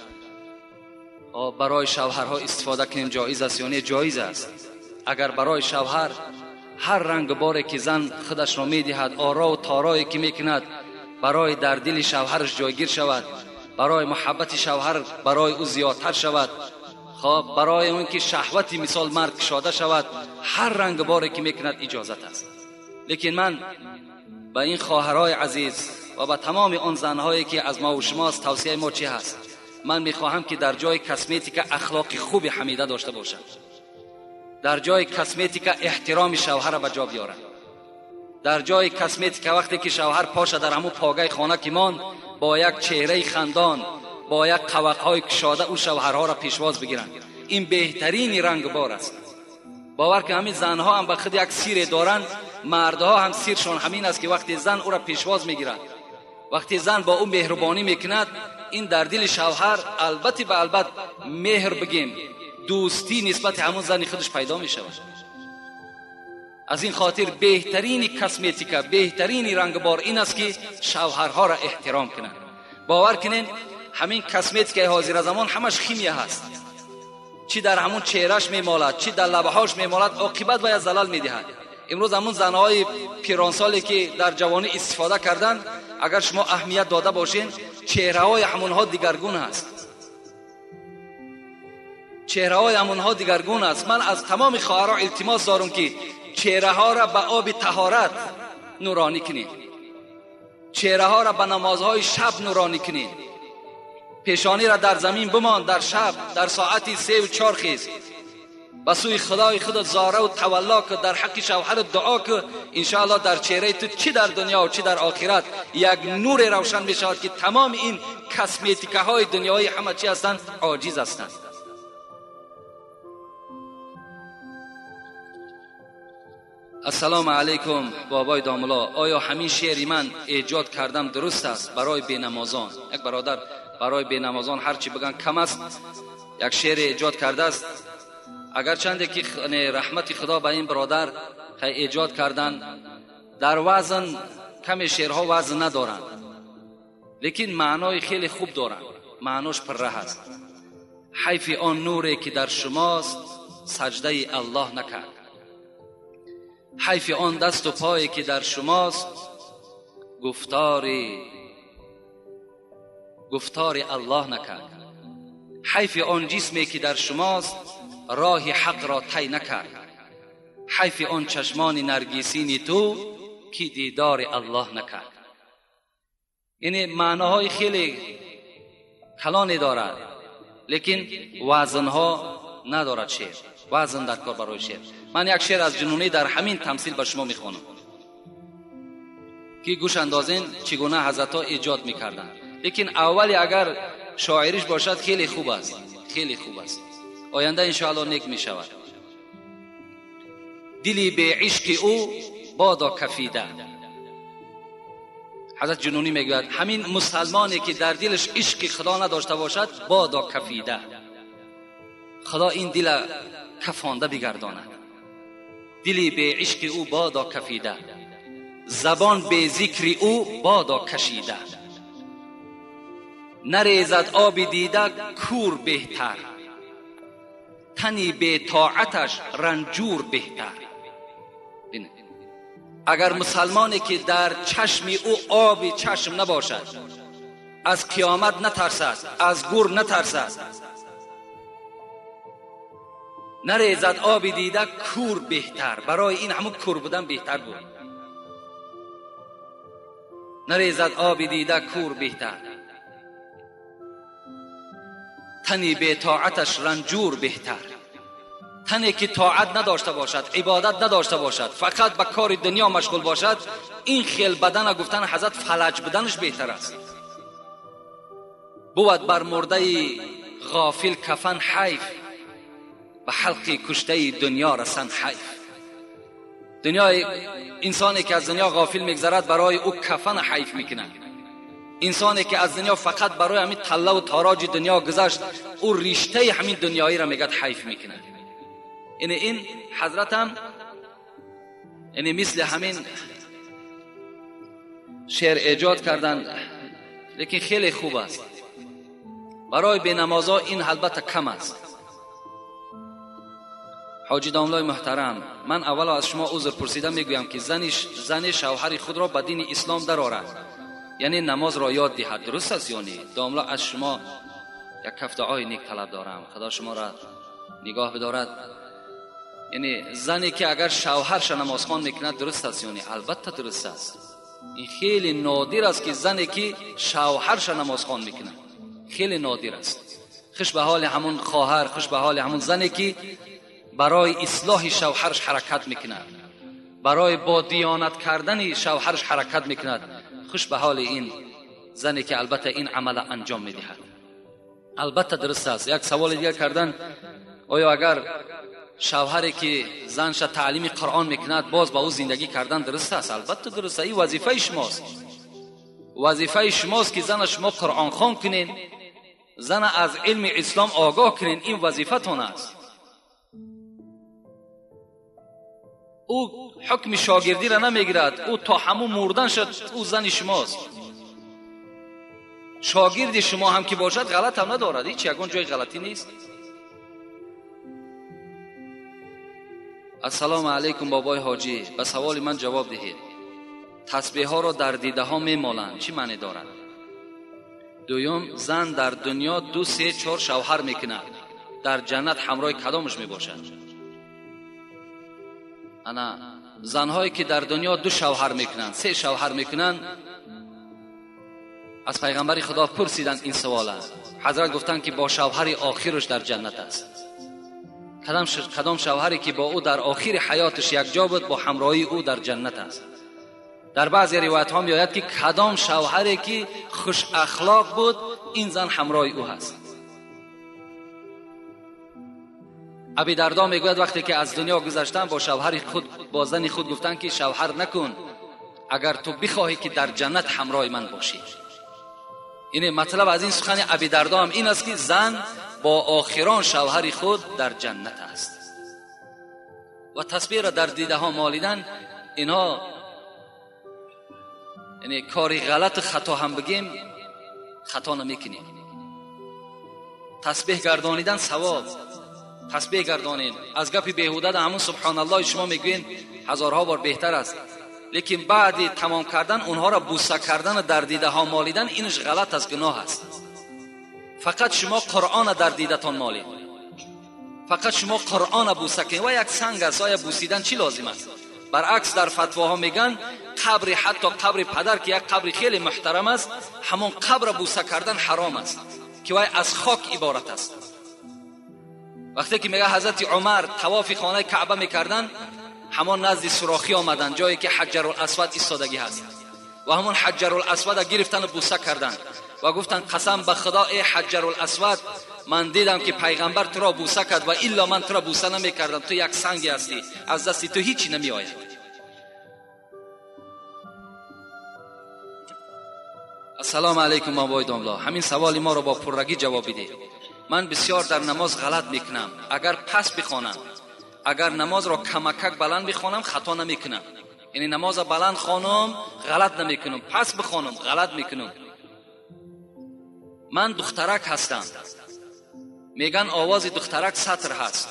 برای شوهرها استفاده کنیم جایز است یا نه؟ جایز است. اگر برای شوهر هر رنگ باری که زن خودش را میدهد، آرا و تارایی که میکند، برای در دل شوهرش جایگیر شود، برای محبت شوهر برای او زیادتر شود، خب برای اون که شهوتی مثال مرد کشاده شود، هر رنگ باری که میکند اجازت است. لیکن من به این خواهرای عزیز و به تمام آن زنهایی که از ما و شماست، توصیه ما چی هست؟ من میخواهم که در جای کسمتیک اخلاق خوب حمیده داشته باشم، در جای کسمتیک احترام شوهر به جا بیارم، در جای کسمتیک وقتی که شوهر پاشه در همون پاگه خانه که مان، با یک چهره خندان، با یک قوقهای کشاده او شوهرها را پیشواز بگیرند. این بهترین رنگ بار است. باور که همین زنها هم به خود یک سیر دارند، مردها هم سیرشان همین است که وقتی زن او را پیشواز میگیرد، وقتی زن با او مهربانی میکند، این در دل شوهر البته به البته مهر بگیم دوستی نسبت همون زن خودش پیدا می شود. از این خاطر بهترین کسمتیکا، بهترین رنگبار این است که شوهرها را احترام کنند. باور کنین همین کسمتیکای حاضر زمان همش خیمیه هست، چی در همون چهرهش میمالد، چی در لبهاش میمالد، عاقبت باید زلال میدهد. امروز همون زنهای پیرانسالی که در جوانی استفاده کردند، اگر شما اهمیت داده باشین، چهره های همونها دیگرگون هست. چهره های همونها دیگرگون است. من از تمام خواهرها التماس دارم که چهره ها را به آب طهارت نورانی کنید، چهره ها را به نمازهای شب نورانی کنید. پیشانی را در زمین بمان، در شب در ساعت 3 و 4 خیز به سوی خدای خود زاره و تولا که در حق شوهر دعا که انشاءالله در چهره تو چی در دنیا و چی در آخرت یک نور روشن می شود که تمام این کسمتیکه های دنیایی همه چی هستند عاجز هستند. السلام علیکم بابای داملا، آیا همین شعری من ایجاد کردم درست است برای بینمازان؟ یک برادر برای بینمازان هرچی بگن کم است، یک شعر ایجاد کرده است. اگر چنده که رحمت خدا به این برادر ایجاد کردن، در وزن کم شعرها وزن ندارند، لیکن معنای خیلی خوب دارند، معناش پره است. حیف آن نوری که در شماست سجده الله نکرد، حیف آن دست و پایی که در شماست گفتار الله نکرد، حیف آن جسمی که در شماست راه حق را طی نکرد، حیف آن چشمان نرگسین تو که دیدار الله نکرد. یعنی معناهای خیلی کلانی دارد، لیکن وزنها ندارد شعر، وزن در کار برای شعر. من یک شعر از جنونی در همین تمثیل به شما میخوانم که گوش اندازین چگونه حضرت ها ایجاد میکردن. لیکن اولی اگر شاعریش باشد خیلی خوب است، خیلی خوب است، آینده انشاءالله نیک میشود. دلی به عشق او بادا کفیده. حضرت جنونی میگوید همین مسلمانی که در دلش عشق خدا نداشته باشد بادا کفیده، خدا این دل کفانده بگرداند. دلی به عشق او بادا کفیده، زبان به ذکر او بادا کشیده، نریزد آب دیده کور بهتر، تنی به طاعتش رنجور بهتر. اگر مسلمانی که در چشم او آب چشم نباشد، از قیامت نترسد، از گور نترسد، نریزد آب دیده کور بهتر، برای این همون کور بودن بهتر بود. نریزد آب دیده کور بهتر، تنی به طاعتش رنجور بهتر. تنی که طاعت نداشته باشد، عبادت نداشته باشد، فقط به کار دنیا مشغول باشد، این خیل بدن گفتن حضرت فلج بدنش بهتر است. بود بر مرده غافل کفن حیف، به حلق کشته دنیا رسن حیف. دنیای انسانی که از دنیا غافل میگذرد برای او کفن حیف میکنند. انسانی که از دنیا فقط برای همین طله و تاراج دنیا گذشت، او ریشته همین دنیایی را میگد حیف میکنه. یعنی این حضرت هم یعنی مثل همین شعر ایجاد کردن، لیکن خیلی خوب است. برای بینمازا این البته کم است. حاجی داملای محترم، من اولا از شما عذر پرسیده میگویم که زن شوهر خود را به دین اسلام درآورد، یعنی نماز را یاد دهد، درست است یا نه؟ داملا از شما یک کف دعای نیک طلب دارم، خدا شما را نگاه بدارد. یعنی زنی که اگر شوهرش نماز خوان میکند درست است یا نه؟ البته درست است. این خیلی نادر است که زنی که شوهرش نماز خوان میکند، خیلی نادر است. خوش به حال همون خواهر، خوش به حال همون زنی که برای اصلاح شوهرش حرکت میکند، برای با دیانت کردن شوهرش حرکت میکند. خوش به حال این زنی که البته این عمل انجام میدهد. البته درست است. یک سوال دیگر کردن، آیا اگر شوهری که زنش تعلیم قرآن میکند باز با او زندگی کردن درست است؟ البته درست است. این وظیفه شماست، وظیفه شماست که زن شما قرآن خوان کنین، زن از علم اسلام آگاه کنین، این وظیفه تان است. او حکم شاگردی را نمیگیرد، او تا همون مردن شد او زن شماست. Шогирди шумо ҳам ки бошад ғалат ҳам надорад, ҳеҷ ягон ҷои ғалатӣ нест. Ассалому алайкум бобои ҳоҷӣ, ба саволи ман ҷавоб диҳед. Тасбеҳҳоро дар дидаҳо мемоланд, чӣ маъне дорад? Дуюм, зан дар дунё 2, 3, 4 шавҳар мекунад, дар ҷаннат ҳамроҳи кадомаш мебошад? Ана занҳое ки дар дунё 2 шавҳар мекунанд, 3 шавҳар мекунанд, аз пайғамбари Худо пурсиданд ин савола. Ҳазрат гуфтанд ки бо шавҳари охираш дар ҷаннат аст. Кадом шавҳаре ки бо ӯ дар охири ҳаёташ якҷо буд, бо ҳамроҳии ӯ дар ҷаннат аст. Дар баъзе ривоятҳо меояд ки кадом шавҳаре ки хуш ахлоқ буд, ин зан ҳамроҳи ӯ ҳаст. Аби Дардо мегӯяд вақте ки аз дунё гузаштам, бо шавҳари худ, бо зани худ гуфтанд ки шавҳар накун, агар ту бихоҳӣ ки дар ҷаннат ҳамроҳи ман бошӣ. Ине матлаб аз ин сухани Аби Дардо ҳам ин аст ки зан бо охирон шавҳари худ дар ҷаннат аст. Ва тасбеҳро дар дидаҳо молидан, инҳо яъне кори ғалат хато ҳам бигем, хато намекунем. Тасбеҳ гардонидан савоб, тасбеҳ гардонем. Аз гапи беҳуда ҳамун субҳоналлоҳ шумо мегӯед ҳазорҳо бор беҳтар аст. Лекин баъди тамом кардан онҳоро буса кардан ва дар дидаҳо молидан, инаш ғалат аст, гуноҳ аст. Фақат шумо Қуръонро дар дидатон молед, фақат шумо Қуръонро буса кунед. Ва як санг аст, оя бусидан чӣ лозим аст? Баръакс дар фатвоҳо мегӯянд қабри, ҳатто қабри падар ки як қабри хеле муҳтарам аст, ҳамон қабрро буса кардан ҳаром аст, ки вай аз хок иборат аст. Вақте ки мега ҳазрати Умар тавофи хонаи Каъба мекарданд, ҳамон назди сурохӣ омаданд, ҷое ки Ҳаҷарул-Асвад истодагӣ ҳаст, ва ҳамон Ҳаҷарул-Асвадро гирифтану буса карданд ва гуфтанд қасам ба Худо, эй Ҳаҷарул-Асвад, ман дидам ки пайғамбар туро буса кард ва илло ман туро буса намекардам, ту як санге ҳастӣ, аз дасти ту ҳичи намеояд. Ассалому алайкум бобои домло, ҳамин саволи моро бо пуррагӣ ҷавоб бидеҳ. Ман бисёр дар намоз ғалат мекунам. Агар пас бихонам, агар намозро камакак баланд бихонам, хато намекунам. Яъне намозро баланд хонам, ғалат намекунам, пас бихонам, ғалат мекунам. Ман духтарак ҳастам. Меган овози духтарак сатр ҳаст.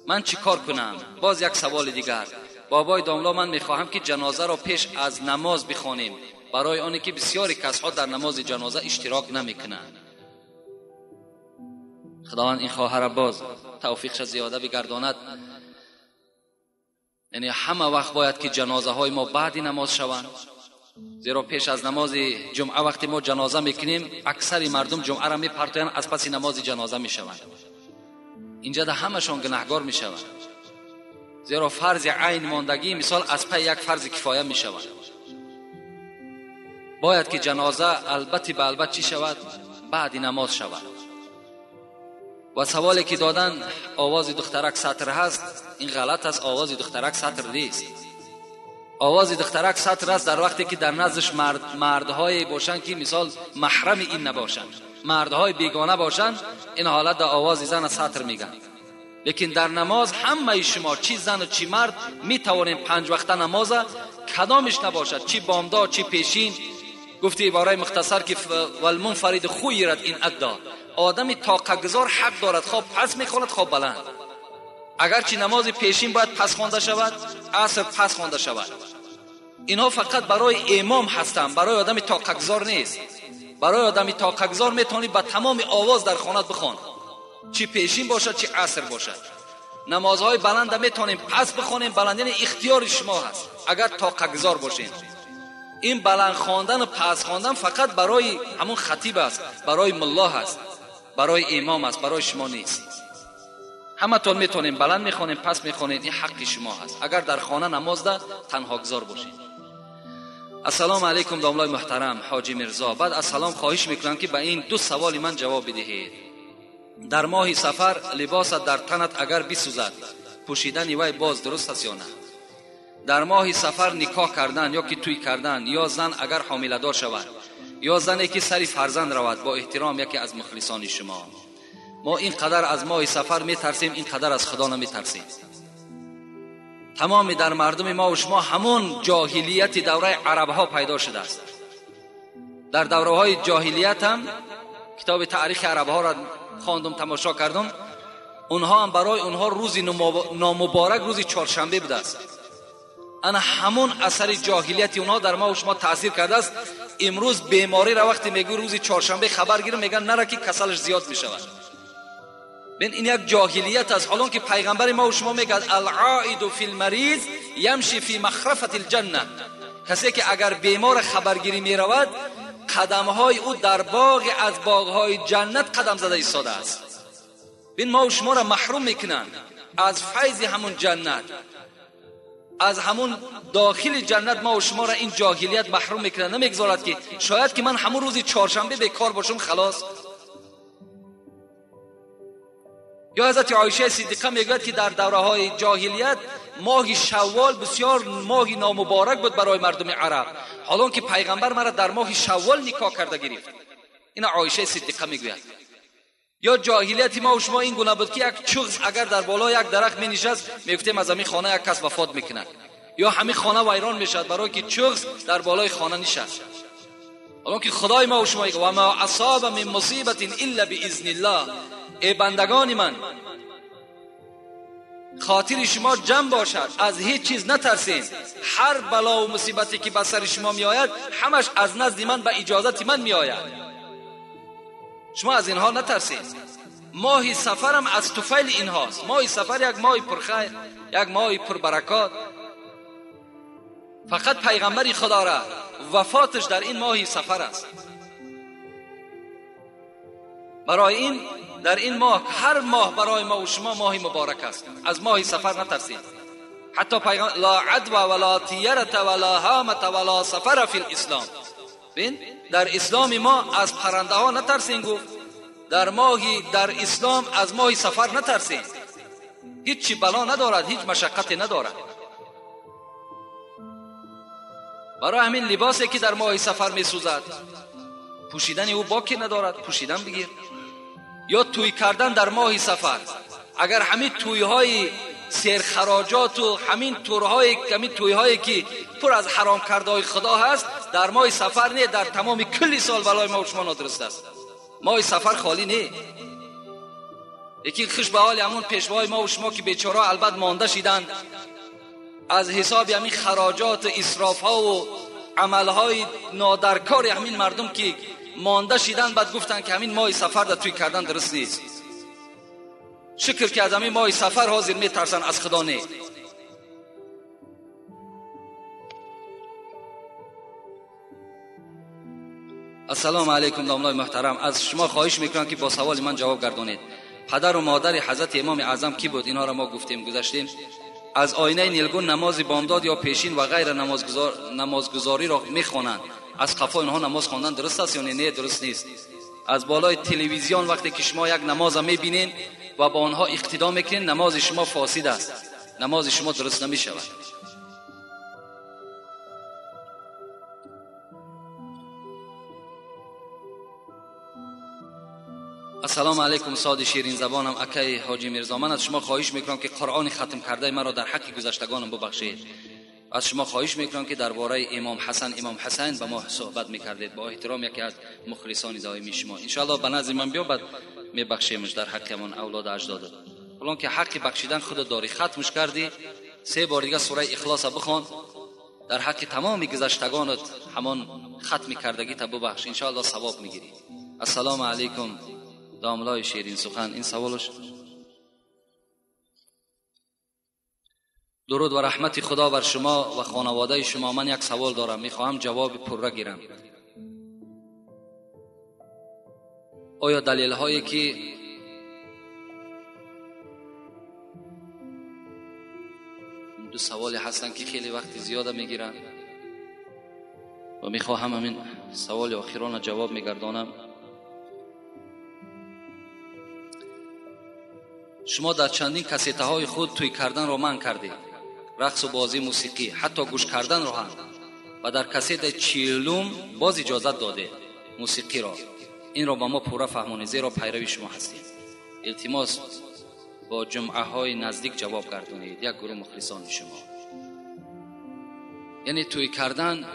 Ман чӣ кор кунам? Боз як саволи дигар. Бобои домло, ман мехоҳам ки ҷанозаро пеш аз намоз бихонем, барои оне ки бисёри касҳо дар намози ҷаноза иштирок намекунанд. Худованд ин хоҳарро боз тавфиқша зиёда бигардонад. Яъне ҳама вақт бояд ки ҷанозаҳои мо баъди намоз шаванд, зеро пеш аз намози ҷумъа вақте мо ҷаноза мекунем, аксари мардум ҷумъаро мепартоянд, аз паси намози ҷаноза мешаванд. Инҷа да ҳамашон гунаҳгор мешаванд, зеро фарзи айн мондагӣ мисол аз пай як фарзи кифоя мешавад. Бояд ки ҷаноза албатти ба албат чӣ шавад? Баъди намоз шавад. Ва саволе ки додан овози духтарак сатр ҳаст, ин ғалат аст. Овози духтарак сатр нест. Овози духтарак сатр аст дар вақте ки дар наздаш мардҳое бошанд ки мисол маҳрами ин набошанд, мардҳои бегона бошанд, ин ҳолат дар овози зан сатр мегӯянд. Лекин дар намоз ҳамаи шумо, чӣ зану чӣ мард, метавонем 5 вақта намоза кадомиш набошад, чӣ бомдод чӣ пешин. Гуфти ибораи мухтасар ки валмунфарид хуйрат ин адда, одами тоқагузор ҳақ дорад хоб пас мехонад, хоб баланд. Агарчи намози пешин бояд пас хонда шавад, аср пас хонда шавад. Инҳо фақат барои имом ҳастанд, барои одами тоқагузор нест. Барои одами тоқагузор метавонӣ ба тамоми овоз дар хонат бихон, чӣ пешин бошад чӣ аср бошад. Намозҳои баланда метавонем пас бихонем, баланд яъне ихтиёри шумо ҳаст агар тоқагузор бошем. Ин баланд хондан ва пас хондан фақат барои ҳамон хатиб аст, барои мулло ҳаст, барои имом аст, барои шумо нест. Ҳаматон метавонем баланд мехонем, пас мехонем, ин ҳаққи шумо ҳаст агар дар хона намозда танҳогузор бошед. Ассалому алайкум домлои муҳтарам ҳоҷи Мирзо. Баъд аз салом хоҳиш мекунам ки ба ин 2 саволи ман ҷавоб бидиҳед. Дар моҳи сафар либосат дар танат агар бисӯзад, пӯшидани вай боз дуруст аст ё на? Дар моҳи сафар никоҳ кардан ё ки тӯй кардан, ё зан агар ҳомиладор шавад, ё зане ки сари фарзанд равад, бо эҳтиром яке аз мухлисони шумо. Мо ин қадар аз моҳи сафар метарсем, ин қадар аз Худо наметарсем. Тамоми дар мардуми мо ва шумо ҳамон ҷоҳилияти давраи арабҳо пайдо шудааст. در دوره های جاهلیت هم کتاب تاریخ عرب ها را خواندم، تماشا کردم، اونها هم برای اونها روزی نامبارک روز چهارشنبه بوده است. انا همون اثر جاهلیت اونها در ما و شما تاثیر کرده است. امروز بیماری را وقتی میگو روز چهارشنبه خبر گیرم، میگن نره که کسلش زیاد میشود. ببین این یک جاهلیت است. حالان که پیغمبر ما و شما میگه العائد فی المریض یمشی فی مخرفه الجنه، کسی که اگر بیمار خبرگیری میرود قدمهای او در باغ از باغهای جنت قدم زده ایستاده است. ببین ما و شما را محروم میکنند از فیض همون جنت، از همون داخل جنت ما و شما را این جاهلیت محروم میکنه. نمیگذارد که شاید که من همون روز چهارشنبه بیکار باشم خلاص. یا حضرت عایشه صدیقه میگوید که در دوره های جاهلیت ماه شوال بسیار ماه نامبارک بود برای مردم عرب، حالان که پیغمبر مرا در ماه شوال نکاح کرده گرفت. این عایشه صدیقه میگوید. یا جاهلیت ما و شما این گونه بود که یک چغز اگر در بالا یک درخت می نشست، میگفتیم از همین خانه یک کس وفات میکند یا همین خانه ویران میشد برای که چغز در بالای خانه نشست. حالان که خدای ما و شما میگه و ما اصاب من مصیبت الا باذن الله، ای بندگان من خاطر شما جمع باشد، از هیچ چیز نترسین، هر بلا و مصیبتی که به سر شما می آید همش از نزد من به اجازت من می آید، شما از اینها نترسید. ماه سفرم از طفیل اینهاست. ماه سفر یک ماه پرخیر، یک ماه پربرکات. فقط پیغمبر خدا را وفاتش در این ماه سفر است. برای این در این ماه، هر ماه برای ما و شما ماه مبارک است. از ماه سفر نترسید. حتی پیغمبر لا عدوى ولا طیرة ولا هامة ولا سفر فی الاسلام. ببین در اسلام ما از پرنده ها نترسین گفت، در ماهی در اسلام از ماه سفر نترسین، هیچ بلا ندارد، هیچ مشقتی ندارد. برای همین لباسی که در ماه سفر می سوزد پوشیدن او باکی ندارد، پوشیدن بگیر. یا توی کردن در ماه سفر، اگر همین توی های سرخراجات و همین تورهای همین توی هایی که پر از حرام کرده خدا هست در ماه سفر نه، در تمام کلی سال بلای ما و شما نادرست است. ماه سفر خالی نه. یکی خوش به حال همون پیشوای ما و شما که بیچاره البته مانده شیدند از حساب همین خراجات و اسراف ها و عمل های نادرکار همین مردم که مانده شیدن، بعد گفتن که همین ماه سفر در توی کردن درست نیست. شکر که از همین ماه سفر حاضر میترسن، از خدا نه. السلام علیکم داملای محترم، از شما خواهش میکنم که با سوال من جواب گردانید. پدر و مادر حضرت امام اعظم کی بود؟ اینها را ما گفتیم گذشتیم. از آینه نیلگون نماز بامداد یا پیشین و غیر نمازگزاری را میخوانند، از قفای اینها نماز خواندن درست است یا نه؟ درست نیست. از بالای تلویزیون وقتی که شما یک نماز میبینین و با آنها اقتدا میکنین، نماز شما فاسد است، نماز شما درست نمیشود. السلام علیکم ساد شیرین زبانم اکی حاجی میرزا، من از شما خواهش میکنم که قرآن ختم کرده مرا در حق گذشتگانم ببخشید. از شما خواهش میکنم که درباره امام حسن امام حسین به ما صحبت میکردید. با احترام یکی از مخلصان دائمی شما. انشاءالله به نظر من بیا بعد میبخشیمش در حق من اولاد اجداد. حالا که حق بخشیدن خود داری، ختمش کردی، 3 بار دیگه سوره اخلاص بخوان، در حق تمام گذشتگانت همان ختم کردگی تا ببخش، انشاءالله ثواب میگیری. السلام علیکم داملای شیرین سخن. این سوالش. درود و رحمت خدا بر شما و خانواده شما. من یک سوال دارم، میخواهم جواب پرره گیرم. آیا دلیل هایی که دو سوالی هستن که خیلی وقت زیاده میگیرن و میخواهم همین سوال آخران جواب میگردانم. شما در چندین کسیته های خود توی کردن را منع کردید، رقص و بازی موسیقی، حتی گوش کردن را هم، و در کسیت 40 باز اجازت داده موسیقی را. این را به ما پورا فهمانید، زیرا پیروی شما هستیم. التماس با جمعه های نزدیک جواب گردانید، یک گروه مخلصان شما. یعنی توی کردن،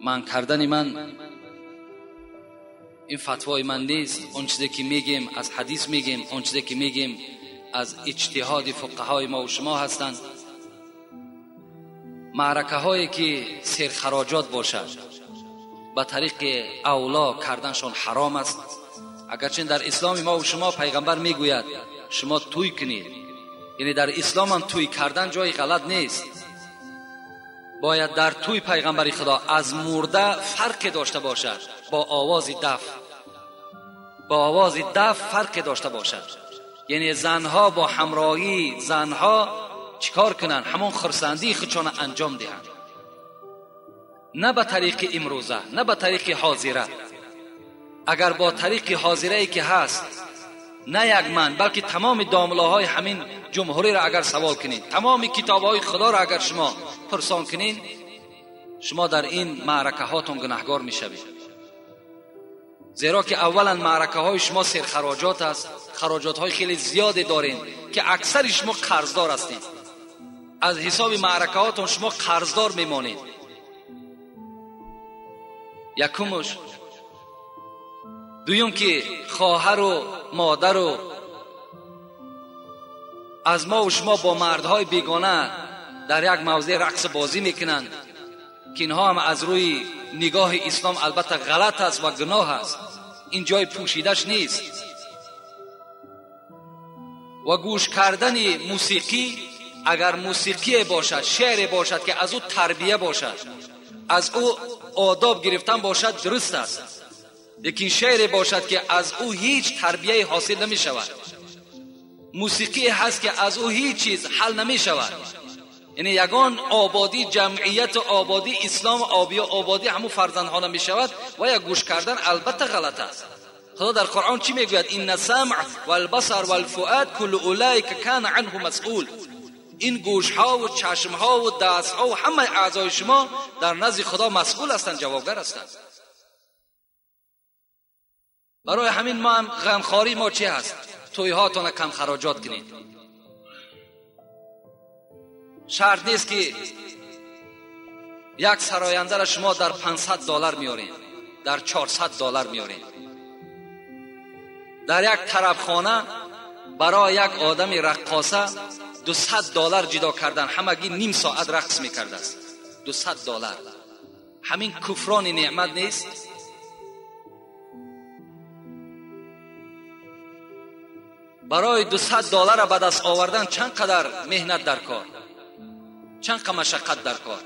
من کردن من این فتوای من نیست. اون چیزی که میگیم از حدیث میگیم، اون چیزی که میگیم از اجتهاد فقهای ما و شما هستند. معرکه هایی که سرخراجات باشد به طریق اولا کردنشان حرام است. اگرچه در اسلام ما و شما پیغمبر میگوید شما توی کنید، یعنی در اسلام هم توی کردن جای غلط نیست. باید در توی پیغمبر خدا از مرده فرق داشته باشد، با آواز دف، با آواز دف فرق داشته باشد. یعنی زنها با همراهی زنها چیکار کنن؟ همون خرسندی خودشان انجام دهند، نه به طریق امروزه، نه به طریق حاضره. اگر با طریق حاضره ای که هست، نه یک من بلکه تمام داملاهای همین جمهوری را اگر سوال کنید، تمام کتابهای خدا را اگر شما پرسان کنید، شما در این معرکه هاتون گناهگار میشوید. زیرا که اولا معرکه های شما سرخراجات است، خراجات های خیلی زیاد دارین که اکثر شما قرضدار هستید. از حساب معرکه هاتون شما قرضدار میمانید. یکمش. دویم که خواهر و مادر و از ما و شما با مردهای بیگانه در یک موضع رقص بازی میکنند که اینها هم از روی نگاه اسلام البته غلط است و گناه است، این جای پوشیدش نیست. و گوش کردن موسیقی، اگر موسیقی باشد، شعر باشد که از او تربیه باشد، از او آداب گرفتن باشد، درست است. لیکن شعر باشد که از او هیچ تربیه حاصل نمی شود، موسیقی هست که از او هیچ چیز حل نمی شود، یعنی یگان آبادی جمعیت، آبادی اسلام، آبادی همون فرزندها نمی شود. و یا گوش کردن البته غلط است. خدا در قرآن چی میگوید؟ ان السمع والبصر والفؤاد كل اولئک کان عنه مسئول. این گوش ها و چشم ها و دست ها و همه اعضای شما در نزد خدا مسئول هستند، جوابگر هستند. برای همین ما هم غمخواری ما چی هست؟ توی هاتون کم خراجات کنید. شرط نیست که یک سراینده را شما در $500 میارین، در $400 میارین. در یک طرفخانه برای یک آدم رقاصه $200 جدا کردن، همگی نیم ساعت رقص میکرده است. $200. همین کفران نعمت نیست؟ برای $200 به دست آوردن چند قدر مهنت در کار، چند قدر مشقت در کار.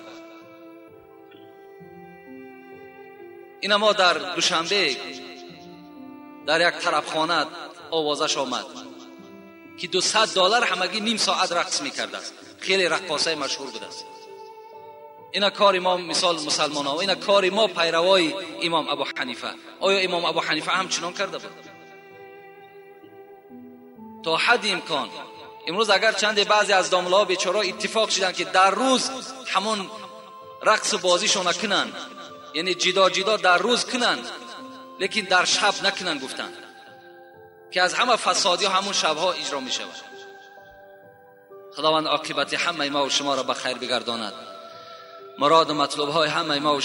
اینا ما در دوشنبه در یک طرفخانه آوازش آمد که $200 همگی نیم ساعت رقص میکرده است. خیلی رقاصه مشهور بوده است. اینا کار ما مثال مسلمان ها، اینا کار ما پیروای امام ابو حنیفه. آیا امام ابو حنیفه همچنان کرده بود؟ تا حد امکان. امروز اگر چند بعضی از داملاها بیچاره اتفاق شدن که در روز همون رقص بازیشون نکنن، یعنی جدا جدا در روز کنن لیکن در شب نکنن، گفتن که از همه فسادی همون شبها اجرا می شود. خداوند عاقبت همه ما و شما را به خیر بگرداند، مراد و مطلوب های همه ما و